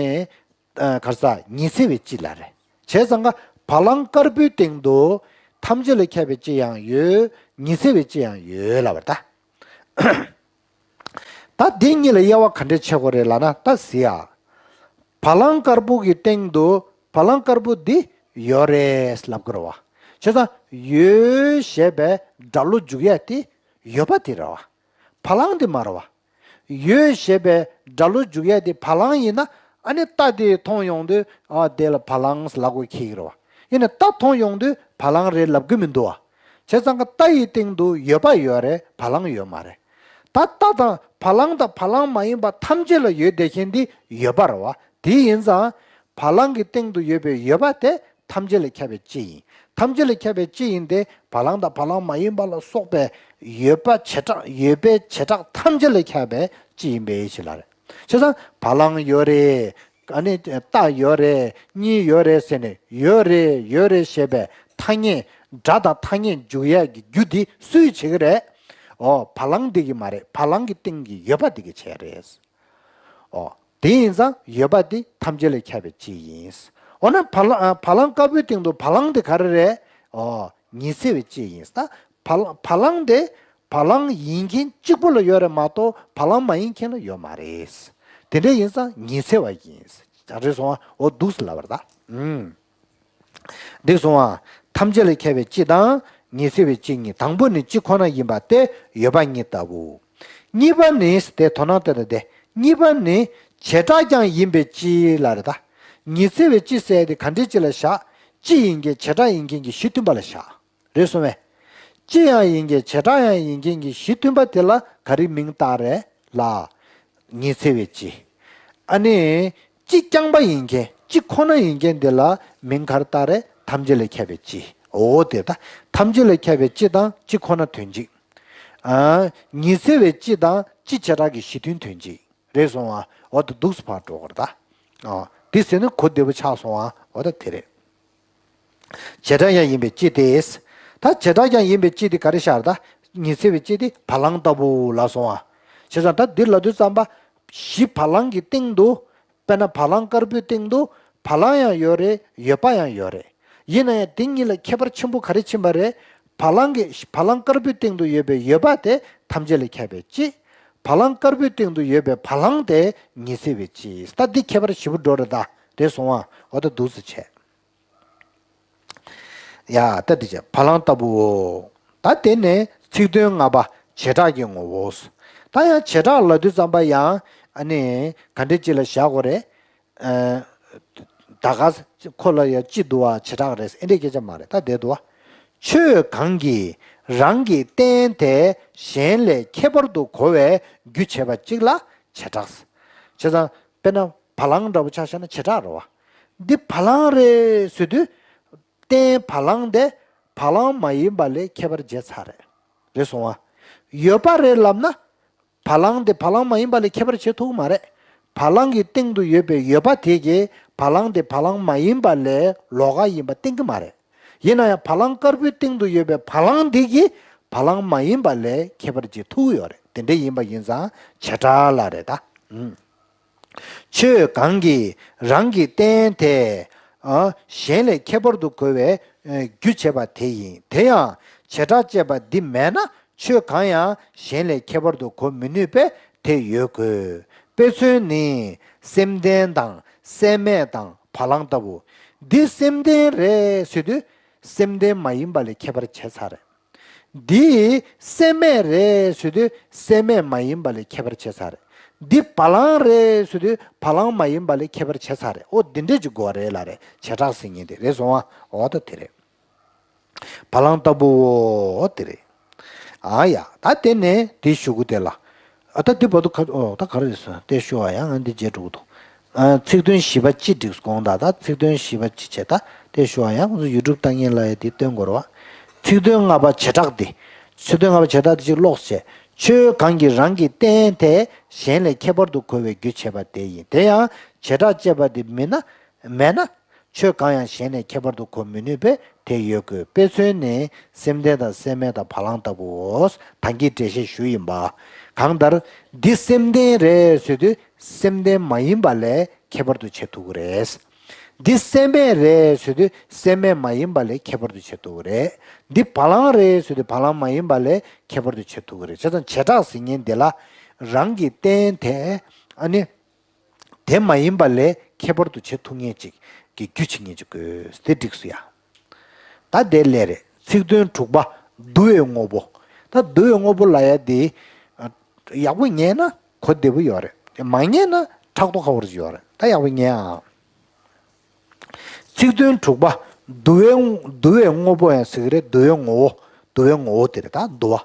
ཨ། ག་རེ་ཟ། ཉི་ཚེ་བའི་སྤྱི་ལབ་རེད། བྱས་ཙང་ཀ་བ་ལང་དཀར་པོའི་སྟེང་དུ་ཐམས་ཅད་ལ་ཁྱབ་པའི་སྤྱི་ཡང་ཡོད། ཉི་ཚེ་བའི་སྤྱི་ཡང་ཡོད་ལབ་པ་རེད་ད། ད་འདི་གཉིས་ལ་དབྱེ་བ་ག་འདྲས་ཕྱེ་དགོས་རེད་ལབ་ན། ད་གཟིགས་ཡ། བ་ལང་དཀར་པོ་གི་སྟེང་དུ་བ་ལང་དཀར་པོ་འདི་ཡོད་རེད་ལབ་དགོས་རེད་བ། བྱས་ཙང་ཡོད་ཞེས་པའི་སྒྲ་བློ་འཇུག་ཡ་དེ་ཡོད་པ་དེ་རེད་བ། བ་ལང་དེ་མ་རེད་བ། ཡོད་ཞེས་པའི་སྒྲ་བློ་འཇུག་ཡ་དེ་བ་ལང་ཡིན་ན། ཨ་ནི་རྟ་དེ་མཐོང་ཡོང་དུས། ཨ། དེ་ལ་བ་ལང་ལབ་དགོས་ཁེལ་གྱི་རེད་བ། ཡིན་ན་རྟ་མཐོང་ཡོང་དུས་བ་ལང་རེད་ལབ་གི་མི་འདུག་བ། བྱས་ཙང་ཀ་རྟ་ཡི་སྟེང་དུ་ཡོད་པ་ཡོད་རེད། བ་ལང་ཡོད་མ་རེད། ད་རྟ་དང་བ་ལང་དང་བ་ལང་མ་ཡིན་པ་ཐམས་ཅད་ལ་ཡོད་བསྡད་མཁན་འདི་ཡོད་པ་རེད་བ། དེ་ཡིན་ཙང་བ་ལང་གི་སྟེང་དུ་ཡོད་པའི་ཡོད་པ་དེ་ཐམས་ཅད་ལ་ཁྱབ་པའི་སྤྱི་ཡིན། ཐམས་ཅད་ལ་ཁྱབ་པའི་སྤྱི་ཡིན་ཏེ། བ་ལང་དང་བ་ལང་མ་ཡིན་པ་ལ་སོགས་པའི་ཡོད་པ་བྱེ་བྲག་ཡོད་པའི་བྱེ་བྲག་ཐམས་ཅད་ལ་ཁྱབ་པའི་སྤྱི་ཡིན་པའི་ཕྱིར་ལ་རེད། བྱས་ཙང་བ་ལང་ཡོད་རེད། ཨ་ནི་རྟ་ཡོད་རེད། གཉིས་ཡོད་རེད་ཟེར་ནས། ཡོད་རེད། ཡོད་རེད་ཞེས་པའི་ཐ་སྙད། སྒྲ་དང་ཐ་སྙད་འཇུག་ཡས་ཀྱི་རྒྱུ་འདི་སུས་བྱེད་ཀྱི་རེད། ཨོ། བ་ལང་འདི་གིས་མ་རེད། བ་ལང་གི་སྟེང་གི་ཡོད་པ་འདི་གིས་བྱས་རེད། ཨོ། དེ་ཡིན་ཙང་ཡོད་པ་འདི་ཐམས་ཅད་ལ་ཁྱབ་པའི་སྤྱི་ཡིན། འོ་ན་བ་ལང་། ཨ། བ་ལང་དཀར་པོའི་སྟེང་དུ་བ་ལང་དེ་ག་རེ་རེད། ཨོ། ཉི་ཚེ་བའི་སྤྱི་ཡིན། ད་བ་ལང་། བ་ལང་དེ་བ་ལང་ཡིན་མཁན་གཅིག་པུ་ལ་ཡོད་རེད་མ་གཏོགས་བ་ལང་མ་ཡིན་མཁན་ལ་ཡོད་མ་རེད། དེ་འདྲ་ཡིན་ཙང་ཉི་ཚེ་བ་ཡིན། རེད་སོང་ཨ། འོ་འདུག་སེ་ལབ་པ་རེད་ད། ཨུམ། འགྲིག་སོང་ཨ། ཐམས་ཅད་ལ་ཁྱབ་པའི་སྤྱི་དང་ཉི་ཚེ་བའི་སྤྱི་གཉིས། དང་པོ་ནི་སྤྱི་ཁོ་ན་ཡིན་པ་སྟེ་ཡོད་པ་ཉིད་ལྟ་བུ། གཉིས་པ་ནི་སྟེ། དོ་སྣང་སྟེ་ད་སྟེ། གཉིས་པ་ནི་བྱེ་བྲག་ཀྱང་ཡིན་པའི་སྤྱི་ལ་རེད་ད། ཉི་ཚེ་བའི་སྤྱི་ཟེར་དེ་ག་འདྲའི་སྤྱི་ལ་བཞག་སྤྱི་ཡིན་མཁན་བྱེ་བྲག་ཡིན་མཁན་གྱི་གཞི་མཐུན་པ་ལ་བཞག་རེད་སོང་བས། སྤྱི་ཡང་ཡིན་མཁན་བྱེ་བྲག་ཡང་ཡིན་མཁན་གྱི་གཞི་མཐུན་པ་དེ་ལ་ག་རེ་མིང་བཏགས་རེད་ལ། ཉི་ཚེ་བའི་སྤྱི། ཨ་ནི། སྤྱི་རྐྱང་པ་ཡིན་མཁན། སྤྱི་ཁོ་ན་ཡིན་མཁན་དེ་ལ་མིང་ག་རེ་བཏགས་རེད། ཐམས་ཅད་ལ་ཁྱབ་པའི་སྤྱི། འོ་དེ་ད། ཐམས་ཅད་ལ་ཁྱབ་པའི་སྤྱི་དང་སྤྱི་ཁོ་ན་དོན་གཅིག་ཨ། ཉི་ཚེ་བའི་སྤྱི་དང་སྤྱི་བྱེ་བྲག་གི་གཞི་མཐུན་དོན་གཅིག་རེད་སོང་ཨ། འོ་དེ་འདུག་སེ་ཕར་འགྲོ་དགོས་རེད་ད། ཨ། དེ་ཟེར་ན་གོ་བདེ་པོ་ཆགས་སོང་ཨ། འོ་ད་དེ་རེད། བྱེ་བྲག་ཀྱང་ཡིན་པའི་སྤྱི་སྟེ། ད་བྱེ་བྲག་ཀྱང་ཡིན་པའི་སྤྱི་དེ་ག་རེ་ཤར་ད། ཉི་ཚེ་བའི་སྤྱི་དེ་བ་ལང་ལྟ་བུ་ལ་སོང་ཨ། བྱས་ཙང་ད་འདི་ལབ་དུས་ཙམ་པ། གཞི་བ་ལང་གི་སྟེང་དུ། དཔེར་ན་བ་ལང་དཀར་པོའི་སྟེང་དུ་བ་ལང་ཡང་ཡོད་རེད། ཡོད་པ་ཡང་ཡོད་རེད། ཡིན་ན་ཡང་དེ་གཉིས་ལ་ཁྱད་པར་ཆེན་པོ་ག་རེ་ཕྱིན་པ་རེད། བ་ལང་གི་བ་ལང་དཀར་པོའི་སྟེང་དུ་ཡོད་པའི་ཡོད་པ་དེ་ཐམས་ཅད་ལས་ཁྱབ་པའི་གཅིག་བ་ལང་དཀར་པོའི་སྟེང་དུ་ཡོད་པའི་བ་ལང་དེ་ཉི་ཚེ་བའི་གཅིག་ད་འདི་ཁྱད་པར་ཞེ་པོ་འགྲོ་རེད་ད། རེད་སོང་བ། འོ་ད་འདུག་སེ་བྱས། ཡ་ད་འདི་བྱས་བ་ལང་ལྟ་བུའོ། ད་དེ་ནས་ཚིག་དོན་ལྔ་པ་བྱེ་བྲག་གི་ངོ་བོ། ད་ཡང་བྱེ་བྲག་ལབ་དུས་ཙམ་པ་ཡང་ཨ་ནི་ག་འདྲ་ཅིག་ལ་བཞག་དགོས་རེད། ད་ག་ཁོ་ལ་ཡང་ཅི་འདུག་བ་བྱེ་བྲག་རེད་ཨེ་འདྲའི་སྐད་ཆ་མ་རེད་ད་དེ་འདུག་བ། ཆོས་གང་གིས་རང་གི་རྟེན་དེ་གཞན་ལས་ཁྱད་པར་དུ་གོ་བའི་རྒྱུ་བྱེད་པ་གཅིག་ལ་བྱེ་བྲག་བྱས་ཙང་དཔེར་ན་བ་ལང་འདྲ་པོ་ཆ་བཞག་ན་བྱེ་བྲག་རེད་བ། འདི་བ་ལང་རེད་ཟེར་དུས་རྟེན་བ་ལང་དེ་བ་ལང་མ་ཡིན་པ་ལས་ཁྱད་པར་འབྱེད་ཚར་རེད། རེད་སོང་བ། ཡོད་པ་རེད་ལབ་ན། བ་ལང་དེ་བ་ལང་མ་ཡིན་པ་ལས་ཁྱད་པར་བྱེད་ཐུབ་ཀྱི་མ་རེད། བ་ལང་གི་སྟེང་དུ་ཡོད་པའི་ཡོད་པ་དེ་གིས་བ་ལང་དེ་བ་ལང་མ་ཡིན་པ་ལས་ལོགས་ཀ་ཡིན་པ་བསྟན་གྱི་མ་རེད། ཡིན་ན་ཡང་བ་ལང་དཀར་པོའི་སྟེང་དུ་ཡོད་པའི་བ་ལང་དེ་གིས་བ་ལང་མ་ཡིན་པ་ལས་ཁྱད་པར་བྱེད་ཐུབ་ཀྱི་ཡོད་རེད། དེ་འདྲ་ཡིན་པ་ཡིན་ཙང་བྱེ་བྲག་ལ་རེད་ད། ཨུམ། ཆོས་གང་གིས་རང་གི་རྟེན་དེ། ཨ། གཞན་ལས་ཁྱད་པར་དུ་གོ་བའི། ཨ། རྒྱུ་བྱེད་པ་དེ་ཡིན། དེ་ཡང་བྱེ་བྲག་ཅེས་པ་འདི་མེད་ན་ཆོས་གང་ཡང་གཞན་ལས་ཁྱད་པར་དུ་གོ་མི་ནུས་པས་དེ་ཡོད་དགོས། དཔེ་མཚོན་ནི་སེམས་ལྡན་དང་སེམས་མེད་དང་བ་ལང་ལྟ་བུ། འདི་སེམས་ལྡན་རེད་ཟེར་དུས་སེམས་ལྡན་མ་ཡིན་པ་ལས་ཁྱད་པར་བྱས་ཚར་རེད། འདི་སེམས་མེད་རེད་ཟེར་དུས་སེམས་མེད་མ་ཡིན་པ་ལས་ཁྱད་པར་ཕྱེ་ཚར་རེད། འདི་བ་ལང་རེད་ཟེར་དུས་བ་ལང་མ་ཡིན་པ་ལས་ཁྱད་པར་ཕྱེ་ཚར་རེད། ཨོ་འདི་འདྲས་ཀྱི་གོ་བ་རེད་ལ་རེད། བྱེ་བྲག་ཟེར་མཁན་དེ་རེད་སོང་ཨ། འོ་ད་དེ་རེད། བ་ལང་ལྟ་བུའོ་དེ་རེད། ཨ་ཡ་ད་དེ་ནས་དེ་ཞུ་གི་དེ་ལ། ཨ་ད་དེ་བར་དུ་ག་ཨོ་ད་ག་རེ་རེད་སོང་དེ་ཞུ་བ་ཡང་ང་འདི་བརྗེད་འགྲོ་གི་འདུག་ཨ། ཚིག་དོན་བཞི་པ་སྤྱི་འགྲིག་དགོངས་དག་ད་ཚིག་དོན་བཞི་པ་སྤྱི་བྱས་ད་དེ་ཞུ་བ་ཡང་ང་ཚོ་ཡུ་ཊུབ་ལྟ་མཁན་ལ་ཡ་དེ་སྟོན་དགོས་རེད་བ། ཚིག་དོན་ལྔ་པ་བྱེ་བྲག་འདི། ཚིག་དོན་ལྔ་པ་བྱེ་བྲག་འདི་གཅིག་ཀློག་བྱས། ཆོས་གང་གིས་རང་གི་རྟེན་དེ་གཞན་ལས་ཁྱད་པར་དུ་གོ་བའི་རྒྱུ་བྱེད་པ་དེ་ཡིན། དེ་ཡང་བྱེ་བྲག་ཅེས་པ་འདི་མིན་ན་མེད་ན། ཆོས་གང་ཡང་གཞན་ལས་ཁྱད་པར་དུ་གོ་མི་ནུས་པས་དེ་ཡོད་དགོས། དཔེ་མཚོན་ནི་སེམས་ལྡན་དང་སེམས་མེད་དང་བ་ལང་ལྟ་བུའོ། ད་གིན་འགྲེལ་བཤད་ཞུས་ཡིན་པ། གང་ལྟར་འདི་སེམས་ལྡན་རེད་ཟེར་དུས་སེམས་ལྡན་མ་ཡིན་པ་ལས་ཁྱད་པར་དུ་བྱེད་ཐུབ་ཀྱི་རེད། འདི་སེམས་མེད་རེད་ཟེར་དུས་སེམས་མེད་མ་ཡིན་པ་ལས་ཁྱད་པར་དུ་བྱེད་ཐུབ་ཀྱི་རེད། འདི་བ་ལང་རེད་ཟེར་དུས་བ་ལང་མ་ཡིན་པ་ལས་ཁྱད་པར་དུ་བྱེད་ཐུབ་ཀྱི་རེད། བྱས་ཙང་བྱེ་བྲག་ཟེར་མཁན་འདི་ལ་རང་གི་རྟེན་དེ་ཨ་ནི། དེ་མ་ཡིན་པ་ལས་ཁྱད་པར་དུ་བྱེད་ཐུབ་མཁན་ཅིག་གི་རྒྱུ་བྱེད་མཁན་ཅིག་དགོས་དེ་འགྲིགས་སོ་ཡ། ད་དེ་ལས་རེད། ཚིག་དོན་དྲུག་པ། བསྡུ་བའི་དངོས་པོ། ད་བསྡུ་བའི་དངོས་པོ་ལབ་ཡ་དེ། ཡག་པོ་ཉན་ན་གོ་བདེ་པོ་ཡོད་རེད། མ་ཉན་ན་ཕྲག་དོག་ཁ་པོ་ཅིག་ཡོད་རེད། ད་ཡག་པོ་ཉན་ཨ། ཚིག་དོན་དྲུག་པ། བསྡུ་བའི་བསྡུ་བའི་དངོས་པོ་ཡང་ཟེར་གི་རེད། བསྡུ་བའི་ངོ་བོ། བསྡུ་བའི་ངོ་བོ་དེ་རེད་ད་བསྡུ་བ།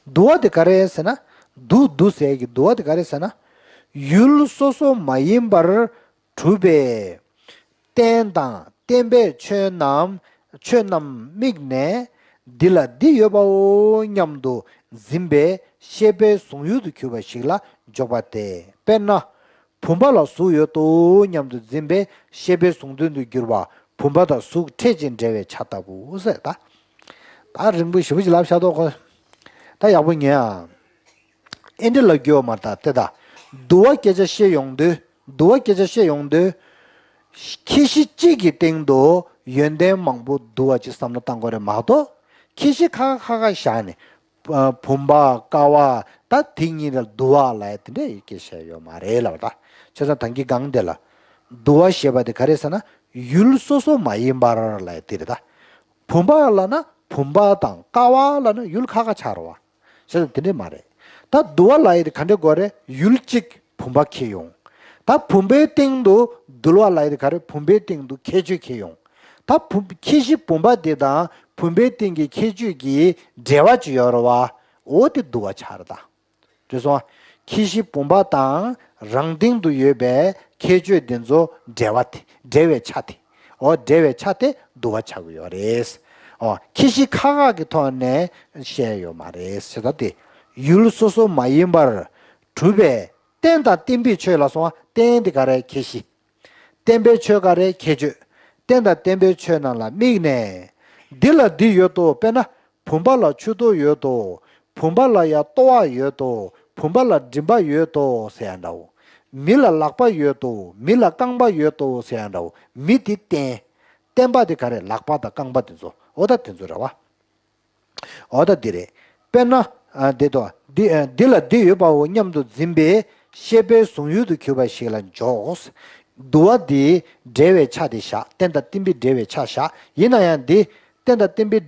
བསྡུ་བ་དེ་ག་རེ་ཟེར་ན། བསྡུ་བསྡུ་ཟེར་གི་བསྡུ་བ་དེ་ག་རེ་ཟེར་ན། ཡུལ་སོ་སོ་མ་ཡིན་པར་གྲུབ་པའི་རྟེན་དང་བརྟེན་པའི་ཆོས་རྣམས་ཆོས་རྣམས་དམིགས་ནས་འདི་ལ་འདི་ཡོད་པའོ་སྙམ་དུ་འཛིན་པའི་ཤེས་པའི་གཟུང་ཡུལ་དུ་གྱུར་པ་ཞིག་ལ་འཇོག་པ་སྟེ། དཔེར་ན། བུམ་པ་ལ་གཟུགས་ཡོད་དོ་སྙམ་དུ་འཛིན་པའི་ཤེས་པའི་གཟུང་དོན་དུ་གྱུར་པ་བུམ་པ་དང་གཟུགས་ཕྲད་ཅིང་འབྲེལ་བའི་ཆ་ལྟ་བུ་ཟེར་ད། ད་རིང་པོ་ཞེ་པོ་ཅིག་ལབ་བཞག་དོ་ཁོ། ད་ཡག་པོ་ཉན་ཨ། ཨེ་འདྲ་ལ་རྒྱུ་མ་ད་དེ་ད། བསྡུ་བ་སྐད་ཆ་བཤད་ཡོང་དུས། བསྡུ་བ་སྐད་ཆ་བཤད་ཡོང་དུས། ཁྱད་གཞི་གཅིག་གི་སྟེང་དུ་ཡོན་ཏན་མང་པོ་བསྡུ་བ་ཅིག་བསམ་བློ་བཏང་དགོས་རེད་མ་གཏོགས། ཁྱད་གཞི་ཁ་ཁ་ཁ་ཁ་བཞག་ནས། བུམ་པ་ཀ་བ་ད་དེ་གཉིས་ལ་བསྡུ་བ་ལབ་ཡ་དེ་འདྲ་ཡི་གེ་བཤད་ཡོད་མ་རེད་ལབ་ད། བྱས་ཙང་ད་གིན་སྒང་དེ་ལ། བསྡུ་བ་ཞེས་པ་དེ་ག་རེ་ཟེར་ན་ཡུལ་སོ་སོ་མ་ཡིན་པར་ལབ་ཡ་དེ་རེད་ད། བུམ་པ་ལབ་ན་བུམ་པ་དང་ཀ་བ་ལབ་ན་ཡུལ་ཁ་ཁ་ཆགས་རེད་བ། བྱས་ཙང་དེ་འདྲ་མ་རེད། ད་བསྡུ་བ་ལབ་ཡ་དེ་ག་འདྲ་དགོས་རེད། ཡུལ་གཅིག་བུམ་པ་ཁྱེར་ཡོང་། ད་བུམ་པའི་སྟེང་དུ་འདུལ་བ་ལབ་ཡ་དེ་ག་རེ་བུམ་པའི་སྟེང་དུ་ཁྱད་ཆོས་ཁྱེར་ཡོང་། ད་བུམ་ཁྱད་གཞི་བུམ་པ་དེ་དང་བུམ་པའི་སྟེང་གི་ཁྱད་ཆོས་ཀྱི་འབྲེལ་བ་ཅིག་ཡོད་རེད་བ། འོ་དེ་བསྡུ་བ་ཆགས་རེད་ད། རེད་སོང་ཨ། ཁྱད་གཞི་བུམ་པ་དང་རང་སྟེང་དུ་ཡོད་པའི་ཁྱད་ཆོས་དེ་ཚོ་འབྲེལ་བ་དེ་འབྲེལ་བའི་ཆ་དེ། འོ་འབྲེལ་བའི་ཆ་དེ་བསྡུ་བ་ཆགས་ཀྱི་ཡོད་རེད། འོ་ཁྱད་གཞི་ཁ་ཁ་གི་ཐོག་ནས་བཤད་ཡོད་མ་རེད་ཟེར་ད་དེ། ཡུལ་སོ་སོ་མ་ཡིན་པར་གྲུབ་པའི་རྟེན་དང་བརྟེན་པའི་ཆོས་ལ་སོང་བ་རྟེན་དེ་ག་རེ་ཁྱད་གཞི། བརྟེན་པའི་ཆོས་ག་རེ་ཁྱད་ཆོས། རྟེན་དང་བརྟེན་པའི་ཆོས་རྣམས་ལ་དམིགས་ནས། འདི་ལ་འདི་ཡོད་དོ་དཔེར་ན། བུམ་པ་ལ་མཆུ་ཏོ་ཡོད་དོ། བུམ་པ་ལ་ཡང་ལྟོ་བ་ཡོད་དོ། བུམ་པ་ལ་མགྲིན་པ་ཡོད་དོ་ཟེར་ཡང་འདྲའོ། མི་ལ་ལག་པ་ཡོད་དོ། མི་ལ་རྐང་པ་ཡོད་དོ་ཟེར་ཡང་འདྲའོ། མི་དེ་རྟེན། བརྟན་པ་དེ་ག་རེ། ལག་པ་དང་རྐང་པ་དེ་ཚོ། འོ་ད་དེ་ཚོ་རེད་བ། འོ་ད་འདི་རེད། དཔེར་ན། ཨ། འདི་དོ། འདི། ཨ། འདི་ལ་འདི་ཡོད་པའོ་སྙམ་དུ་འཛིན་པའི་ཤེས་པའི་གཟུང་ཡུལ་དུ་གྱུར་པ་ཞིག་ལ་འཇོག། དུ་བ་འདི་འབྲེལ་བའི་ཆ་དེ་བཞག་རྟེན་དང་བརྟེན་པའི་འབྲེལ་བའི་ཆ་བཞག་ཡིན་ན་ཡང་འདི་རྟེན་དང་བརྟེན་པའི་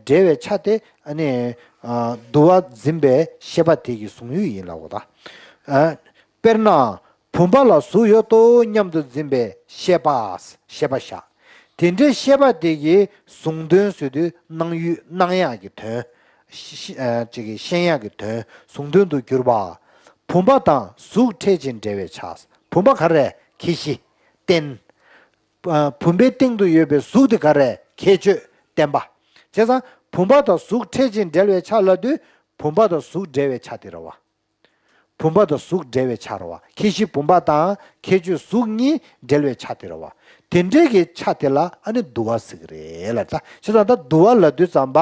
འབྲེལ་བའི་ཆ་དེ། ཨ་ནི། ཨ། དུ་བ་འཛིན་པའི་ཤེས་པ་དེ་གི་གཟུང་ཡུལ་ཡིན་ལབ་པ་དང་། ཨ། དཔེར་ན། བུམ་པ་ལ་གཟུགས་ཡོད་དོ་སྙམ་དུ་འཛིན་པའི་ཤེས་པ། ཤེས་པ་བཞག་དེ་འདྲའི་ཤེས་པ་དེ་གིས་གཟུང་དོན་ཟེར་དུས་སྣང་ཡུལ་སྣང་ཡག་གི་དོན། ཤེས་ཨ། ཅིག་གི་ཤེས་ཡག་གི་དོན། གཟུང་དོན་དུ་གྱུར་པ། བུམ་པ་དང་གཟུགས་ཕྲད་ཅིང་འབྲེལ་བའི་ཆ། བུམ་པ་ག་རེ། ཁྱད་གཞི། རྟེན། ཨ། བུམ་པའི་སྟེང་དུ་ཡོད་པའི་གཟུགས་དེ་ག་རེ། ཁྱད་ཆོས་བརྟན་པ། བྱས་ཙང་བུམ་པ་དང་གཟུགས་ཕྲད་ཅིང་འབྲེལ་བའི་ཆ་ལབ་དུས་བུམ་པ་དང་གཟུགས་འབྲེལ་བའི་ཆ་དེ་རེད་བ། བུམ་པ་དང་གཟུགས་འབྲེལ་བའི་ཆ་རེད་བ། ཁྱད་གཞི་བུམ་པ་དང་ཁྱད་ཆོས་གཟུགས་གཉིས་འབྲེལ་བའི་ཆ་དེ་རེད་བ། དེ་འདྲའི་གི་ཆ་དེ་ལ་ཨ་ནི་དུ་བ་ཟེར་གི་རེད་ལ། ད་བྱས་ཙང་ད་དུ་བ་ལབ་དུས་ཙམ་པ།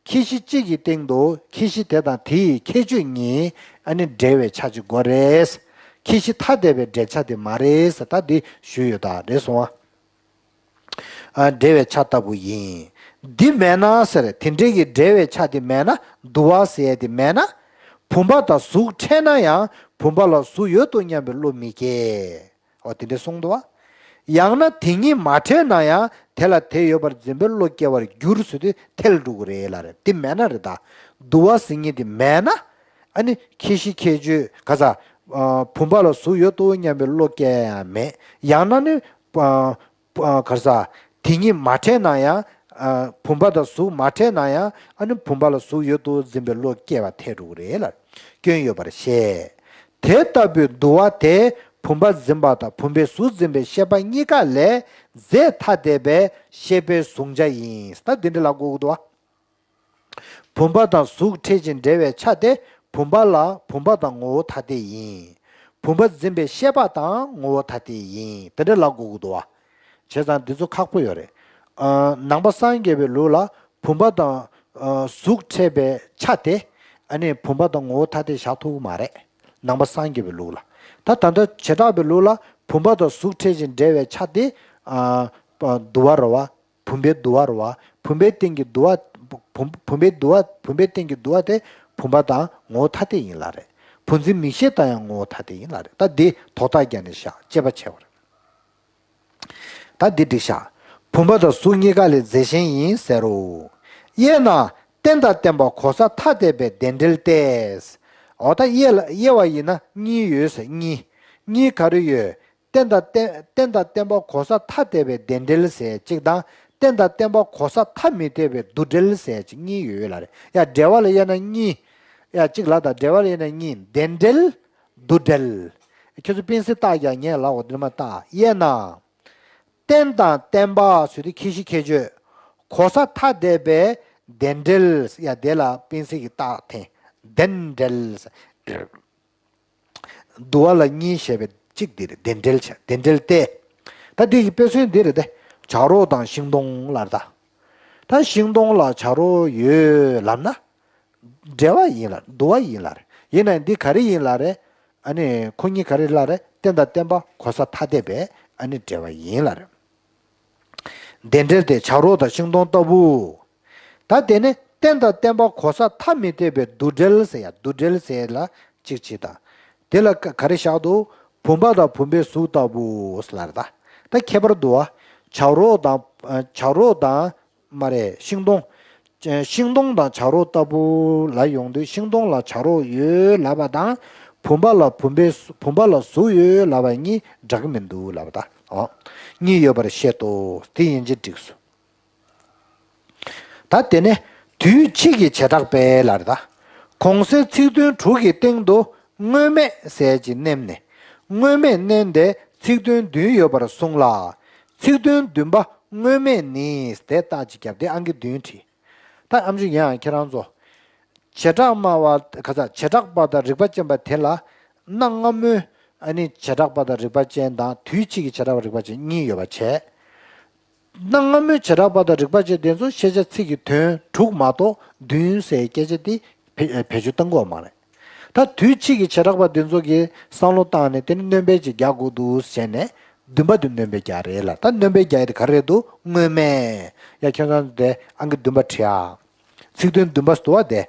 ཁྱད་གཞི་གཅིག་གི་སྟེང་དུ་ཁྱད་གཞི་དེ་དང་དེའི་ཁྱད་ཆོས་གཉིས་ཨ་ནི་འབྲེལ་བའི་ཆ་ཅིག་དགོས་རེད། ཁྱད་གཞི་ཐ་དད་པའི་འབྲེལ་ཆ་དེ་མ་རེད་ཟེར། ད་འདི་ཞུས་ཡོད། ད་རེད་སོང་ཨ། ཨ། འབྲེལ་བའི་ཆ་ལྟ་བུ་ཡིན། འདི་མེད་ན་ཟེར། དེ་འདྲའི་གི་འབྲེལ་བའི་ཆ་དེ་མེད་ན། དུ་བ་ཟེར་ཡ་དེ་མེད་ན། བུམ་པ་དང་གཟུགས་ཕྲད་ན་ཡང་བུམ་པ་ལ་གཟུགས་ཡོད་དོ་སྙམ་པའི་བློ་མི་སྐྱེ། འོ་དེ་འདྲ་གསུངས་འདུག་བ། ཡང་ན་དེ་གཉིས་མ་ཕྲད་ན་ཡང་དེ་ལ་དེ་ཡོད་པར་འཛིན་པའི་བློ་སྐྱེ་བར་འགྱུར་ཟེར་དུས་ཐལ་འགྲོ་གི་རེད་ལབ་རེད། དེ་མེད་ན་རེད་ད། དུ་བ་ཟེར་མཁན་དེ་མེད་ན། ཨ་ནི་ཁྱད་གཞི་ཁྱད་ཆོས་ག་ས། ཨ། བུམ་པ་ལ་གཟུགས་ཡོད་དོ་སྙམ་པའི་བློ་སྐྱེ་ཡང་མེད། ཡང་ན་ནི། ཨ། ཨ། ག་ས། དེ་གཉིས་མ་ཕྲད་ན་ཡང་། ཨ། བུམ་པ་དང་གཟུགས་མ་ཕྲད་ན་ཡང་ཨ་ནི་བུམ་པ་ལ་གཟུགས་ཡོད་དོ་འཛིན་པའི་བློ་སྐྱེ་བ་ཐལ་འགྲོ་གི་རེད་ལ། སྐྱོན་ཡོད་པར་བཤད། དེ་ལྟ་བུའི་དུ་བ་དེ་བུམ་པ་འཛིན་པ་དང་བུམ་པའི་གཟུགས་འཛིན་པའི་ཤེས་པ་གཉིས་ཀ་ལས་རྫས་ཐ་དད་པའི་ཤེས་པའི་གཟུང་བྱ་ཡིན། ད་འདི་འདྲ་ལབ་དགོས་ཀྱི་འདུག་བ། བུམ་པ་དང་གཟུགས་ཕྲད་ཅིང་འབྲེལ་བའི་ཆ་དེ་བུམ་པ་ལ་བུམ་པ་དང་ངོ་བོ་ཐ་དད་ཡིན། བུམ་པ་འཛིན་པའི་ཤེས་པ་དང་ངོ་བོ་ཐ་དད་ཡིན། དེ་འདྲ་ལབ་དགོས་ཀྱི་འདུག་བ། བྱས་ཙང་འདི་ཚོ་ཁག་པོ་ཡོད་རེད། ཨ། ནང་པ་སངས་རྒྱས་པའི་ལུགས་ལ་བུམ་པ་དང་། ཨ། གཟུགས་ཕྲད་པའི་ཆ་དེ་ཨ་ནི་བུམ་པ་དང་ངོ་བོ་ཐ་དད་བཞག་ཐུབ་ཀྱི་མ་རེད། ནང་པ་སངས་རྒྱས་པའི་ལུགས་ལ། ད་ད་ལྟ་བྱེ་བྲག་པའི་ལུགས་ལ་བུམ་པ་དང་གཟུགས་ཕྲད་ཅིང་འབྲེལ་བའི་ཆ་དེ། ཨ། དུ་བ་རེད་བ། བུམ་པའི་དུ་བ་རེད་བ། བུམ་པའི་སྟེང་གི་དུ་བ། བུམ། བུམ་པའི་དུ་བ། བུམ་པའི་སྟེང་གི་དུ་བ་དེ་བུམ་པ་དང་ངོ་བོ་ཐ་དད་ཡིན་ལབ་རེད། བུམ་འཛིན་མིག་ཤེས་དང་ཡང་ངོ་བོ་ཐ་དད་ཡིན་ལབ་རེད། ད་འདི་དོགས་པ་རྒྱག་ནས་བཞག་དཔྱད་པ་བྱས་པ་རེད། ད་འདི་འགྲིག་ཤག་བུམ་པ་དང་གཟུགས་གཉིས་ཀ་ལས་རྫས་གཞན་ཡིན་ཟེར་རོ། དབྱེ་ན། རྟེན་དང་བརྟེན་པ་གོ་ས་ཐ་དད་པའི་བདེན་འབྲེལ་ཏེ། འོ་ད་དབྱེ་ལ་དབྱེ་བ་ཡིན་ན་གཉིས་ཡོད་ཟེར། གཉིས། གཉིས་ག་རེ་ཡོད། རྟེན་དང་བརྟེན། རྟེན་དང་བརྟེན་པ་གོ་ས་ཐ་དད་པའི་བདེན་འབྲེལ་ཟེར་གཅིག་དང་། རྟེན་དང་བརྟེན་པ་གོ་ས་ཐ་མི་དད་པའི་འདུ་འབྲེལ་ཟེར་གཅིག་གཉིས་ཡོད་ལབ་རེད། ཡ་འབྲེལ་བ་ལ་དབྱེ་ན་གཉིས། ཡ་གཅིག་ལ་ད་འབྲེལ་བ་ལ་དབྱེ་ན་གཉིས། བདེན་འབྲེལ། འདུ་འབྲེལ། ཁྱོད་ཚོ་དཔེ་ཚིག་རྟགས་རྒྱག་ཉན་ལ་འོ་དེ་མ་རྟགས་དབྱེ་ན། རྟེན་དང་བརྟེན་པ་ཟེར་དུས་ཁྱད་གཞི་ཁྱད་ཆོས། གོ་ས་ཐ་དད་པའི་བདེན་འབྲེལ། ཡ་དེ་ལ་དཔེ་ཚིག་གི་རྟགས་འཐེན། བདེན་འབྲེལ། དུ་བ་ལ་གཉིས་བཤད་པའི་གཅིག་འདི་རེད། བདེན་འབྲེལ་བྱ། བདེན་འབྲེལ་ཏེ། ད་འདི་གི་དཔེ་མཚོན་འདི་རེད་དེ། བྱ་རོག་དང་ཤིང་སྡོང་ལབ་རེད་ད། ད་ཤིང་སྡོང་ལ་བྱ་རོག་ཡོད་ལབ་ན། འབྲེལ་བ་ཡིན་ལ་དུ་བ་ཡིན་ལ་རེད། ཡིན་ན་འདི་ག་རེ་ཡིན་ལ་རེད། ཨ་ནི་ཁོ་གཉིས་ག་རེ་ལ་རེད། རྟེན་དང་བརྟེན་པ་གོ་ས་ཐ་དད་པའི་ཨ་ནི་འབྲེལ་བ་ཡིན་ལ་རེད། བདེན་འབྲེལ་ཏེ་བྱ་རོག་དང་ཤིང་སྡོང་ལྟ་བུ། ད་དེ་ནི་རྟེན་དང་བརྟེན་པ་གོ་ས་ཐ་མི་དད་པའི་འདུ་འབྲེལ་ཟེར་ཡ། འདུ་འབྲེལ་ཟེར་ལ་གཅིག་བྱེད་དང་། དེ་ལ་ག་ག་རེ་བཞག་འདུག་བུམ་པ་དང་བུམ་པའི་གཟུགས་ལྟ་བུ་ཟེར་ལ་རེད་ད། ད་ཁྱད་པར་འདུག་བ། བྱ་རོག་དང་། བྱ་རོག་དང་། མ་རེད། ཤིང་སྡོང་། ཤིང་སྡོང་དང་བྱ་རོག་ལྟ་བུ་ལ་ཡོང་དུས་ཤིང་སྡོང་ལ་བྱ་རོག་ཡོད་ལབ་པ་དང་། བུམ་པ་ལ་བུམ་པའི་བུམ་པ་ལ་གཟུགས་ཡོད་ལབ་པ་གཉིས་འདྲ་གི་མི་འདུག་ལབ་པ་དང་། འོ། གཉིས་ཡོད་པར་བཤད་དོ། དེ་ཡིན་གཅིག་འགྲིགས་སོ། ད་དེ་ནས་དུས་ཕྱིས་ཀྱི་བྱེ་བྲག་པས་ལབ་རེད་ད། གོང་གསལ་ཚིག་དོན་དྲུག་གི་སྟེང་དུ་སྔོན་མེད་ཟེར་གྱི་མནན་ནས། སྔོན་མེད་མནན་ཏེ་ཚིག་དོན་བདུན་ཡོད་པར་གསུངས་ལ། ཚིག་དོན་བདུན་པ་སྔོན་མེད་ནི་དེ་རྟགས་ཅིག་བརྒྱབ་སྟེ་ཨང་ཀི་བདུན་བྲིས། ད་ཨམ་ཆི་ཡང་ཁྱེད་རང་ཚོ། བྱེ་བྲག་སྨྲ་བ་ག་ས་བྱེ་བྲག་པ་དང་རིགས་པ་ཅན་པ་དེ་ལ་གནའ་སྔ་མོའི་ཨ་ནི་བྱེ་བྲག་པ་དང་རིགས་པ་ཅན་དང་དུས་ཕྱིས་ཀྱི་བྱེ་བྲག་པ་རིགས་པ་ཅན་གཉིས་ཡོད་པ་བྱས། གནའ་སྔ་མོའི་བྱེ་བྲག་པ་དང་རིགས་པ་ཅན་དེ་ཚོ་ཤེས་བྱ་ཚིག་གི་དོན་དྲུག་མ་གཏོགས་བདུན་ཟེར་སྐད་ཆ་དེ་བེད་བེད་སྤྱོད་གཏང་གི་ཡོད་མ་རེད། ད་དུས་ཕྱིས་ཀྱི་བྱེ་བྲག་པ་དེ་ཚོ་གིས་བསམ་བློ་བཏང་ནས་དེ་ནི་སྣོན་པ་ཅིག་རྒྱག་དགོས་འདུག་ཟེར་ནས་ བདུན་པ་དེ་སྣོན་པའི་རྒྱ་རེད་ལ། ད་སྣོན་པའི་རྒྱ་དེ་ག་རེ་རེད་འདུག་སྔོན་མེད། ཡ་ཁྱོད་རང་ཚོ་དེ་ཨང་ཀི་བདུན་པ་བྲིས་ཨ། ཚིག་དོན་བདུན་པ་ཟེར་བ་དེ།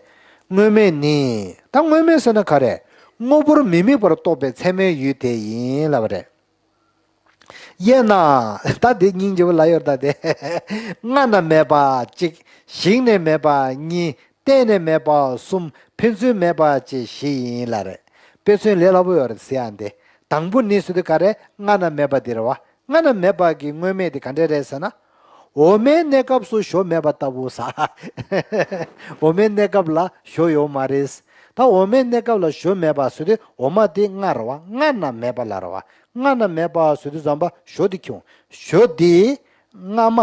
སྔོན་མེད་ནི། ད་སྔོན་མེད་ཟེར་ན་ག་རེ། དངོས་པོར་མི་དམིགས་པར་རྟོགས་པའི་ཚད་མའི་ཡུལ་དེ་ཡིན་ལབ་པ་རེད། དབྱེ་ན། ད་དེ་སྙིང་རྗེ་པོ་ལབ་ཡོད་ད་དེ། སྔ་ན་མེད་པ་གཅིག་གཞིག་ནས་མེད་པ་གཉིས། གཏན་ནས་མེད་པ་གསུམ། ཕན་ཚུན་མེད་པ་བཅས་བཞི་ཡིན་ལབ་རེད། དཔེ་མཚོན་ལས་སླ་པོ་ཡོད་རེད་ཟེར་ཡ་འདི། དང་པོ་ནི་ཟེར་དུས་ག་རེ། སྔ་ན་མེད་པ་འདི་རེད་བ། སྔ་ན་མེད་པ་གི་སྔོན་མེད་དེ་ག་འདྲས་རེད་ཟེར་ན། འོ་མའི་གནས་སྐབས་སུ་ཞོ་མེད་པ་ལྟ་བུ་ཟ། འོ་མའི་གནས་སྐབས་ལ་ཞོ་ཡོད་མ་རེད། ད་འོ་མའི་གནས་སྐབས་ལ་ཞོ་མེད་པ་ཟེར་དུས་འོ་མ་དེ་སྔ་རེད་བ། སྔ་ན་མེད་པ་ལ་རེད་བ། སྔ་ན་མེད་པ་ཟེར་དུས་ཙམ་པ་ཞོ་དེ་ཁྱོང་། ཞོ་དེ་སྔ་མ་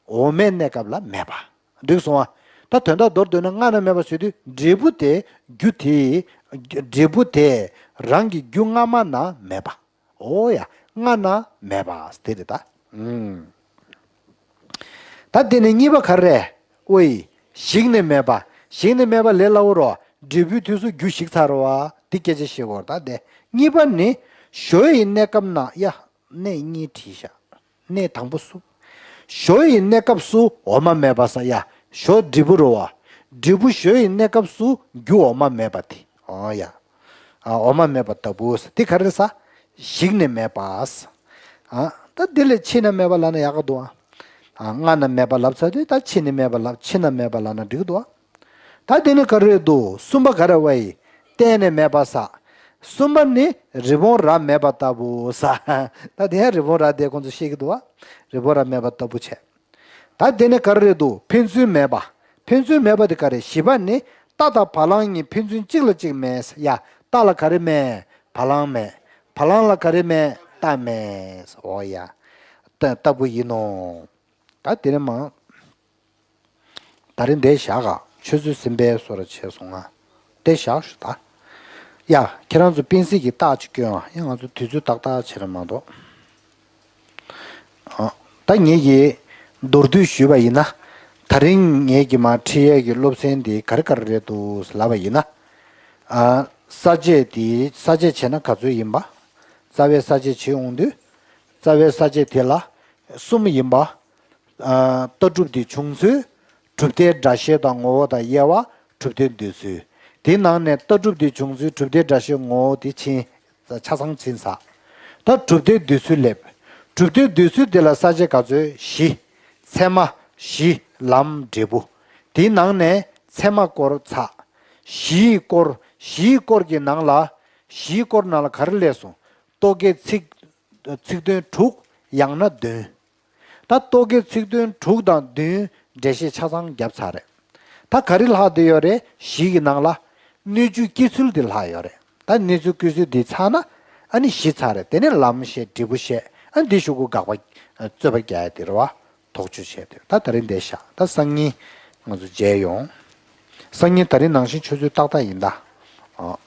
འོ་མའི་གནས་སྐབས་ལ་མེད་པ། འགྲིག་སོང་ཨ། ད་དོན་དག་མདོར་བསྡུས་ན་སྔ་ན་མེད་པ་ཟེར་དུས་འབྲས་བུ་དེ་རྒྱུ་དེ། འབྲས་བུ་དེ་རང་གི་རྒྱུ་སྔ་མ་ན་མེད་པ། འོ་ཡ། སྔ་ན་མེད་པ་དེ་རེད་ད། ཨུམ། ད་དེ་ནས་གཉིས་པ་ག་རེ། ཨོ་ཡི། གཞིག་ནས་མེད་པ། གཞིག་ནས་མེད་པ་ལས་སླ་བོ་རོ། འབྲས་བུའི་དུས་སུ་རྒྱུ་ཞིག་ཚར་བ། འདི་སྐད་ཆ་བཤད་དགོས་རེད་ད་དེ། གཉིས་པ་ནི། ཞོ་ཡི་གནས་སྐབས་ན་ཡ། གནས་གཉིས་བྲིས་ཤག་གནས་དང་པོ་སུ། ཞོ་ཡི་གནས་སྐབས་སུ་འོ་མ་མེད་པ་ས་ཡ། ཞོ་འབྲས་བུ་རོ་བ། འབྲས་བུ་ཞོ་ཡི་གནས་སྐབས་སུ་རྒྱུ་འོ་མ་མེད་པ་དེ། ཨོ་ཡ། ཨ། འོ་མ་མེད་པ་ལྟ་བུ་ས་དེ་ག་རེ་ས། གཞིག་ནས་མེད་པ་ས། ཨ། ད་དེ་ལས་ཕྱི་ན་མེད་པ་ལབ་ན་ཡག་ག་འདུག་ཨ། ཨ། སྔ་ན་མེད་པ་ལབ་ཚར་དུས་ད་ཕྱི་ནས་མེད་པ་ལབ། ཕྱི་ན་མེད་པ་ལབ་ན་འགྲིག་གི་འདུག་ཨ། ད་དེ་ནི་ག་རེ་འདུག་གསུམ་པ་ག་རེ་བ་ཡི། གཏན་ནས་མེད་པ་ས། གསུམ་པ་ནི་རི་བོང་རྭ་མེད་པ་ལྟ་བུ་ས། ད་དེ་ཡང་རི་བོང་རྭ་དེ་ཁོང་ཚོ་ཤེས་ཀྱི་འདུག་བ། རི་བོང་རྭ་མེད་པ་ལྟ་བུ་བྱས། ད་དེ་ནི་ག་རེ་འདུག་ཕན་ཚུན་མེད་པ། ཕན་ཚུན་མེད་པ་དེ་ག་རེ། བཞི་པ་ནི་རྟ་དང་བ་ལང་གཉིས་ཕན་ཚུན་གཅིག་ལ་གཅིག་མེད་ས། ཡ། རྟ་ལ་ག་རེ་མེད། བ་ལང་མེད། བ་ལང་ལ་ག་རེ་མེད། རྟ་མེད་ས། འོ་ཡ། ལྟ་ལྟ་བུ་ཡིན་ནོ། ད་དེ་ནི་མ། ད་རིང་འདིར་བཞག་ག་ཆུ་ཚོད་ཟིན་པའི་བཟོ་འདྲ་བྱས་སོང་ང་། འདིར་བཞག་ཞུ་ད། ཡ། ཁྱེད་རང་ཚོ་སྤེན་སྲིད་ཀྱི་རྟགས་ཅིག་སྐྱོན་ཨ། ཡ། ང་ཚོ་དུས་ཚོད་ཏག་ཏག་བྱེད་ར་མ་གཏོགས། ཨ། ད་ངེད་ཀྱིས་མདོར་བསྡུས་ཞུས་པ་ཡིན་ན། ད་རིང་ངེད་ཀྱིས་མར་ཁྲིད་ཡས་ཀྱི་སློབ་ཚན་འདི་ག་རེ་ག་རེ་རེད་འདུག་ལབ་པ་ཡིན་ན། ཨ། ས་བཅད་འདི་ས་བཅད་བྱས་ན་ག་ཚོད་ཡིན་པ། རྩ་བའི་ས་བཅད་བྱེད་འོང་དུས། རྩ་བའི་ས་བཅད་དེ་ལ་གསུམ་ཡིན་པ། ཨ། ལྟ་གྲུབ་དེ་བྱུང་ཚུལ། གྲུབ་མཐའི་སྒྲ་བཤད་དང་ངོ་བོ་དང་དབྱེ་བ། གྲུབ་མཐའི་འདོད་ཚུལ། དེའི་ནང་ནས་ལྟ་གྲུབ་དེ་བྱུང་ཚུལ། གྲུབ་མཐའི་སྒྲ་བཤད་ངོ་བོ་དེ་ཕྱིན། ཆ་ཚང་ཕྱིན་ཚར། ད་གྲུབ་མཐའི་འདོད་ཚུལ་སླེབས། གྲུབ་མཐའི་འདོད་ཚུལ་དེ་ལ་ས་བཅད་ག་ཚོད། བཞི། ཚད་མ་བཞི། ལམ། འབྲས་བུ། དེའི་ནང་ནས་ཚད་མ་སྐོར་ཚར། བཞིའི་སྐོར། བཞིའི་སྐོར་གྱི་ནང་ལ། བཞིའི་སྐོར་ནང་ལ་ག་རེ་སླེབས་སོང་། རྟོག་གེའི་ཚིག་ཚིག་དོན་དྲུག་ཡང་ན་བདུན། ད་རྟོག་གེའི་ཚིག་དོན་དྲུག་དང་བདུན་འགྲེལ་བཤད་ཆ་ཚང་བརྒྱབ་ཚར་རེད། ད་ག་རེ་ལྷག་བསྡད་ཡོད་རེད། བཞི་གི་ནང་ལ་སྣོད་བཅུད་སྐྱེ་ཚུལ་དེ་ལྷག་ཡོད་རེད། ད་གནས་ཚུལ་སྐྱེ་ཚུལ་འདི་ཚར་ན། ཨ་ནི་བཞི་ཚར་རེད། དེ་ནས་ལམ་བཤད། འབྲས་བུ་བཤད། ཨ་ནི་འདི་གཞུག་གུ་དགག་པ། རྩོད་པ་རྒྱག་ཡ་དེ་རེད་བ། དོགས་གཅོད་བྱས་ཏེ། ད་ད་རིང་འདིར་བཞག་ད་སང་ཉིན་ང་ཚོ་མཇལ་ཡོང་། སང་ཉིན་ད་རིང་ནང་བཞིན་ཆུ་ཚོད་ཏག་ཏག་ཡིན་ད། ཨ།